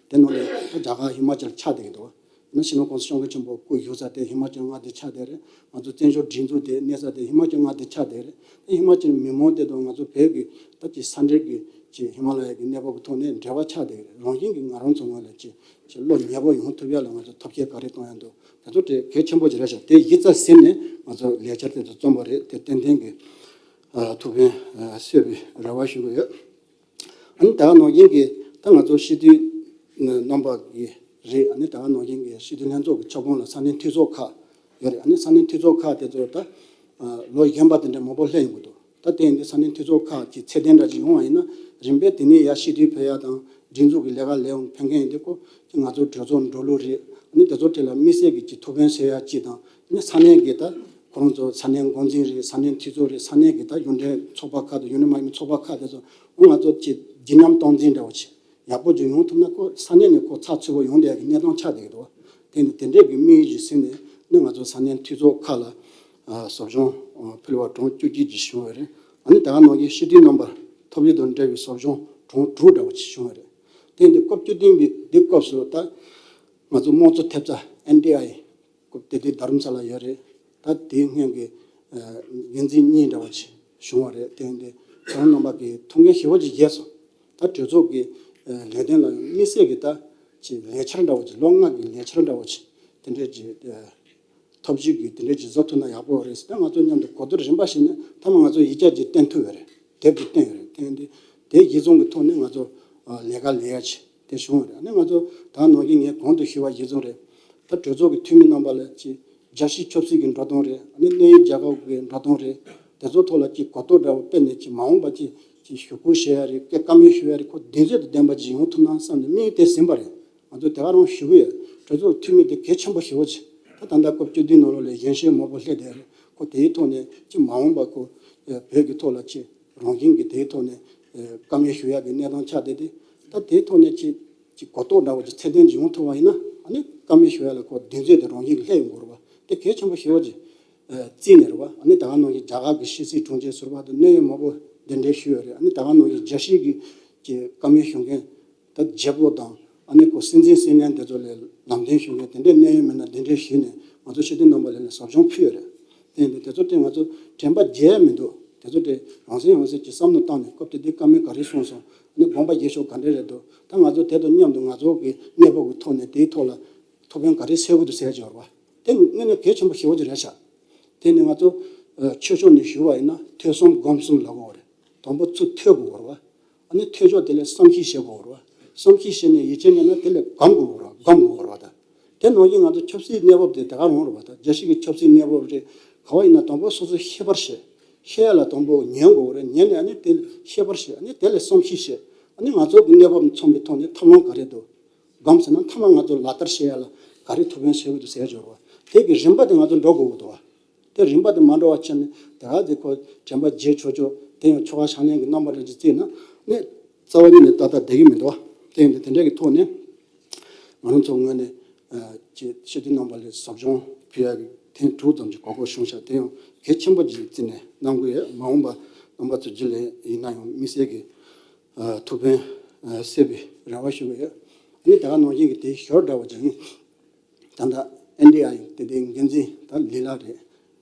དེ་ནང་ནས་ད་རྒྱ་གར་ཧི་མ་ཅལ་ཆགས་བསྡད་ཀྱི་འདུག་ན་ཕྱི་ནང་གོང་ས་སྐྱབས་མགོན་ཆེན་པོ་སྐུ་བཞུགས་ས་དེ་ཧི་མ་ཅལ་མངའ་སྡེ་ཆགས་བསྡད་རེད། ང་ཚོ་བཙན་བྱོལ་སྒྲིག་འཛུགས་དེ་གནས་ས་དེ་ཧི་མ་ཅལ་མངའ་སྡེ་ཆགས་བསྡད་རེད། ད་ཧི་མ་ཅལ་མི་མང་དེ་དང་ང་ཚོ་བོད་ཀྱི་ད་ཀྱི་ས་འབྲེལ་གྱི་ཀྱི་ཧི་མ་ལ་ཡ་གི་གནས་བབ་ཀྱི་ཐོག་ནས་འབྲེལ་བ་ཆགས་བསྡད་རེད། རང་བཞིན་གྱིས་ང་རང་ཚོ་ངོས་ལ་ཀྱི་ཀྱི་བློ་ཉེ་པོ་ཡོང་ཐུབ་ཡ་ལ་ང་ཚོ་ཐབས་ཤེས་ག་རེ་གཏོང་ཡ་འདུག་དེ་ཚོ་དེ་གལ་ཆེན་པོ་ཅིག་རེད་ཤག་དེ་གཞི་རྩ་ཟིན་ནས་ང་ཚོ་ལས་འཆར་དེ་ཚོ་རྩོམ་པ་རེད། དེ་ཏན་ཏན་གྱི་ཨ་ཐུགས་ཕན་ཨ་གསོས་པའི་རེ་བ་ཞུ་གི་ཡོད། ཨ་ནི་ད་ག་ནང་བཞིན་གྱི་ད་ང་ཚོ་སྤྱི་འཐུས་རྣམ་པ་གི་རེད། ཨ་ནི་ད་ག་ནང་བཞིན་གྱི་སྤྱི་འཐུས་ལྷན་ཚོགས་ཀྱི་ཁྱབ་ཁོངས་ལ་ས་གནས་འཐུས་ཚོགས་ཁག་ཡོད་རེད། ཨ་ནི་ས་གནས་འཐུས་ཚོགས་ཁག་དེ་ཚོ་ད་ཨ་ལོ་གཞོན་པ་དེ་འདྲ་མང་པོ་སླེབས་ཡོང་གི་འདུག་ད་དེ་ཡིན་དུས་ས་གནས་འཐུས་ཚོགས་ཁག་གི་ཚད་ལྡན་འདྲ་ཅིག་ཡོང་བ་ཡིན་ན་རིམ་པས་དེ་ནས་ཡར་སྤྱི་འཐུས་ཕེབས་ཡ་དང་སྒྲིག་འཛུགས་ཀྱི་ལས་ཀ་ལས་ཡོང་ཕན་མཁན་ཡིན་དུས་ཁོ་ང་ཚོ་གྲོས་ཚོགས་འགྲོ་ལུགས་རེད། ཨ་ནི་དེ་ཚོ་དེ་ལ་དམིགས་བསལ་གྱི་ཅིག་ཐུགས་ཕན་གསོས་ཡ་ཅིག་དང་ཨ་ནི་ས་གནས་ཀྱི་ད་ཁོ་རང་ཚོ་ས་གནས་འགོ་འཛིན་རེད། ས་གནས་འཐུས་ཚོགས་རེད། ས་གནས་ཀྱི་ད་གཞུང་འབྲེལ་ཚོགས་པ་ཁག་དང་གཞུང་འབྲེལ་མ་ཡིན་པའི་ཚོགས་པ་ཁག་དེ་ཚོ་ཨ་ང་ཚོ་ཅིག་བརྗིད་ཉམས་སྟངས་འཛིན་འདྲ་བོ་ཅིག་ཡག་པོ་ཅིག་ཡོང་ཐུབ་ན་ཁོ་ས་གནས་ནས་ཁོ་ཚགས་ཚུད་པོ་ཡོང་བསྡད་ཀྱི་གནས་སྟངས་ཆགས་བསྡད་ཀྱི་འདུག་དེ་ནི་དེ་འདྲས་ཀྱི་དམིགས་ཡུལ་ཞིག་ཟིན་ནས་ནི་ང་ཚོ་ས་གནས་འཐུས་ཚོགས་ཁག་ལ་ཨ་ཟབ་སྦྱོང་ཨ་ཕུལ་བ་གྲངས་བཅུ་གཅིག་ཅིག་བྱུང་བ་རེད། ཨ་ནི་ད་ག་ནང་བཞིན་སྤྱི་འཐུས་རྣམ་པར་ཐོབ་ཡིག་དང་འབྲེལ་བའི་ཟབ་སྦྱོང་གྲངས་དྲུག་འདྲ་བོ་ཅིག་བྱུང་བ་རེད། དེ་འདི་སྐབས་བཅུ་བདུན་པའི་འདི་སྐབས་སུ་ད་ང་ཚོ་དམངས་གཙོ་ཐེབས་རྩ་ཨེན་ཌི་ཨའི་སྐབས་དེ་དུས་རྡ་རམ་ས་ལ་ཡོད་རེད། ད་དེའི་སྔོན་གྱི་ཨ་འགན་འཛིན་གཉིས་འདྲ་བོ་ཅིག་བྱུང་བ་རེད། དེ་འདི་ཁོང་རྣམ་པ་གི་ཐུགས་འགན་ཞེ་པོ་ཅིག་བཞེས་སོང་། ད་གྲོས་ཚོགས་ཀྱི་ཨ་ལས་དོན་ལ་དམིགས་བསལ་གྱི་ད་ཅིག་ལས་འཆར་འདྲ་བོ་ཅིག་ལོ་ལྔ་གི་ལས་འཆར་འདྲ་བོ་ཅིག་དེ་འདྲས་ཅིག་ཨ་ཐབས་ཇུས་ཀྱི་དེ་འདྲས་ཅིག་བཟོ་ཐུབ་ན་ཡག་པོ་རེད་ཟེར་ད་ང་ཚོ་མཉམ་དུ་གོ་བསྡུར་རིམ་པ་བྱས་ནས་མཐའ་མ་ང་ཚོ་ཡིག་ཆ་ཅིག་བཏོན་ཐུབ་ཡོད་རེད། དེབ་ཅིག་བཏོན་ཡོད་རེད། དེ་འདི་དེ་གཞི་བཟུང་གི་ཐོག་ནས་ང་ཚོ་ཨ་ལས་ཀ་ལས་ཡ་ཅིག་དེ་བྱུང་བ་རེད། ཨ་ནི་ང་ཚོ་ད་ནང་བཞིན་ངས་གོང་དུ་ཞུས་པ་གཞི་བཟུང་རེད། ད་གྲོས་ཚོགས་ཀྱི་འཐུས་མི་རྣམ་པ་ལ་ཅིག་རྒྱལ་སྤྱིའི་ཆབ་སྲིད་ཀྱི་འགྲོ་སྟངས་རེད། ཨ་ནི་གནད་ཡོད་རྒྱལ་ཁབ་ཀྱི་འགྲོ་སྟངས་རེད། དེ་ཚོ་ཐོག་ལ་ཅིག་གོ་རྟོགས་འདྲ་བོ་སྤེལ་ནས་ཅིག་མ་འོངས་པ་ཅིག་ཅིག་ཞུ་སྐུལ་བྱེད་ཡ་རེད། སྐད་བཀའ་མོལ་ཞུ་ཡ་རེད། ཁོ་གདེང་ཚོད་དང་ལྡན་པ་ཅིག་ཡོང་ཐུབ་ན་བསམ་ནས་དམིགས་ཡུལ་དེ་ཟིན་པ་རེད། ང་ཚོ་དེ་ག་རང་ཞུ་གི་ཡོད། གྲོས་ཚོགས་འཐུས་མི་དེ་གལ་ཆེན་པོ་ཞེ་པོ་ཅིག་ད་ད་ལྟ་སྐབས་བཅུ་བདུན་ནང་ལོགས་ལ་གཞོན་གཞོན་མང་པོ་སླེབས་བསྡད་རེད། ཁོ་དེའི་ཐོག་ནས་ཅིག་མ་འོངས་པ་ཁོ་བོད་ཀྱི་ཐོག་ལ་ཅིག་རང་བཞིན་གྱིས་དེའི་ཐོག་ནས་ཨ་བཀའ་མོལ་ཞུ་ཡག་གི་གནས་སྟངས་ཆགས་བསྡད་དེ། ད་དེའི་ཐོག་ནས་ཅིག་ཅིག་གོ་རྟོགས་འདྲ་བོ་ཅིག་ཚད་ལྡན་ཅིག་ཡོང་ཐུབ་པ་ཡིན་ན་ཨ་ནི་བཀའ་མོལ་ཞུ་ཡག་ལ་ཁོ་གདེང་ཚོད་དེ་རང་བཞིན་གྱིས་སླེབས་ཡོང་གི་རེད་བ། དེ་གལ་ཆེན་པོ་ཞེ་པོ་ཅིག་ཨ་བརྩིས་ནས་རེད་བ། ཨ་ནི་ད་ག་ནང་བཞིན་རྒྱ་གར་གྱི་ཕྱི་སྲིད་དྲུང་ཆེ་ཟུར་པ་དང་གནད་ཡོད་མང་པོ་གདན་འདྲེན་ཞུས་ཡོད་རེད། ཨ་ནི་ད་ག་ནང་བཞིན་རྒྱལ་སྤྱིའི་གི་ཀྱི་བཀའ་མོལ་ཞུ་མཁན་ད་བརྗེ་པོ་དང་ཨ་ནི་ཁོ་སྲིད་འཛིན་སྲིད་བློན་དེ་ཚོ་ལ་ལམ་སྟོན་ཞུ་མཁན་དེ་འདྲའི་གནད་ཡོད་མི་སྣ་གདན་འདྲེན་ཞུས་ནས་ང་ཚོ་སྤྱི་འཐུས་རྣམ་པ་ལ་ནས་ཟབ་སྦྱོང་ཕུལ་ཡོད་རེད། དེ་ཡིན་དུས་དེ་ཚོ་དེ་ང་ཚོ་དྲན་པ་བརྗེད་ཡ་མི་འདུག་དེ་ཚོ་དེ་རང་སེམས་རང་སེམས་ཀྱི་བསམ་བློ་བཏང་ནས་སྐབས་དེ་དུས་བཀའ་མོལ་ག་རེ་གསུངས་སོང་། ཨ་ནི་དགོངས་པ་བཞེས་ཕྱོགས་ག་འདྲ་རེད་འདུག་ད་ང་ཚོ་དེ་དང་མཉམ་དུ་ང་ཚོ་གི་གནས་བབ་ཀྱི་ཐོག་ནས་དེའི་ཐོག་ལ་ཐུགས་ཕན་ག་རེ་གསོས་ཀྱི་འདུག་ཟེར་གྱི་ཡོད་རེད་བ། དེ་དངོས་གནས་གལ་ཆེན་པོ་ཞེ་པོ་ཅིག་རེད་ཤག་དེ་ནི་ང་ཚོ་ཨ་ཆོས་ཕྱོགས་ནས་ཞུས་པ་ཡིན་ན་ཐོས་བསམ་སྒོམ་གསུམ་ལབ་དགོས་རེད། དང་པོ་ཚུར་ཐོས་དགོས་རེད་བ། ཨ་ནི་ཐོས་ཕྱོགས་དེ་ལས་བསམ་གཞིག་བྱེད་དགོས་རེད་བ། བསམ་གཞིག་བྱས་ནས་ཡིད་ཆེས་རྙེད་ན་དེ་ལས་སྒོམ་དགོས་རེད་བ། སྒོམ་དགོས་རེད་བ་ད། དེ་ནང་བཞིན་ང་ཚོ་ཆབ་སྲིད་གནས་བབ་དེ་དེ་ག་རང་རེད་བ་ད། རྒྱལ་སྤྱི་གི་ཆབ་སྲིད་གནས་བབ་རེད། ག་བ་ཡིན་ན་དང་པོ་སོ་སོ་ཤེས་པར་བྱེད། ཤེས་ཡ་ལ་དང་པོ་ཉན་དགོས་རེད། ཉན་ནས་ཨ་ནི་དེ་ཤེས་པར་བྱེད། ཨ་ནི་དེ་ལས་བསམ་གཞིག་བྱེད། ཨ་ནི་ང་ཚོ་གི་གནས་བབ་མཚོན་པའི་ཐོག་ནས་ཐབས་ལམ་ག་རེ་འདུག་སྒོམ་ཟེར་ན་མཐའ་མ་ང་ཚོ་ལག་བསྟར་བྱེད་ཡ་ལ་ག་རེ་ཐུགས་ཕན་གསོས་ཀྱི་འདུག་ཟེར་ཡ་འབྱོར་བ། དེ་གི་རིམ་པ་དེ་ང་ཚོ་འགྲོ་དགོས་ཀྱི་འདུག་བ། དེ་རིམ་པ་དེ་མ་འགྲོ་བ་བྱས་ནས་ད་ག་དེ་ཁོ་དྲན་པ་བརྗེད་ཆོག་ཆོག་དེ་ཡང་ཆོ་ག་ཕྱག་ལེན་གྱི་རྣམ་པ་འདྲ་ཅིག་བརྩིས་ན་ནི་རྩ་བ་ཉིད་ནས་ཏག་ཏག་བསྡད་ཀྱི་མི་འདུག་བ། དེ་ཡིན་དུས་དེ་འདྲ་གི་ཐོག་ནས་ང་རང་ཚོ་ངོས་ནས་ཅིག་སྤྱི་འཐུས་རྣམ་པ་ལ་ཟབ་སྦྱོང་ཕུལ་ཡ་གི་ཐེངས་དྲུག་ཙམ་གྱི་གོ་སྐབས་བྱུང་ཤག་དེ་ཡང་གལ་ཆེན་པོ་ཅིག་བརྩིས་ནས་གནང་གི་ཡོད། མ་འོངས་པ་རྣམ་པ་ཚོ་རྗེས་ལ་ཡིན་ན་ཡང་དམིགས་བསལ་གྱི་ཐུགས་ཕན་གསོས་པའི་རེ་བ་ཞུ་གི་ཡོད། ཨ་ནི་ད་ག་ནང་བཞིན་གྱི་དེའི་ཞོར་འདྲ་བ་ཅིག་ཡིན། ད་ལྟ་ཨེན་ཌི་ཨའི་དེ་དེའི་འགན་འཛིན་ད་ལི་ལ་རེད།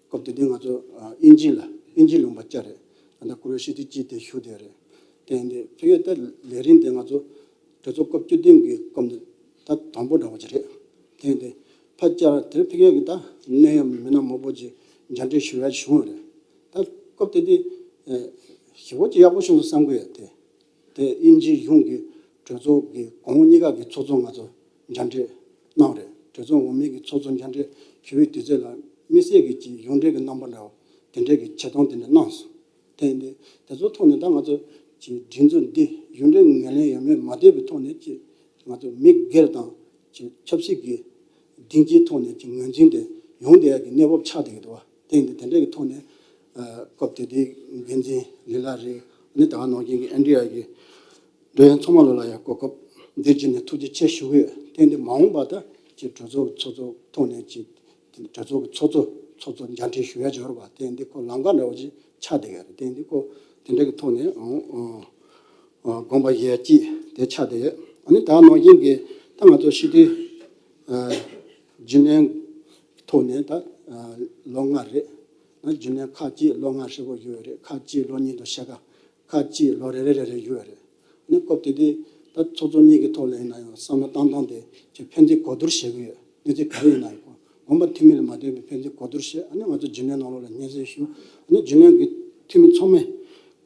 སྐབས་དེ་དུས་ང་ཚོ་ཨ་དབྱིན་ཇི་ལ་དབྱིན་ཇི་ལུང་པ་བཅའ་རེད། ད་ལྟ་བཀུར་འོས་སྤྱི་འཐུས་སྤྱི་དེ་བཞུགས་བསྡད་རེད། དེ་ཡིན་དུས་ཕ་གིའི་ད་ལས་རིམ་དེ་ང་ཚོ་གྲོས་ཚོགས་སྐབས་བཅུ་བདུན་གྱི་སྐབས་ནས་ད་དང་པོ་འདྲ་བོ་ཅིག་རེད། དེ་ཡིན་དུས་ཕར་བཅར་དེར་ཕ་གིའི་གི་ད་གནད་ཡོད་མི་སྣ་མང་པོ་ཅིག་མཇལ་འཕྲད་ཞུ་ཡ་བྱུང་བ་རེད། ད་སྐབས་དེ་དུས་ཨ་ཞེ་པོ་ཅིག་ཡག་པོ་བྱུང་སོང་བསམ་གི་ཡོད་དེ། དེ་དབྱིན་ཇིའི་གཞུང་གི་གྲོས་ཚོགས་ཀྱི་གོང་འོག་གཉིས་ཀ་གི་ཚོགས་གཙོ་ང་ཚོ་མཇལ་འཕྲད་གནང་རེད། གྲོས་ཚོགས་འོག་མའི་གི་ཚོགས་གཙོ་མཇལ་འཕྲད་ཞུ་བའི་དུས་ཚོད་ལ་དམིགས་བསལ་གྱི་ཅིག་ཡོངས་འབྲེལ་གྱི་རྣམ་པ་འདྲ་བོ་དེ་འདྲའི་གི་བྱེད་སྟངས་དེ་འདྲ་གནང་སོང་། དེ་ཡིན་དུས་དེ་ཚོའི་ཐོག་ནས་ད་ང་ཚོ་ཅིག་སྒྲིག་འཛུགས་འདི་ཡོངས་འབྲེལ་ངོས་ལེན་ཡོད་མེད་མ་བལྟས་པའི་ཐོག་ནས་ཅིག་ང་ཚོ་མི་སྒེར་དང་ཅིག་ཆབ་སྲིད་ཀྱི་སྡིངས་ཆའི་ཐོག་ནས་ཀྱི་ངོས་འཛིན་དེ་ཡོང་བསྡད་ཡག་གི་གནས་བབ་ཆགས་བསྡད་ཀྱི་འདུག་བ། དེ་ཡིན་དུས་དེ་འདྲ་གི་ཐོག་ནས་ཨ་སྐབས་དེ་དུས་འགན་འཛིན་ལི་ལ་རེད། ཨ་ནི་ད་ག་ནང་བཞིན་གྱི་ཨེན་ཌི་ཨའི་གི་འགྲོ་ཡོང་ཚང་མ་ལོ་ལ་ཡང་གོ་སྐབས་འདི་བརྒྱུད་ནས་ཐུགས་རྗེ་ཆེ་ཞུ་གི་ཡོད། དེ་ཡིན་དུས་མ་འོངས་པ་ད་ཅིག་གྲོས་ཚོགས་ཚོགས་གཙོ་ཐོག་ནས་ཅིག་གྲོས་ཚོགས་ཀྱི་ཚོགས་གཙོ་ཚོགས་གཙོ་མཇལ་འཕྲད་ཞུ་ཡ་འབྱོར་བ་དེ་ཡིན་དུས་ཁོ་ལམ་ཁ་འདྲ་བོ་ཅིག་ཆགས་བསྡད་ཡོད་རེད། དེ་ཡིན་དུས་ཁོ་དེ་འདྲ་གི་ཐོག་ནས་ཨང་ཨང་དགོངས་པ་བཞེས་ཀྱིས་དེ་ཆགས་བསྡད་ཡོད། ཨ་ནི་ད་ནང་བཞིན་གྱི་ད་ང་ཚོ་སྤྱི་འཐུས་ཨ་རྒྱུན་ལས་ཐོག་ནས་ད་ཨ་ལོ་ལྔ་རེད། ཨ་རྒྱུན་ལས་ཁག་ཅིག་ལོ་ལྔ་ཧྲིལ་པོ་བཞུགས་ཡོད་རེད། ཁག་ཅིག་ལོ་གཉིས་དང་ཕྱེད་ཀ་ཁག་ཅིག་ལོ་རེ་རེ་རེ་རེ་བཞུགས་ཡོད་རེད། ཨ་ནི་སྐབས་དེ་དུས་ད་ཚོགས་གཙོ་གཉིས་ཀྱི་ཐོག་ལ་ཡིན་ན་ཡང་བསམ་བློ་བཏང་སྟངས་དེ་ཅིག་ཕན་ཚུན་གོ་བསྡུར་བྱེད་ཀྱི་ཡོད། གནས་ཚུལ་ག་རེ་ཡིན་ན་ཡང་དགོངས་པ་འཐུས་མི་ལ་མ་ལྟོས་པའི་ཕན་ཚུན་གོ་བསྡུར་བྱེད། ཨ་ནི་ང་ཚོ་རྒྱུན་ལས་ནང་ལོགས་ལ་སྙན་སེང་ཞུ། ཨ་ནི་རྒྱུན་ལས་ཀྱི་འཐུས་མི་ཚང་མས་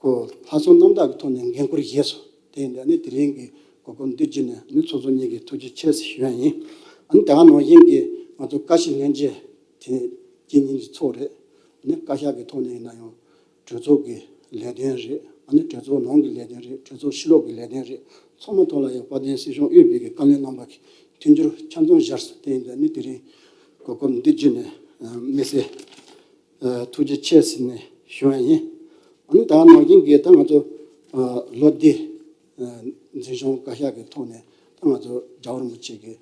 ཁོ་ལྷག་བསམ་རྣམ་དག་གི་ཐོག་ནས་འགན་ཁུར་བཞེས་སོང་། དེ་ཡིན་དུས་ཨ་ནི་དེ་རིང་གི་གོ་སྐབས་འདི་བརྒྱུད་ནས་ཨ་ནི་ཚོགས་གཙོ་གཉིས་ཀྱི་ཐུགས་རྗེ་ཆེ་ཞུ་ཡ་ཡིན། ཨ་ནི་ད་ག་ནང་བཞིན་གྱི་ང་ཚོ་བཀའ་སྤྱི་ལྷན་རྒྱས་དེ་དཀྱིལ་སྙིང་གི་ཚོགས་རེད། ཨ་ནི་བཀའ་ཤག་གི་ཐོག་ནས་ཡིན་ན་ཡང་གྲོས་ཚོགས་ཀྱི་ལས་དོན་རེད། ཨ་ནི་གྲོས་ཚོགས་ནང་གི་ལས་དོན་རེད། གྲོས་ཚོགས་ཕྱི་ལོགས་ཀྱི་ལས་དོན་རེད། ཚང་མ་ཐོག་ལ་ཡང་དཔལ་ལྡན་སྲིད་སྐྱོང་དབུས་པའི་གི་བཀའ་བློན་རྣམ་པ་གི་མཐུན་འགྱུར་ཆ་ཚང་བཞག་སོང་། དེ་ཡིན་དུས་ཨ་ནི་དེ་རིང་གོ་སྐབས་འདི་བརྒྱུད་ནས་ཨ་དམིགས་བསལ་ཨ་ཐུགས་རྗེ་ཆེ་ཟེར་ནས་ཞུ་བ་ཡིན། ཨ་ནི་ད་ནང་བཞིན་གྱི་ད་ང་ཚོ་ཨ་ལོ་འདི་ཨ་འཛིན་སྐྱོང་བཀའ་ཤག་གི་ཐོག་ནས་ད་ང་ཚོ་རྒྱལ་བ་རིན་པོ་ཆེ་གི་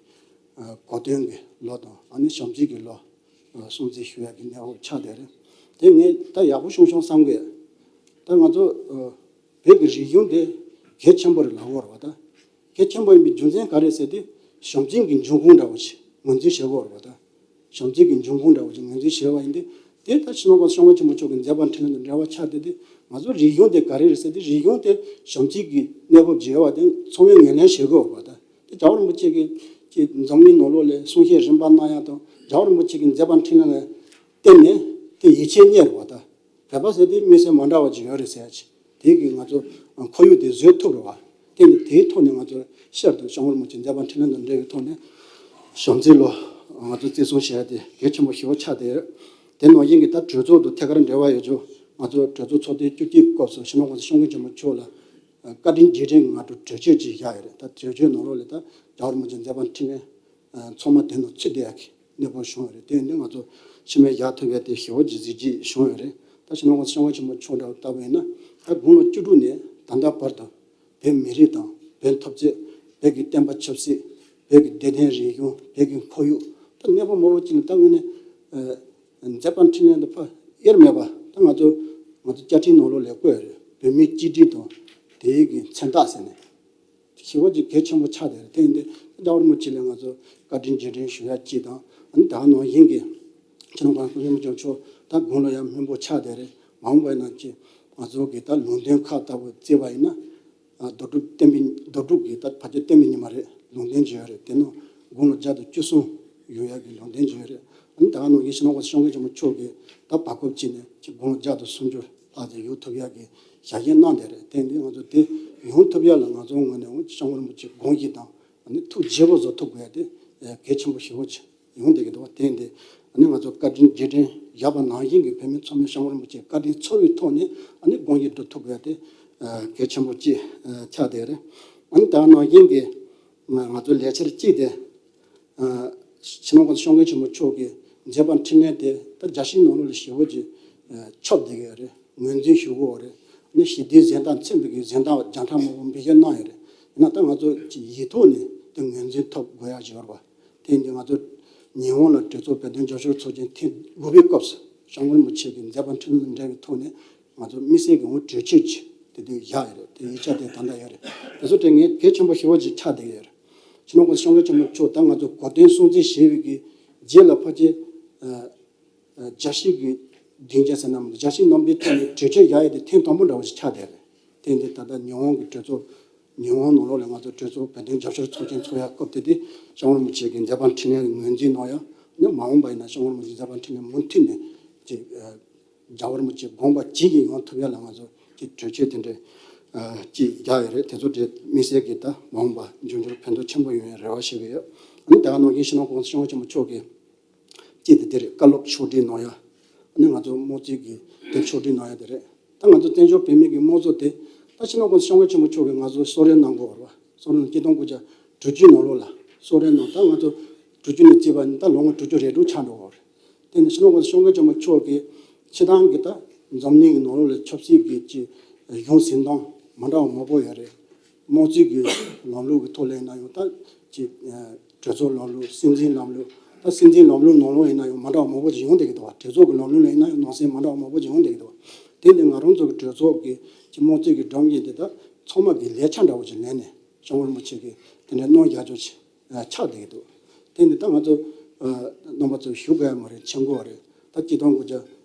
ཨ་གོ་སྟོན་གྱི་ལོ་དང་ཨ་ནི་བྱམས་བརྩེ་གི་ལོ་ཨ་སྲུང་བརྩི་ཞུ་ཡག་གི་གནས་བབ་ཆགས་བསྡད་རེད། དེ་ངས་ད་ཡག་པོ་བྱུང་བྱུང་བསམ་གི། ད་ང་ཚོ་ཨ་བོད་ཀྱི་རིག་གཞུང་དེ་གལ་ཆེན་པོ་རེད་ལབ་ཀྱི་ཡོད་རེད་པ། ད་གལ་ཆེན་པོ་ཡིན་པའི་རྒྱུ་མཚན་ག་རེ་ཟེར་དུས་བྱམས་བརྩེ་གི་འབྱུང་ཁུངས་འདྲ་བོ་ཞིག་ངོས་འཛིན་བྱེད་ཀྱི་ཡོད་རེད་པ། ད་བྱམས་བརྩེ་གི་འབྱུང་ཁུངས་འདྲ་བོ་ཞིག་ངོས་འཛིན་བྱས་པ་ཡིན་དུས་དེ་ད་སྤྱི་ནོར་གོང་ས་སྐྱབས་མགོན་ཆེན་པོ་མཆོག་གི་མཛད་པ་འཕྲིན་ལས་དང་འབྲེལ་བ་ཆགས་བསྡད་དུས་ང་ཚོ་རིག་གཞུང་དེ་ག་རེ་རེད་ཟེར་དུས་རིག་གཞུང་དེ་བྱམས་བརྩེ་གི་གནས་བབ་ཅིག་ཡོད་པ་དེ་ཚང་མས་ངོས་ལེན་བྱེད་དགོས་པ། ད་དེ་རྒྱལ་བ་རིན་པོ་ཆེ་གི་ཀྱི་འཛམ་གླིང་ནང་ལོགས་ལ་གསུང་བཤད་རིམ་པ་གནང་ཡག་དང་རྒྱལ་བ་རིན་པོ་ཆེ་གི་མཛད་པ་འཕྲིན་ལས་ལ་བརྟེན་ནས་དེ་ཡིད་ཆེས་རྙེད་རེད་པ། ད་བོད་པ་ཟེར་དེ་མི་སེར་མ་འདྲ་བ་ཅིག་ཡོད་རེད་ཟེར་ཡ་ཅིག་དེ་གི་ང་ཚོ་ཁོར་ཡུག་དེ་བཟོས་ཐུབ་རེད་པ། དེ་ནི་དེའི་ཐོག་ནས་ང་ཚོ་ཤར་དུ་སྐྱབས་མགོན་རིན་པོ་ཆེ་མཛད་པ་འཕྲིན་ལས་དང་འབྲེལ་བའི་ཐོག་ནས་བྱམས་བརྩེ་ལོ་ང་ཚོ་བརྩི་སྲུང་བྱེད་ཡ་དེ་གལ་ཆེན་པོ་ཞེ་པོ་ཆགས་བསྡད་ཡོད། དེ་ནང་བཞིན་གྱི་ད་གྲོས་ཚོགས་དང་ཐད་ཀར་འབྲེལ་བ་ཡོད་ཆོག་ང་ཚོ་གྲོས་ཚོགས་ཚོགས་ཐེངས་བཅུ་གཅིག་སྐབས་སུ་སྤྱི་ནོར་གོང་ས་སྐྱབས་མགོན་ཆེན་པོ་མཆོག་ལ་བཀའ་དྲིན་རྗེས་དྲན་གྱི་སྔ་དྲོ་གྲོས་ཆོད་ཅིག་བཞག་ཡོད་རེད། ད་གྲོས་ཆོད་ནང་ལོགས་ལ་ད་རྒྱལ་བ་རིན་པོ་ཆེ་མཛད་པ་འཕྲིན་ལས་ཚང་མ་དེ་ནང་ཚུད་བསྡད་ཡག་གི་གནས་སྤོ་བྱུང་བ་རེད། དེ་ཡིན་དུས་ང་ཚོ་ཕྱི་མའི་ཡར་ཐོན་པའི་དེ་ཞེ་པོ་ཅིག་གཟི་བརྗིད་བྱུང་བ་རེད། ད་ཕྱི་ནང་གོང་ས་སྐྱབས་མགོན་ཆེན་པོ་མཆོག་འདྲ་བོ་ལྟ་བུ་ཡིན་ན་ད་དགུང་ལོ་བཅུ་དྲུག་ནས་ད་ལྟ་བར་དུ་བོད་མི་རིགས་དང་བོད་འཐབ་རྩོད། བོད་ཀྱི་བསྟན་པ་ཆབ་སྲིད། བོད་ཀྱི་བདེ་ལྡན་རིག་གཞུང་། བོད་ཀྱི་ཁོར་ཡུག་ད་གནས་སྤོ་མང་པོ་ཅིག་ནས་ད་དངོས་གནས་ཨ་མཛད་པ་འཕྲིན་ལས་འདི་ཕར་དབྱེར་མེད་པ་ད་ང་ཚོ་ང་ཚོ་བཅའ་ཁྲིམས་ནང་ལོགས་ལ་བཀོད་ཡོད་རེད། བོད་མིའི་གཅིག་སྒྲིལ་དང་དེའི་གི་མཚན་རྟགས་ཟེར་ནས། ཞེ་པོ་ཅིག་གལ་ཆེན་པོ་ཆགས་བསྡད་རེད། དེ་ཡིན་དུས་རྒྱལ་བ་རིན་པོ་ཆེ་ལ་ང་ཚོ་བཀའ་དྲིན་རྗེས་དྲན་ཞུ་ཡ་གཅིག་དང་། ཨ་ནི་ད་ག་ནང་བཞིན་གྱི་སྤྱི་ནོར་གོང་ས་སྐྱབས་མགོན་ཆེན་པོ་མཆོག་ད་དགུང་ལོ་ཡང་སྨིན་པོ་ཆགས་བསྡད་རེད། མ་འོངས་པ་ཡིན་ན་ཅིག་ང་ཚོ་གི་ད་ལུང་བསྟན་ཁག་ལྟ་བུ་བརྩིས་པ་ཡིན་ན། ཨ་རྡོ་གྲུབ་བསྟན་པའི་རྡོ་གྲུབ་ཀྱི་ད་ཕལ་ཆེར་བསྟན་པའི་ཉི་མ་རེད། ལུང་བསྟན་ཅིག་ཡོད་རེད། དེ་ནང་དགུང་ལོ་བརྒྱ་དང་བཅུ་གསུམ་ཡོང་ཡག་གི་ལུང་བསྟན་ཅིག་ཡོད་རེད། ཨ་ནི་ད་ག་ནང་བཞིན་སྤྱི་ནོར་གོང་ས་སྐྱབས་མགོན་ཆེན་པོ་མཆོག་གིས་ད་བར་སྐབས་ཅིག་ནས་ཅིག་དགུང་ལོ་བརྒྱ་དང་སུམ་ཅུ་ལྷག་ཙམ་ཡོང་ཐུབ་ཡག་གི་ཞལ་བཞེས་གནང་བསྡད་རེད། དེ་འདི་ང་ཚོ་དེ་ཡོང་ཐུབ་ཡག་ལ་ང་ཚོའི་ངོས་ནས་སྐྱབས་མགོན་རིན་པོ་ཆེ་དགོངས་གཞི་དང་ཨ་ནི་ཐུགས་དགྱེས་པོ་བཟོ་ཐུབ་དགོས་ཡག་དེ་གལ་ཆེན་པོ་ཞེ་པོ་ཅིག་ཡོང་བསྡད་ཀྱི་འདུག་བ། དེ་འདི་ ཨ་ནི་ང་ཚོ་བཀའ་དྲིན་རྗེས་དྲན་བཞག་པ་ནང་བཞིན་གྱི་བོད་མི་ཚང་མས་སྐྱབས་མགོན་རིན་པོ་ཆེའི་བཀའ་དྲིན་ཚོར་བའི་ཐོག་ནས་ཨ་ནི་དགོངས་ཀྱི་སྒྲུབ་ཐུབ་དགོས་ཏེ་གལ་ཆེན་པོ་ཅིག་ཆགས་བསྡད་རེད། ཨ་ནི་ད་ནང་བཞིན་གྱི་ང་ཚོའི་ལས་འཆར་གཅིག་དེ། སྤྱི་ནོར་༸གོང་ས་༸སྐྱབས་མགོན་ཆེན་པོ་མཆོག་གི་མཛད་པ་འཕྲིན་ལས་དེ་ད་རྒྱལ་སྤྱིའི་ནང་ལོགས་ལ་ཞེ་པོ་ཅིག་ཁྱབ་བསྡད་ཀྱི་ཡོད་རེད། ངོས་འཛིན་ཞུ་གི་ཡོད་རེད། ནི་ཞི་བདེའི་གཟེངས་རྟགས་མཚོན་པའི་གི་གཟེངས་རྟགས་བརྒྱ་ཕྲག་མང་པོ་འབུལ་བཞེས་གནང་ཡོད་རེད། ཡིན་ན་ད་ང་ཚོ་ཅིག་ཡིག་ཐོག་ནས་དེ་ངོས་འཛིན་ཐོབ་དགོས་ཡག་ཅིག་ཡོད་རེད་པ། དེ་ཡིན་དུས་ང་ཚོ་ཉི་ཧོང་ལ་གྲོས་ཚོགས་བོད་དོན་རྒྱབ་སྐྱོར་ཚོགས་ཆེན་ཐེངས་དགུ་པའི་སྐབས་སུ་སྐྱབས་མགོན་རིན་པོ་ཆེ་གི་མཛད་པ་འཕྲིན་ལས་དང་འབྲེལ་བའི་ཐོག་ནས་ང་ཚོ་དམིགས་བསལ་གྱི་འོ་གྲོས་ཆོད་ཅིག་དེ་དུས་བཞག་ཡོད་རེད། དེ་ཡིག་ཆ་དེ་ད་ལྟ་ཡོད་རེད། དེ་ཚོ་དེ་ངས་གལ་ཆེན་པོ་ཞེ་པོ་ཅིག་ཆགས་བསྡད་ཡོད་རེད། སྤྱི་ནོར་༸གོང་ས་༸སྐྱབས་མགོན་ཆེན་པོ་མཆོག་ད་ང་ཚོ་གོ་སྟོན་སྲུང་བརྩི་བྱས་པའི་གི་རྗེས་ལ་ཕལ་ཆེར་རྒྱལ་སྤྱི་གི་སྡིངས་ཆ་ཟེར་ན་མི་འདུག་རྒྱལ་སྤྱིའི་རྣམ་པའི་ཐོག་ནས་གྲོས་ཆོད་བཞག་ཡས་དེ་ཐེངས་དང་པོ་འདྲ་བོ་ཞིག་ཆགས་བསྡད་རེད། དེ་འདི་ད་ལྟ་ཉི་ཧོང་གི་གྲོས་ཚོགས་ཉི་ཧོང་ནང་ལོགས་ལ་ང་ཚོ་གྲོས་ཚོགས་བོད་དོན་རྒྱབ་སྐྱོར་ཚོགས་ཆེན་ཚོགས་ཡ་སྐབས་དེ་དེ་སྐྱབས་མགོན་རིན་པོ་ཆེ་གི་མཛད་པ་འཕྲིན་ལས་ངོས་འཛིན་གནང་ཡ། ནི་མ་འོངས་པ་ཡིན་ན་སྐྱབས་མགོན་རིན་པོ་ཆེ་མཛད་པ་འཕྲིན་ལས་མུ་མཐུད་ནས་ཅིག་རྒྱལ་བ་རིན་པོ་ཆེ་དགོངས་པ་ཇི་བཞིན་ཡོང་ཐུབ་ཡ་ལ་ང་ཚོ་ཅིག་གྲོས་ཆོད་དེ་འདྲ་ཅིག་རྒྱག་ཡོད་རེད། དེ་ཚོ་དེ་དམིགས་བསལ་གྱི་ད་མ་འོངས་པ་འབྱུང་འགྱུར་ཕན་ཐོགས་ཆེན་པོ་ཡོང་ཡ་རེ་བ་བྱེད་ཀྱི་ཡོད། ཨ་ནི་དེ་ག་ནང་བཞིན་སྤྱི་ནོར་༸གོང་ས་༸སྐྱབས་མགོན་ཆེན་པོ་མཆོག་གིས་གཅིག་དེ་དེ་རེད། བཀའ་སློབ་ཕྱོགས་སྒྲིག་གནང་ཡ། ཨ་ནི་ང་ཚོ་དམངས་གཙོའི་གི་དེབ་ཕྱོགས་སྒྲིག་གནང་ཡ་དེ་རེད། ད་ང་ཚོ་བཙན་བྱོལ་བོད་མི་གི་དམངས་གཙོ་དེ་ད་སྤྱི་ནོར་༸གོང་ས་༸སྐྱབས་མགོན་ཆེན་པོ་མཆོག་གིས་ང་ཚོ་གསོལ་རས་གནང་དགོས་པ་རེད་བ། གསོལ་རས་ཆིག་སྟོང་དགུ་བརྒྱ་དྲུག་ཅུ་ནང་ལོགས་ལ་གསོལ་རས་གནང་། ད་ང་ཚོ་དྲུག་ཅུ་ནས་བརྩིས་པ་ཡིན་ན་ད་ལོ་ངོ་དྲུག་ཅུ་རེ་དྲུག་ཆགས་འགྲོ་གི་རེད། དེ་ནི་སྤྱི་ནོར་༸གོང་ས་༸སྐྱབས་མགོན་ཆེན་པོ་མཆོག་གིས་སྤྱིར་བཏང་གི་ད་འཛམ་གླིང་གི་ནང་ལོགས་ལ་ཆབ་སྲིད་ཀྱི་ཅིག་གཞུང་འཛིན་སྟངས་མ་འདྲ་བ་མང་པོ་ཡོད་རེད། དམངས་གཙོའི་གི་ལམ་ལུགས་ཀྱི་ཐོག་ལ་ཡིན་ན་ཡང་ད་ཅིག་གྲོས་ཚོགས་ལམ་ལུགས། སྲིད་འཛིན་ལམ་ལུགས། ད་སྲིད་འཛིན་ལམ་ལུགས་ནང་ལོགས་ཡིན་ན་ཡང་མ་འདྲ་བ་མང་པོ་ཅིག་ཡོང་བསྡད་ཀྱི་འདུག་བ། གྲོས་ཚོགས་ཀྱི་ལམ་ལུགས་ལ་ཡིན་ན་ཡང་ནང་གསེས་མ་འདྲ་བ་མང་པོ་ཅིག་ཡོང་བསྡད་ཀྱི་འདུག་བ། དེ་ནི་ང་རང་ཚོ་གི་གྲོས་ཚོགས་ཀྱི་ཅིག་དམངས་གཙོའི་གི་སྒྲོམ་གཞི་འདི་ད་ཚང་མ་གི་ལས་འཆར་འདྲ་བོ་ཅིག་ལེན་ནས་སྐྱབས་མགོན་རིན་པོ་ཆེ་གིས་དེ་འདྲའི་གནང་བཞག་ཆོག་ཅིག་ཆགས་བསྡད་ཀྱི་འདུག་དེ་འདི་ད་ང་ཚོ་རྣམ་པ་ཚོས་ཞུ་དགོས་ཡ་མ་རེད། མཁྱེན་གྱི་ཡོད་རེད། ད་ཆིག་སྟོང་དགུ་བརྒྱ་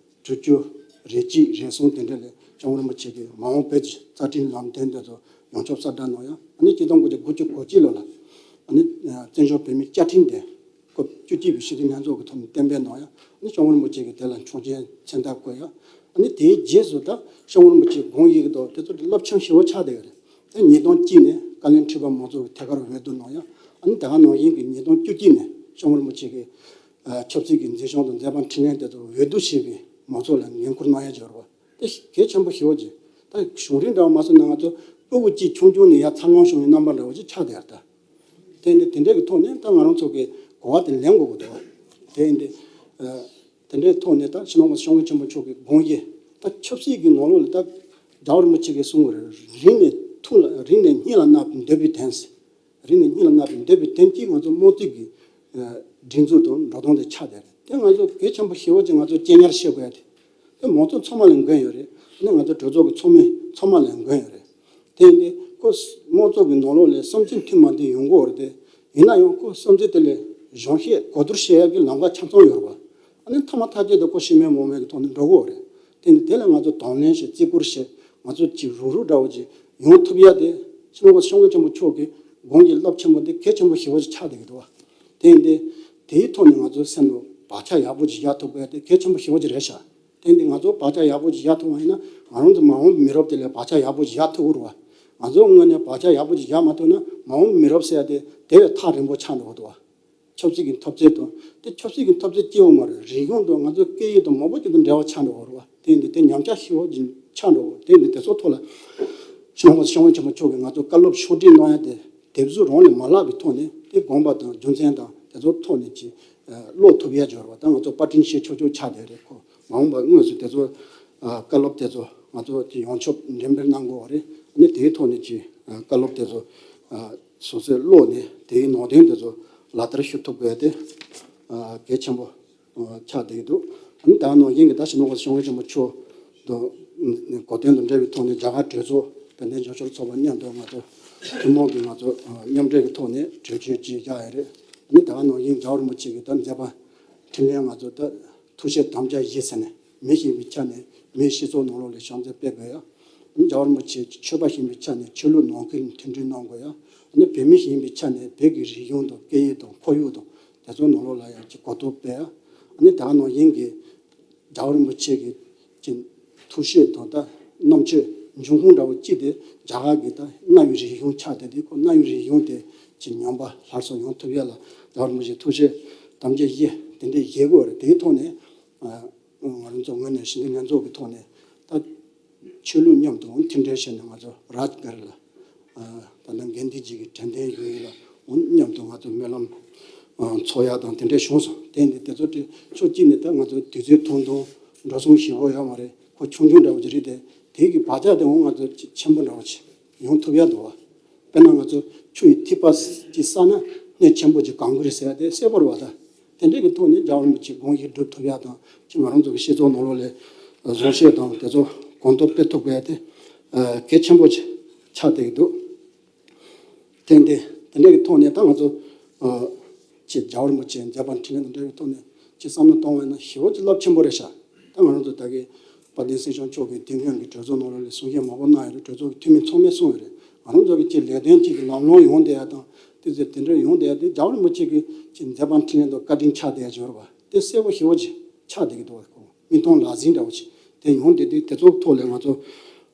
དྲུག་ཅུ་རེ་གཅིག་རེ་གསུམ་དེ་འདྲ་ལ་སྐྱབས་མགོན་རིན་པོ་ཆེ་གིས་མ་འོངས་བོད་ཀྱི་རྩ་ཁྲིམས་ལམ་སྟོན་དེ་ཚོ་ཡོངས་ཁྱབ་གསལ་བསྒྲགས་གནང་ཡ། ཨ་ནི་ཆིག་སྟོང་དགུ་བརྒྱ་དགུ་བཅུ་གོ་གཅིག་ལོ་ལ་ཨ་ནི་བཙན་བྱོལ་བོད་མིའི་བཅའ་ཁྲིམས་དེ་སྐབས་བཅུ་གཅིག་པའི་སྤྱི་འཐུས་ལྷན་ཚོགས་ཀྱི་ཐོག་ནས་གཏན་འབེབས་གནང་ཡ། ཨ་ནི་སྐྱབས་མགོན་རིན་པོ་ཆེ་གིས་དེ་ལ་ཆོག་མཆན་མཚན་རྟགས་བཀོད་ཡ། ཨ་ནི་དེའི་རྗེས་སུ་ད་སྐྱབས་མགོན་རིན་པོ་ཆེའི་དགོངས་ཡིག་གི་ཐོག་དེ་ཚོ་རླབས་ཆེན་ཞེ་པོ་ཆགས་བསྡད་ཡོད་རེད། ད་ཉིས་སྟོང་གཅིག་ནས་བཀའ་བློན་ཁྲི་པ་མང་ཚོགས་ཀྱིས་ཐད་ཀར་འོས་བསྡུ་གནང་ཡ། ཨ་ནི་དེ་ག་ནང་བཞིན་གྱི་ཉིས་སྟོང་བཅུ་གཅིག་ནས་སྐྱབས་མགོན་རིན་པོ་ཆེ་གིས་ཆབ་སྲིད་ཀྱི་མཛད་གཞུང་དང་མཛད་པ་འཕྲིན་ལས་དེ་ཚོ་འོས་བསྡུ་བྱས་པའི་མང་ཚོགས་ལ་འགན་འཁུར་གནང་ཡ་ཅིག་ཡོད་རེད་བ། དེ་གལ་ཆེན་པོ་ཞེ་པོ་ཅིག་ད་གཞུང་རིང་འདྲ་བ་མ་སོང་ན་ང་ཚོ་སྤུ་གུ་གཅིག་ཆུང་ཆུང་ནས་ཡར་འཚར་ལོངས་བྱུང་བའི་རྣམ་པ་འདྲ་བོ་ཅིག་ཆགས་བསྡད་ཡོད་རེད་ད། དེ་འདི་དེ་འདྲ་གི་ཐོག་ནས་ད་ང་རང་ཚོ་གི་གོ་བ་དེ་ལེན་དགོས་ཀྱི་འདུག་དེ་འདི་དེ་འདྲའི་ཐོག་ནས་ད་སྤྱི་ནོར་༸གོང་ས་༸སྐྱབས་མགོན་ཆེན་པོ་མཆོག་གི་དགོངས་གཞི་ད་ཆབ་སྲིད་ཀྱི་ནང་ལོགས་ལ་ད་རྒྱལ་བ་རིན་པོ་ཆེ་གིས་གསུངས་པ་རེད། རིང་ནས་ཐུང་ལ་རིང་ནས་སྙིང་ལ་བརྣག་པའི་འདོད་པའི་དོན་ཟེར། རིང་ནས་སྙིང་ལ་བརྣག་པའི་འདོད་པའི་དོན་གྱིས་ང་ཚོ་དམངས་གཙོའི་གི་སྒྲིག་འཛུགས་དང་འགྲོ་སྟངས་དེ་ཆགས་བསྡད་རེད། དེ་ང་ཚོ་གལ་ཆེན་པོ་ཞེ་པོ་ཅིག་ང་ཚོ་གཅེས་ཉར་བྱེད་དགོས་ཡ་དེ། དེ་མང་ཚོགས་ཚང་མ་ལ་འགན་ཡོད་རེད། ཨ་ནི་ང་ཚོ་གྲོས་ཚོགས་ཀྱི་ཚོགས་མི་ཚང་མ་ལ་འགན་ཡོད་རེད། དེ་ཡིན་དུས་ཁོ་དམངས་གཙོ་གི་ནང་ལོགས་ལ་བསམ་ཚུལ་མཐུན་མ་མཐུན་ཡོང་གི་ཡོད་རེད་དེ། ཡིན་ན་ཡང་ཁོ་བསམ་ཚུལ་དེ་ལ་གཞུང་བཤད་གོ་བསྡུར་བྱེད་ཡག་གི་ལམ་ཁ་ཆ་ཚང་ཡོད་རེད་བ། ཨ་ནི་མཐའ་མ་མཐའ་རྒྱས་དུ་ཁོ་ཤི་མེད་མོ་མེད་ཀྱི་ཐོག་ནས་འགྲོ་གི་ཡོད་རེད། དེ་ནི་དེ་ལ་ང་ཚོ་གདོང་ལེན་བྱེད། བརྩི་བཀུར་བྱེད། ང་ཚོ་གཅིག་རུག་རུག་འདྲ་བོ་ཅིག་ཡོང་ཐུབ་ཡ་དེ་སྤྱི་ནོར་༸གོང་ས་༸སྐྱབས་མགོན་ཆེན་པོ་མཆོག་གི་དགོངས་ཀྱི་རླབས་ཆེན་པོ་དེ་གལ་ཆེན་པོ་ཞེ་པོ་ཅིག་ཆགས་བསྡད་ཀྱི་འདུག་བ། དེ་ཡིན་དུས་དེའི་ཐོག་ནས་ང་ཚོའི་སེམས་ལ་བག་ཆགས་ཡག་པོ་ཅིག་བཞག་ཐུབ་དགོས་དེ་གལ་ཆེན་པོ་ཞེ་པོ་ཅིག་རེད་ཤག་དེ་འདི་ང་ཚོ་བག་ཆགས་ཡག་པོ་ཅིག་བཞག་ཐུབ་པ་ཡིན་ན་ང་རང་ཚོ་མ་འོངས་པའི་མི་རབས་དེ་ལ་བག་ཆགས་ཡག་པོ་ཅིག་བཞག་ཐུབ་ཀྱི་རེད་བ། ང་ཚོ་ངོས་ནས་བག་ཆགས་ཡག་པོ་ཅིག་བཞག་མ་ཐུབ་ན་མ་འོངས་པའི་མི་རབས་ཟེར་ཡ་དེ་དེ་བས་ཐག་རིང་པོ་ཆགས་འགྲོ་གི་འདུག་བ། ཆབ་སྲིད་ཀྱི་འཐབ་རྩོད་དང་དེ་ཆབ་སྲིད་ཀྱི་འཐབ་རྩོད་སྐྱེ་བོ་མ་རེད། རིག་གཞུང་དང་ང་ཚོའི་སྐད་ཡིག་དང་མང་པོ་ཅིག་དང་འབྲེལ་བ་ཆགས་འགྲོ་གི་རེད་བ། དེ་འདི་དེ་ཉམས་ཆག་ཞེ་པོ་ཅིག་ཆགས་འགྲོ་གི་རེད། དེ་འདི་དེ་ཚོ་ཐོག་ལ་སྤྱི་ནོར་༸གོང་ས་༸སྐྱབས་མགོན་ཆེན་པོ་མཆོག་གིས་ང་ཚོ་བཀའ་སློབ་ཕྱོགས་སྒྲིག་གནང་ཡ་དེ། དེབ་གཟུགས་རང་ལས་མ་བརླག་པའི་ཐོག་ནས་དེ་དགོངས་པ་དང་རྒྱུ་མཚན་དང་དེ་ཚོ་ཐོག་ནས་ཀྱི་ཀློག་ཐུབ་ཡ་སྦྱོར་བ་དང་ང་ཚོ་པར་སྐྲུན་བྱེད་ཆོག་ཆོག་ཆགས་བསྡད་རེད། ཁོ་མ་འོངས་པ་དངོས་སུ་དེ་ཚོ་བཀའ་སློབ་དེ་ཚོ་ང་ཚོ་ཀྱི་ཡོངས་ཁྱབ་འགྲེམས་སྤེལ་གནང་དགོས་པ་རེད། ཨ་ནི་དེའི་ཐོག་ནས་ཀྱི་བཀའ་སློབ་དེ་ཚོ་སོ་སོས་ཀློག་ནས་དེའི་ནང་དོན་དེ་ཚོ་ལག་བསྟར་ཞུ་ཐུབ་དགོས་དེ་གལ་ཆེན་པོ། ཆགས་བསྡད་ཀྱི་འདུག་ཨ་ནི་ད་ནང་བཞིན་གྱི་ད་སྤྱི་ནོར་༸གོང་ས་༸སྐྱབས་མགོན་ཆེན་པོ་མཆོག་དང་གོ་སྟོན་དང་འབྲེལ་བའི་ཐོག་ནས་རྒྱ་གར་གྲོས་ཚོགས་བོད་དོན་རྒྱབ་སྐྱོར་ཚོགས་པ་མཉམ་དུ་ང་ཚོ་ཐུན་མོང་གི་ང་ཚོ་མཉམ་འབྲེལ་གྱི་ཐོག་ནས་གྲོས་ཆོད་ཅིག་བཞག་ཡོད་རེད། ཨ་ནི་ད་ནང་བཞིན་རྒྱལ་བ་རིན་པོ་ཆེ་གི་ད་མཛད་པ་འཕྲིན་ལས་ང་ཚོ་ད་ཐུགས་བཞེད་དམ་བཅའ་བཞི་ཟེར་ནས་མི་ཞིག་ཡིན་པའི་ཆ་ནས་མིའི་སྤྱི་ཚོགས་ནང་ལོགས་ལ་ཕྱག་འཚལ་སྤེལ་དགོས་ཡ། ཨ་ནི་རྒྱལ་བ་རིན་པོ་ཆེ་ཆོས་པ་ཞིག་ཡིན་པའི་ཆ་ནས་ཆོས་ལུགས་ནང་ཁུལ་མཐུན་སྒྲིལ་གནང་དགོས་ཡ། ཨ་ནི་བོད་མི་ཞིག་ཡིན་པའི་ཆ་ནས་བོད་ཀྱི་རིག་གཞུང་དང་སྐད་ཡིག་དང་ཁོར་ཡུག་དང་དེ་ཚོ་ནང་ལོགས་ལ་ཡང་ཅིག་གོ་རྟོགས་སྤེལ་ཡ། ཨ་ནི་ད་ནང་བཞིན་གྱི་རྒྱལ་བ་རིན་པོ་ཆེ་གི་ཅིག་ཐུགས་བཞེད་དང་ད་རྣམ་དཔྱོད་འབྱུང་ཁུངས་འདྲ་བོ་གཅིག་དེ་རྒྱ་གར་གྱི་ད་གནའ་བོའི་རིག་གཞུང་ཆགས་བསྡད་དེ་ཁོ་གནའ་བོའི་རིག་གཞུང་དེ་ཅིག་ཉམས་པ་སླར་གསོ་ཡོང་ཐུབ་ཡ་ལ་རྒྱལ་བ་རིན་པོ་ཆེ་ཐུགས་བཞེད་དམ་བཅའ་བཞི་ དེ་འདྲས་བཞེས་དགོས་རེད། དེའི་ཐོག་ནས་ང་རང་ཚོ་ངོས་ནས་ཞི་འདུས་ལྷན་ཚོགས་ཀྱི་ཐོག་ནས་ད་ཆོས་ལུགས་མཉམ་དུ་མཐུན་འབྲེལ་བྱས་ནས་ང་ཚོ་རཱཇ་གྷར་ལ་ད་ལྟ་དགེ་འདུན་གྱི་དྲན་རྟེན་ཡོད་ཡིན་ལ་མཉམ་དུ་ང་ཚོ་སྨོན་ལམ་འཚོགས་ཡག་དང་དེ་འདྲས་བྱུང་སོང་། དེ་ནི་དེ་ཚོ་དེ་ཕྱོགས་གཅིག་ནས་ད་ང་ཚོ་དུས་ཚོད་ཐུང་ཐུང་འགྲོ་སོང་ཞེ་པོ་ཡོད་མ་རེད། ཁོ་ཆུང་ཆུང་འདྲ་བོ་ཅིག་རེད་དེ། དེའི་གི་བག་ཆགས་དེ་འོང་ང་ཚོ་ཆེན་པོ་འདྲ་བོ་ཅིག་ཡོང་ཐུབ་ཡག་འདུག་བ། དཔེར་ན་ང་ཚོ་ཆུ་ཡི་ཐིགས་པ་ཅིག་བསགས་ན་གནས་ཆེན་པོ་ཅིག་གང་དགོས་རེད་ཟེར་ཡག་དེ་གསལ་པོ་རེད་བ། ད་དེ་འདྲས་ཀྱི་ཐོག་ནས་རྒྱལ་བ་རིན་པོ་ཆེ་དགོངས་བཞེས་སྒྲུབ་ཐུབ་ཡག་དང་ཅིག་ང་རང་ཚོ་གི་སྤྱི་ཚོགས་ནང་ལོགས་ལ་བཟང་བཤད་དང་དེ་ཚོ་གོང་མཐོར་སྤེལ་ཐུབ་དགོས་ཡག་དེ་གལ་ཆེན་པོ་ཅིག་ཆགས་བསྡད་ཀྱི་འདུག་དེ་འདི་དེ་འདྲ་གི་ཐོག་ནས་ད་ང་ཚོ་ཨ་ཅེ་རྒྱལ་བ་རིན་པོ་ཆེ་མཛད་པ་འཕྲིན་ལས་དང་འབྲེལ་བའི་ཐོག་ནས་ཅེ་བསམ་བློ་གཏོང་བ་ཡིན་ན་ཞེ་པོ་ཅིག་རླབས་ཆེན་པོ་རེད་ཤག་ད་ང་རང་ཚོ་ད་གི་དཔལ་ལྡན་སྲིད་སྐྱོང་མཆོག་གིས་དེ་སྔོན་གྱི་གྲོས་ཚོགས་ནང་ལོགས་ལ་གསུང་བཤད་མང་པོ་གནང་ཡོད་རེད། གྲོས་ཚོགས་ཀྱི་འཐུས་མི་ཚང་མས་གསུངས་ཡོད་རེད། ང་རང་ཚོ་གི་ཅེ་ལས་དོན་ཅིག་གི་ལམ་ལྷོང་ཡོང་བསྡད་ཡ་དང་དེ་ཚོ་དེ་འདྲ་ཡོང་བསྡད་ཡ་དེ་རྒྱལ་བ་རིན་པོ་ཆེ་གི་ཅེ་མཛད་པ་འཕྲིན་ལས་དང་བཀའ་དྲིན་ཆགས་བསྡད་ཡ་ཅིག་ཡོད་རེད་བ། དེ་གསལ་པོ་ཞེ་པོ་ཅིག་ཆགས་བསྡད་ཀྱི་འདུག་བ། མིག་མཐོང་ལག་ཟིན་འདྲ་བོ་ཅིག་དེ་ཡོང་བསྡད་དུས་དེ་ཚོའི་ཐོག་ལ་ང་ཚོ་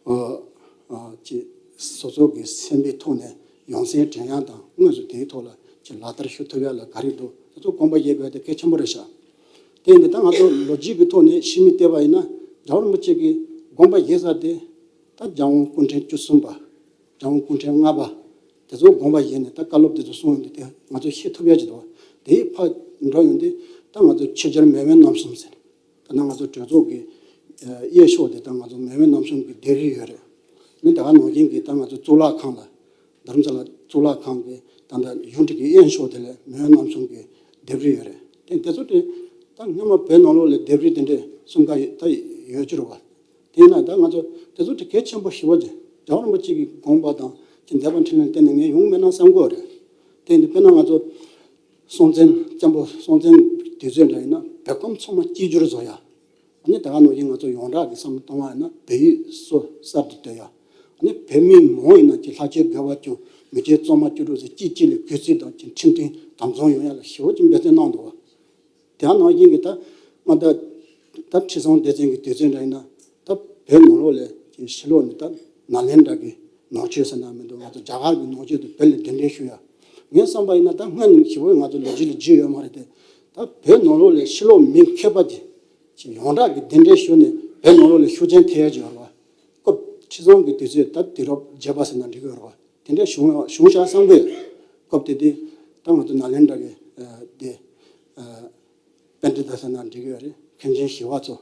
ཨ་ཨ་ཅིག་སོ་སོ་གི་སེམས་པའི་ཐོག་ནས་ཡོང་སེམས་དྲན་ཡག་དང་དངོས་སུ་དེའི་ཐོག་ལ་ཅིག་ལག་བསྟར་ཞུ་ཐུབ་ཡག་ལ་ག་རེ་འདུག་དེ་ཚོ་དགོངས་པ་བཞེས་དགོས་དེ་གལ་ཆེན་པོ་རེད་ཤག་དེ་ཡིན་དུས་ད་ང་ཚོ་ལོ་རྒྱུས་ཀྱི་ཐོག་ནས་ཕྱི་མིག་བལྟས་པ་ཡིན་ན་རྒྱལ་བ་རིན་པོ་ཆེ་གི་དགོངས་པ་བཞེས་ས་དེ་ད་རྒྱལ་དབང་སྐུ་ཕྲེང་བཅུ་གསུམ་པ། རྒྱལ་དབང་སྐུ་ཕྲེང་ལྔ་པ། དེ་ཚོ་དགོངས་པ་བཞེས་ནས་ད་བཀའ་སློབ་དེ་ཚོ་གསུངས་ཡོང་དུས་དེ་ང་ཚོ་ཤེས་ཐུབ་ཡག་ཅིག་འདུག་དེའི་ཕར་འགྲོ་ཡོང་དུས་ད་ང་ཚོ་ཆོས་རྒྱལ་མེས་དབོན་རྣམ་གསུམ་ཟེར། ད་ནང་ང་ཚོ་གྲོས་ཚོགས་ཀྱི་ཨ་གཡས་ཕྱོགས་དེ་ད་ང་ཚོ་མེས་དབོན་རྣམ་གསུམ་གྱི་ལྡེབས་རིས་ཡོད་རེད། ནི་ད་ག་ནང་བཞིན་གྱི་ད་ང་ཚོ་གཙུག་ལག་ཁང་ལ་དྷ་རམ་ས་ལ་གཙུག་ལག་ཁང་གི་ད་ལྟ་གཞུང་འབྲེལ་གྱི་གཡས་ཕྱོགས་དེ་ལ་མེས་དབོན་རྣམ་གསུམ་གྱི་ལྡེབས་རིས་ཡོད་རེད། དེ་དེ་ཚོ་དེ་ད་སྔོན་མ་བོད་ནང་ལོགས་ལ་ལྡེབས་རིས་དེ་འདྲས་གསུམ་ཀ་ཡོད་ད་ཡོད་རྒྱུ་རེད་བ། དེས་ན་ད་ང་ཚོ་དེ་ཚོ་དེ་གལ་ཆེན་པོ་ཞེ་པོ་ཅིག་རྒྱལ་བ་རིན་པོ་ཆེ་གི་དགོངས་པ་དང་ཅིག་མཛད་པ་འཕྲིན་ལས་བརྟེན་ནས་ངས་ཡོང་མེད་ན་བསམ་གྱི་ཡོད་རེད། དེ་འདི་དཔེར་ན་ང་ཚོ་སྲོང་བཙན་བཙན་པོ་སྲོང་བཙན་དུས་ཚོད་འདྲ་ཡིན་ན་བོད་ཁམས་ཚང་མ་གཅིག་གྱུར་བཟོ་ཡ། ཨ་ནི་ད་ག་ནང་བཞིན་ང་ཚོ་ཡོངས་གྲགས་ཀྱི་བསམ་བློ་གཏོང་བ་ཡིན་ན་བོད་ཡིག་སོ་གསར་དུ་བཏོད་ཡ། ཨ་ནི་བོད་མི་མང་ཡིན་ན་ཅིག་ལྷ་ཆོས་དགེ་བ་སྐྱོང་མི་ཆོས་གཙང་མ་སྐྱོང་རོགས་ཟེར་གཅིག་གཅིག་ལ་གུས་བརྩི་དང་ཅིག་ཁྲིམས་མཐུན་དམ་བཟུང་ཡོང་ཡ་ལ་ཞེ་པོ་ཅིག་འབད་བརྩོན་གནང་འདུག་བ། དེ་ནང་བཞིན་གྱི་ད་ང་ད་ད་ཁྲི་སྲོང་ལྡེ་བཙན་གྱི་དུས་ཚོད་འདྲ་ཡིན་ན་ད་བོད་ནང་ལོགས་ལ་ཅིག་ཕྱི་ལོགས་ནས་ད་ནཱ་ལེནྡྲ་གི་ནང་ཆོས་ཟེར་ན་མི་འདུག་ང་ཚོ་རྒྱ་གར་གྱི་ནང་ཆོས་དེ་བོད་ལ་གདན་འདྲེན་ཞུ་ཡ། ངས་བསམ་པ་ཡིན་ན་ད་སྔོན་ནས་ཞེ་པོ་ང་ཚོ་ལོ་རྒྱུས་ལ་བརྗོད་ཡོད་མ་རེད་དེ། ད་བོད་ནང་ལོགས་ལ་ཕྱི་ལོགས་མི་མཁས་པ་ཅིག་ཅིག་ཡོངས་གྲགས་ཀྱི་གདན་འདྲེན་ཞུས་ནས་བོད་ནང་ལོགས་ལ་ཤུགས་རྐྱེན་ཐེབས་ཡ་ཅིག་ཡོད་རེད་བ། སྐབས་ཁྲི་སྲོང་གི་དུས་ཚོད་ད་དུས་རབས་བརྒྱད་པ་ཟེར་ན་འགྲིག་གི་ཡོད་རེད་བ། དེ་འདྲ་བྱུང་བྱུང་ཤག་བསམ་གི་ཡོད། སྐབས་དེ་དུས་ད་ང་ཚོ་ནཱ་ལེནྡྲ་གི་ཨ་དེ་ཨ་པཎྜི་ཏ་ཟེར་ན་འགྲིག་གི་ཡོད་རེད། མཁན་ཆེན་ཞི་བ་འཚོ་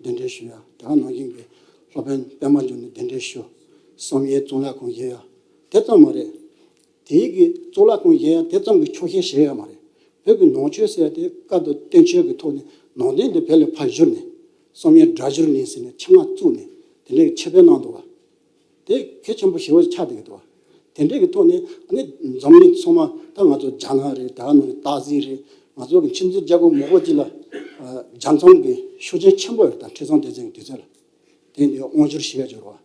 གདན་འདྲེན་ཞུ་ཡ། དེ་ག་ནང་བཞིན་གྱི་སློབ་དཔོན་པད་མ་འབྱུང་གནས་གདན་འདྲེན་ཞུ། བསམ་ཡས་གཙུག་ལག་ཁང་བཞེངས་ཡ། དེ་ཙམ་མ་རེད། དེའི་གི་གཙུག་ལག་ཁང་བཞེངས་ཡ་དེ་ཙམ་གྱི་ཆོག་ཤེས་བཞེས་ཡ་མ་རེད། བོད་ཀྱི་ནང་ཆོས་ཟེར་ཡ་དེ་བཀའ་དང་བསྟན་བཅོས་ཀྱི་ཐོག་ནས་ནང་བསྟན་དེ་བོད་ལ་ཕར་བསྒྱུར་ནས་བསམ་ཡས་སྒྲ་བསྒྱུར་གླིང་ཟེར་ནས་ཆེད་མངགས་བཙུགས་ནས་དེ་འདྲའི་ཁྱབ་སྤེལ་གནང་འདུག་བ། དེ་གལ་ཆེན་པོ་ཞེ་པོ་ཆགས་བསྡད་ཀྱི་འདུག་བ། དེ་འདྲའི་གི་ཐོག་ནས་ཨ་ནི་འཛམ་གླིང་ཚང་མ་ད་ང་ཚོ་རྒྱ་ནག་རེད། ད་ནང་སྟག་གཟིག་རེད། ང་ཚོ་གི་ཁྱིམ་མཚེས་རྒྱལ་ཁབ་མང་པོ་ཅིག་ལ་ཨ་རྒྱ་མཚམས་ཀྱི་ཤུགས་རྐྱེན་ཆེན་པོ་ཡོད་རེད། ད་ཁྲི་སྲོང་ལྡེ་བཙན་གྱི་དུས་ཚོད་ལ། དེ་འདི་དབང་བསྒྱུར་ཞུ་ཡ་འབྱོར་བ།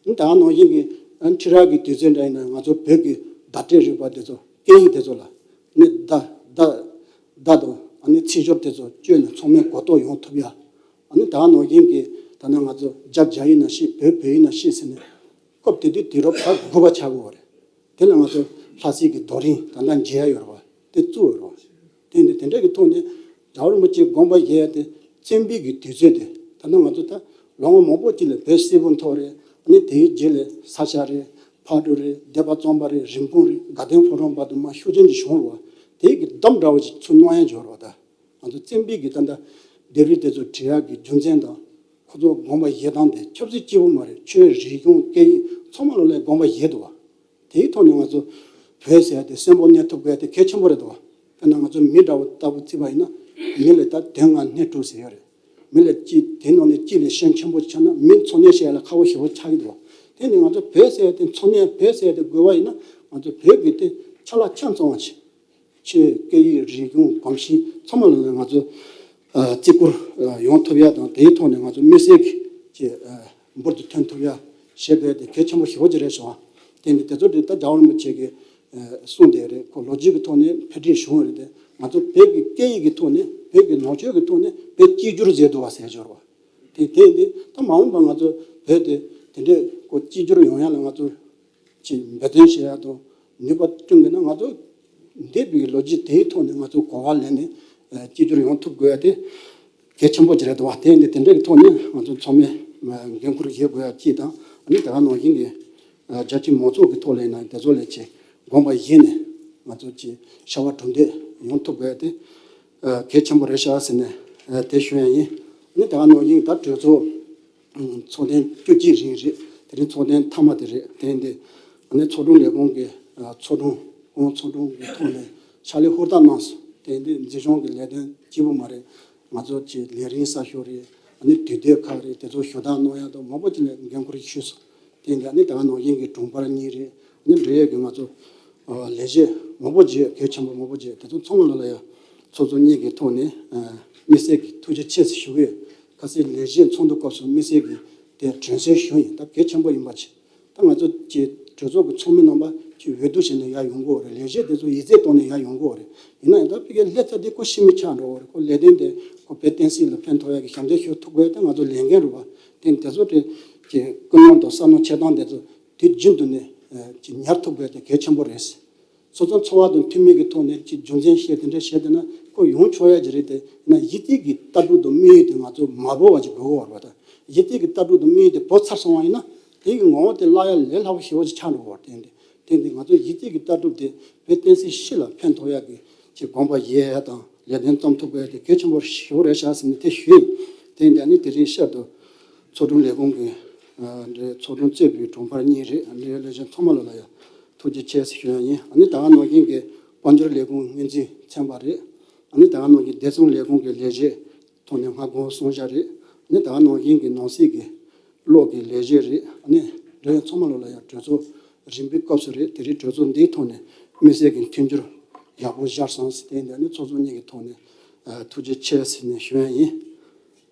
ཨ་ནི་ད་ནང་བཞིན་གྱི་ཨ་ནི་ཁྲི་རལ་གྱི་དུས་ཚོད་འདྲ་ཡིན་ན་ང་ཚོ་བོད་ཀྱི་བརྡ་སྤྲོད་རིག་པ་དེ་ཚོ་སྐད་ཡིག་དེ་ཚོ་ལ་ཨ་ནི་བརྡ་བརྡ་བརྡ་དང་ཨ་ནི་ཚིག་སྦྱོར་དེ་ཚོ་བཅོས་ནས་ཚང་མས་གོ་རྟོགས་ཡོང་ཐུབ་ཡ། ཨ་ནི་ད་ནང་བཞིན་གྱི་ད་ནང་ང་ཚོ་རྒྱ་རྒྱ་ཡིག་ན་ཤེས། བོད་བོད་ཡིག་ན་ཤེས་ཟེར་ནས་སྐབས་དེ་དུས་དུས་རབས་ད་དགུ་པ་ཆགས་དགོས་པ་རེད། དེ་ལ་ང་ཚོ་ལྷ་སའི་གི་རྡོ་རིང་ད་ལྟ་མཇལ་ཡ་ཡོད་རེད་བ། དེ་བཙུགས་ཡོད་རེད་བ། དེ་འདི་དེ་འདྲ་གི་ཐོག་ནས་རྒྱལ་བ་རིན་པོ་ཆེ་དགོངས་པ་བཞེས་ཡ་དེ་བཙན་པོའི་གི་དུས་ཚོད་དེ་ད་ལྟ་ང་ཚོ་ད་ལོ་ངོ་མང་པོ་ཅིག་ལ་བོད་སིལ་བུ་མཐོ་རེད། ཨ་ནི་དེའི་རྗེས་ལ་ས་སྐྱ་རེད། ཕག་གྲུ་རེད། སྡེ་པ་གཙང་པ་རེད། རིན་སྤུངས་རེད། དགའ་ལྡན་ཕོ་བྲང་བར་དུ་མ་ཤུགས་རྐྱེན་ཅིག་བྱུང་རེད་བ། དེའི་གི་བསྡོམས་འདྲ་བོ་ཅིག་ཚུར་གནང་ཡ་འབྱོར་བ། ད་ང་ཚོ་བཙན་པོའི་གི་ད་ལྟ་ལྡེབས་རིས་དེ་ཚོ་བྲི་ཡ་གི་རྒྱུ་མཚན་དང་ཁོ་ཚོ་དགོངས་པ་བཞེས་སྟངས་དེ་ཆབ་སྲིད་གཅིག་པུ་མ་རེད། ཆོས་རིག་གཞུང་སྐད་ཡིག་ཚང་མ་ལོ་ལ་དགོངས་པ་བཞེས་འདུག་བ། དེའི་ཐོག་ནས་ང་ཚོ་བོད་ཟེར་ཡ་དེ་གསོན་པོ་གནས་ཐུབ་དགོས་ཡ་དེ་གལ་ཆེན་པོ་རེད་འདུག་བ། དཔེར་ན་ང་ཚོ་མི་འདྲ་བོ་ལྟ་བུ་བརྩིས་པ་ཡིན་ན་མི་ལ་ད་དོན་ལྔ་སྣེ་དྲུག་ཟེར་ཡ་རེད། མི་ལ་གཅིག་དེ་ནང་ནས་གཅིག་ལ་ཤན་ཆེན་པོ་ཆགས་ན་མི་འཚོ་གནས་བྱེད་ཡ་ལ་ཁག་པོ་ཞེ་པོ་ཆགས་ཀྱི་འདུག་བ། དེ་ནས་ང་ཚོ་བོད་ཟེར་ཡ་དེ་འཚོ་གནས་བོད་ཟེར་ཡ་དེ་དགོས་པ་ཡིན་ན་ང་ཚོ་བོད་ཀྱི་དེ་ཆ་ལག་ཆ་ཚང་བ་བྱེད། ཆོས་སྐད་ཡིག་རིག་གཞུང་གོམས་གཤིས་ཚང་མ་ལ་ང་ཚོ་ཨ་བརྩི་བཀུར་ཨ་ཡོང་ཐུབ་ཡ་དང་དེའི་ཐོག་ནས་ང་ཚོ་མི་སེར་གྱི་ཅིག་ཨ་འབུར་དུ་ཐོན་ཐུབ་ཡ་བྱེད་དགོས་དེ་གལ་ཆེན་པོ་ཞེ་པོ་ཅིག་རེད་བྱུང་བ། དེ་ནི་དེ་ཚོ་དེ་ད་རྒྱལ་བ་རིན་པོ་ཆེ་གིས་ཨ་གསུངས་བསྡད་རེད། ཁོ་ལོ་རྒྱུས་ཀྱི་ཐོག་ནས་འཕེལ་འགྲིབ་བྱུང་བ་རེད་དེ། ང་ཚོ་བོད་ཀྱི་སྐད་ཡིག་གི་ཐོག་ནས་བོད་ཀྱི་ནང་ཆོས་ཀྱི་ཐོག་ནས་བོད་གཅིག་གྱུར་མཛད་འདུག་བ་ཟེར་འབྱོར་བ། དེ་དེ་འདི་ད་མ་འོངས་པ་ང་ཚོ་བོད་དེ་དེ་འདྲས་ཁོ་གཅིག་གྱུར་ཡོང་ཡ་ལ་ང་ཚོ་ཅིག་འབད་བརྩོན་བྱེད་ཡ་དང་ནུས་པ་བསྐྲུན་དགོས་ན་ང་ཚོ་འདས་པའི་ལོ་རྒྱུས་དེའི་ཐོག་ནས་ང་ཚོ་གོ་བ་ལེན་ནས་ གཅིག་གྱུར་ཡོང་ཐུབ་དགོས་ཡ་དེ་གལ་ཆེན་པོ་ཅིག་རེད་འདུག་བ། དེ་ཡིན་དུས་དེ་འདྲའི་ཐོག་ནས་ང་ཚོ་ཚང་མས་འགན་འཁུར་བཞེས་དགོས་ཡ་གཅིག་དང་། ཨ་ནི་ད་ག་ནང་བཞིན་གྱི་རྒྱལ་སྤྱིའི་མང་ཚོགས་ཀྱི་ཐོག་ལ་ཡིན་ན་དེ་ཚོ་ལ་ཅིག་དགོངས་པ་བཞེས་ནས་ང་ཚོ་ཅིག་བྱ་བ་གྲུབ་འབྲས་ཡོང་ཐུབ་དགོས་ཡ་དེ་གལ་ཆེན་པོ་རེད་ཤག་ཟེར་ནས་དེ་ཞུ་ཡ་ཡིན། ཨ་ནི་ད་ག་ནང་བཞིན་ད་གྲོས་ཚོགས་ཚོགས་ཐེངས་བཅུ་གཅིག་རིང་རེད། དེ་རིང་ཚོགས་ཐེངས་མཐའ་མ་དེ་རེད། དེ་ཡིན་དུས་ཨ་ནི་ཚོགས་དྲུང་ལས་ཁུངས་ཀྱི་ཚོགས་དྲུང་ཁོང་ཚོགས་དྲུང་གི་ཐོག་ནས་ཕྱག་ལས་ཧུར་ཐག་གནང་སོང་། དེ་ཡིན་དུས་འཛིན་སྐྱོང་གི་ལས་དོན་གཅིག་པུ་མ་རེད། ང་ཚོ་ཀྱི་ལས་རིམ་གསར་ཤོག་རེད། ཨ་ནི་དུས་དེབ་ཁག་རེད། དེ་ཚོ་ཞུ་དག་གནང་ཡ་དང་མང་པོ་ཅིག་ལ་འགན་འཁུར་ཞུས་སོང་། དེ་ཡིན་དུས་ཨ་ནི་ད་ག་ནང་བཞིན་གྱི་དྲུང་འཕར་གཉིས་རེད། ཨ་ནི་འབྲེལ་ཡོད་ཀྱི་ང་ཚོ་ལས་བྱེད་མང་པོ་བརྗེས། གལ་ཆེན་པོ་མང་པོ་བརྗེས། དེ་ཚོ་ཚང་མ་ལ་ལ་ཡ་ཚོགས་གཙོ་གཉིས་ཀྱི་ཐོག་ནས་དམིགས་བསལ་གྱི་ཐུགས་རྗེ་ཆེ་ཞུ་གི་ཡོད། ཁ་སང་ལས་བྱེད་ཚོགས་འདུ་སྐབས་སུ་དམིགས་བསལ་གྱི་དེ་དྲན་གསོ་ཞུ་ཡིན། ད་གལ་ཆེན་པོ་ཡིན་པ་ཆེ། ད་ང་ཚོ་ཀྱི་གྲོས་ཚོགས་ཀྱི་ཚོགས་མི་རྣམ་པ་ཀྱི་འོས་བསྡུ་བྱས་ནས་ཡར་ཡོང་གི་ཡོད་རེད། ལས་བྱེད་དེ་ཚོ་ཡིག་ཚད་བཏང་ནས་ཡར་ཡོང་གི་ཡོད་རེད། ཡིན་ན་ཡང་ད་ཕ་གིའི་སླེབས་ཚར་དེ་ཁོ་ཤི་མི་ཆགས་འགྲོ་གི་རེད། ཁོ་ལས་དོན་དེ་ཁོ་བོད་བསྟན་སྲིད་ལ་ཕན་ཐོགས་ཡ་གི་ཞབས་འདེགས་ཞུ་ཐུབ་དགོས་དེ་ང་ཚོ་ལས་འགན་རེད་པ། དེ་དེ་ཚོ་དེ་ཀྱི་ཀུན་སློང་དང་བསམ་བློ་འཁྱེར་སྟངས་དེ་ཚོ་དུས་རྒྱུན་དུ་ནས་ཀྱི་ཉར་ཐུབ་དགོས་དེ་གལ་ཆེན་པོ་རེད། སོ་སོ་ཚོགས་པ་དང་འཐུས་མི་གི་ཐོག་ནས་ཅིག་རྒྱུ་མཚན་བཤད་དེ་འདྲ་བཤད་དེ་ན་ཁོ་ཡོང་ཆོག་ཡ་ཅིག་རེད་དེ། ཡིན་ན་གཞི་རྩའི་གི་ལྟ་གྲུབ་དང་དམིགས་ཡུལ་དེ་ང་ཚོ་མ་བོར་བ་ཅིག་དགོས་ཀྱི་ཡོད་རེད་པ། ད་གཞི་རྩའི་གི་ལྟ་གྲུབ་དང་དམིགས་ཡུལ་དེ་བོར་ཚར་སོང་བ་ཡིན་ན་དེ་གི་ངོ་བོ་དེ་བརླག་ཡ་ལས་སླ་པོ་ཞེ་པོ་ཅིག་ཆགས་འགྲོ་གི་ཡོད་རེད། དེ་འདི་དེ་འདི་ང་ཚོ་གཞི་རྩའི་གི་ལྟ་གྲུབ་དེ་བོད་བསྟན་སྲིད་སྤྱི་ལ་ཕན་ཐོགས་ཡ་གི་ཅིག་དགོངས་པ་བཞེས་ཡ་དང་ལས་དོན་རྩོམ་ཐུབ་དགོས་ཡ་དེ་གལ་ཆེན་པོ་ཞེ་པོ་རེད་ཤག་ཟེར་ནས་དེ་ཞུས་ཡིན། དེ་འདི་ནི་དེ་རིང་ཤར་དུ་ཚོགས་དྲུང་ལས་ཁུངས་ཀྱི་འདྲའི་ཚོགས་དྲུང་གཙོས་པའི་དྲུང་འཕར་གཉིས་རེད། འདྲའི་ལས་བྱེད་ཚང་མ་ལ་ལ་ཡ་ཐུགས་རྗེ་ཆེ་ཞུ་ཡ་ཡིན། ཨ་ནི་ད་ག་ནང་བཞིན་གྱི་དཔལ་འབྱོར་ལས་ཁུངས་སྔོན་རྩིས་ཚན་པ་རེད། ཨ་ནི་ད་ག་ནང་བཞིན་བདེ་སྲུང་ལས་ཁུངས་ཀྱི་ལས་བྱེད་ཐོག་ནས་སྔ་དགོང་གསུང་བཤད་རེད། ཨ་ནི་ད་ག་ནང་བཞིན་གྱི་ནང་སྲིད་ཀྱི་གློག་གི་ལས་བྱེད་རེད། ཨ་ནི་འབྲེལ་ཡོད་ཚང་མ་ལ་ལ་ཡ་གྲོས་ཚོགས་རིམ་པའི་སྐབས་སུ་རེད། དེ་རིང་གྲོས་ཚོགས་འདིའི་ཐོག་ནས་དམིགས་བསལ་གྱི་མཐུན་འགྱུར་ཡག་པོ་ཤར་སོང་ཟེར་དེ་འདི་ནི་ཚོགས་གཙོ་གཉིས་ཀྱི་ཐོག་ནས་ཐུགས་རྗེ་ཆེ་ཟེར་ནས་ཞུ་ཡ་ཡིན།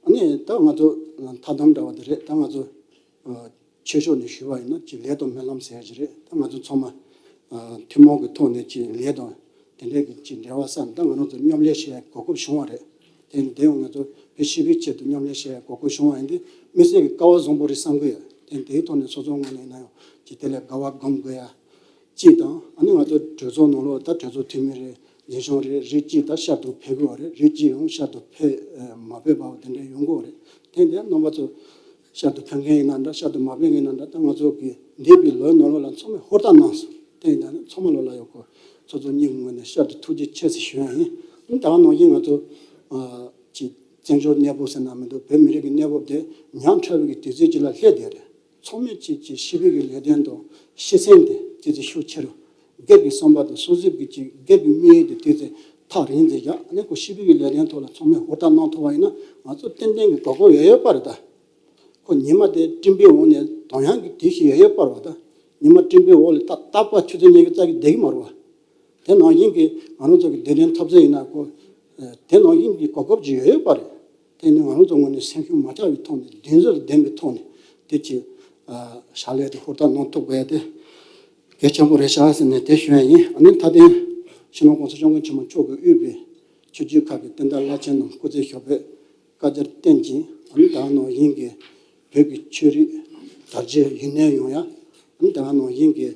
ཨ་ནི་ད་ང་ཚོ་མཐའ་དམ་འདྲ་བ་དེ་རེད། ད་ང་ཚོ་ཆོས་ཕྱོགས་ནས་ཞུས་པ་ཡིན་ན་ཅིག་ལས་དང་སྨོན་ལམ་ཟེར་ཡ་ཅིག་རེད། ད་ང་ཚོ་ཚང་མ་ཐུན་མོང་གི་ཐོག་ནས་ཅིག་ལས་དང་དེ་འདྲའི་གི་ཅིག་འབྲེལ་བ་བསམ། ད་ང་རང་ཚོ་མཉམ་ལས་བྱེད་ཡ་གོ་སྐབས་བྱུང་བ་རེད། དེ་ཡིན་དུས་ང་ཚོ་བོད་སྤྱི་པའི་ཆེད་དུ་མཉམ་ལས་བྱེད་ཡ་གོ་སྐབས་བྱུང་བ་ཡིན་དུས་དམིགས་བསལ་གྱི་སྐལ་བ་བཟང་པོ་རེད་བསམ་གི་ཡོད། དེ་དེའི་ཐོག་ནས་སོ་སོ་ངོས་ནས་ཡིན་ན་ཡང་ཅིག་དེ་ལ་དགའ་བ་སྒོམ་དགོས་ཡ་གཅིག་དང་། ཨ་ནི་ང་ཚོ་གྲོས་ཚོགས་ནང་ལོགས་ད་གྲོས་ཚོགས་འཐུས་མི་རེད། འཛིན་སྐྱོང་རེད། རིགས་གཅིག་ད་ཤར་དུ་ཕེབས་དགོས་རེད། རིགས་གཅིག་ཡང་ཤར་དུ་ཕེབས་མ་ཕེབས་པ་དེ་འདྲ་ཡོང་གི་རེད། དེ་འདྲ་རྣམ་པ་ཚོ་ཤར་དུ་ཕེབས་མཁན་ཡིན་ན་འདྲ། ཤར་དུ་མ་ཕེབས་མཁན་ཡིན་ན་འདྲ། ད་ང་ཚོ་གི་འདས་པའི་ལོའི་ནང་ལོགས་ལ་ཚང་མས་ཧུར་ཐག་གནང་སོང་། དེ་ཡིན་ན་ཚང་མ་ལོ་ལ་ཡོད་གོ། ཚོགས་གཙོ་གཉིས་ཀྱི་ངོས་ནས་ཤར་དུ་ཐུགས་རྗེ་ཆེ་ཟེར་ཞུ་ཡ་ཡིན། ད་ག་ནང་བཞིན་ང་ཚོ་ཅིག་བཙན་བྱོལ་གནས་བབ་ཟེར་ན་མི་འདུག་བོད་མི་རིགས་ཀྱི་གནས་བབ་དེ་ཉག་ཕྲ་བའི་གི་དུས་ཚོད་ཅིག་ལ་སླེབས་བསྡད་རེད། ཚང་མས་ཅིག་ཅིག་སྤྱི་པའི་གི་ལས་དོན་དང་སྤྱི་སེམས་དེ་ཏོག་ཙམ་ཤུགས་ཆེ་རུ། སྒེར་གྱི་བསམ་པ་དང་སོ་སོའི་གི་ཅིག་སྒེར་གྱི་དམིགས་ཡུལ་དེ་ཏོག་ཙམ་ཐག་རིང་ཙམ་བཞག་ནས་ཁོ་སྤྱི་པའི་གི་ལས་དོན་ཐོག་ལ་ཚང་མས་ཧུར་ཐག་གནང་ཐུབ་པ་ཡིན་ན་ང་ཚོ་ཏན་ཏན་གྱི་གོ་སྐབས་ཡོད་ཡོད་པ་རེད་ད། ཁོ་ཉི་མ་དེ་སྤྲིན་པའི་འོག་ནས་དོང་ཡང་གི་དེ་ཞིག་ཡོད་ཡོད་པ་རེད་ད། ཉི་མ་སྤྲིན་པའི་འོག་ལ་ཏག་ཏག་པ་ཆུ་ཚོད་ཉི་ཤུ་རྩ་གི་བསྡད་ཀྱི་མ་རེད་བ། དེ་ནང་བཞིན་གྱི་ང་རང་ཚོ་གི་བདེ་དོན་འཐབ་རྩོད་ཡིན་ན་ཁོ། དེ་ནང་བཞིན་གྱི་གོ་སྐབས་ཅིག་ཡོད་ཡོད་པ་རེད། དེ་ནི་ང་རང་ཚོ་ངོས་ནས་སེམས་ཤུགས་མ་ཆག་པའི་ཐོག་ནས་གདེང་ཚོད་ལྡན་པའི་ཐོག་ནས་དེ་ཅིག་ཕྱག་ལས་དེ་ཧུར་ཐག་གནང་ཐུབ་དགོས་ཡ་དེ་གལ་ཆེན་པོ་རེད་ཤག་ཟེར་ནས་དེ་ཞུ་ཡ་ཡིན། ཨ་ནི་མཐའ་དོན་སྤྱི་ནོར་༸གོང་ས་༸སྐྱབས་མགོན་ཆེན་པོ་མཆོག་གིས་དབུས་པའི་ཆོས་བརྒྱུད་ཁག་གི་བསྟན་བདག་བླ་ཆེན་རྣམས་སྐུ་ཚེ་ཞབས་པད་བསྐལ་བརྒྱར་བརྟན་ཅིང་། ཨ་ནི་ད་ག་ནང་བཞིན་གྱི་བོད་ཀྱི་ཆོས་རིག་དར་རྒྱས་ཡུན་གནས་ཡོང་ཡ། ཨ་ནི་ད་ག་ནང་བཞིན་གྱི་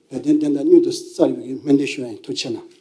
བོད་དོན་བདེན་མཐའ་མྱུར་དུ་གསལ་བའི་སྨོན་འདུན་ཞུ་ཡ་ཡིན། ཐུགས་རྗེ་ཆེ་གནང་།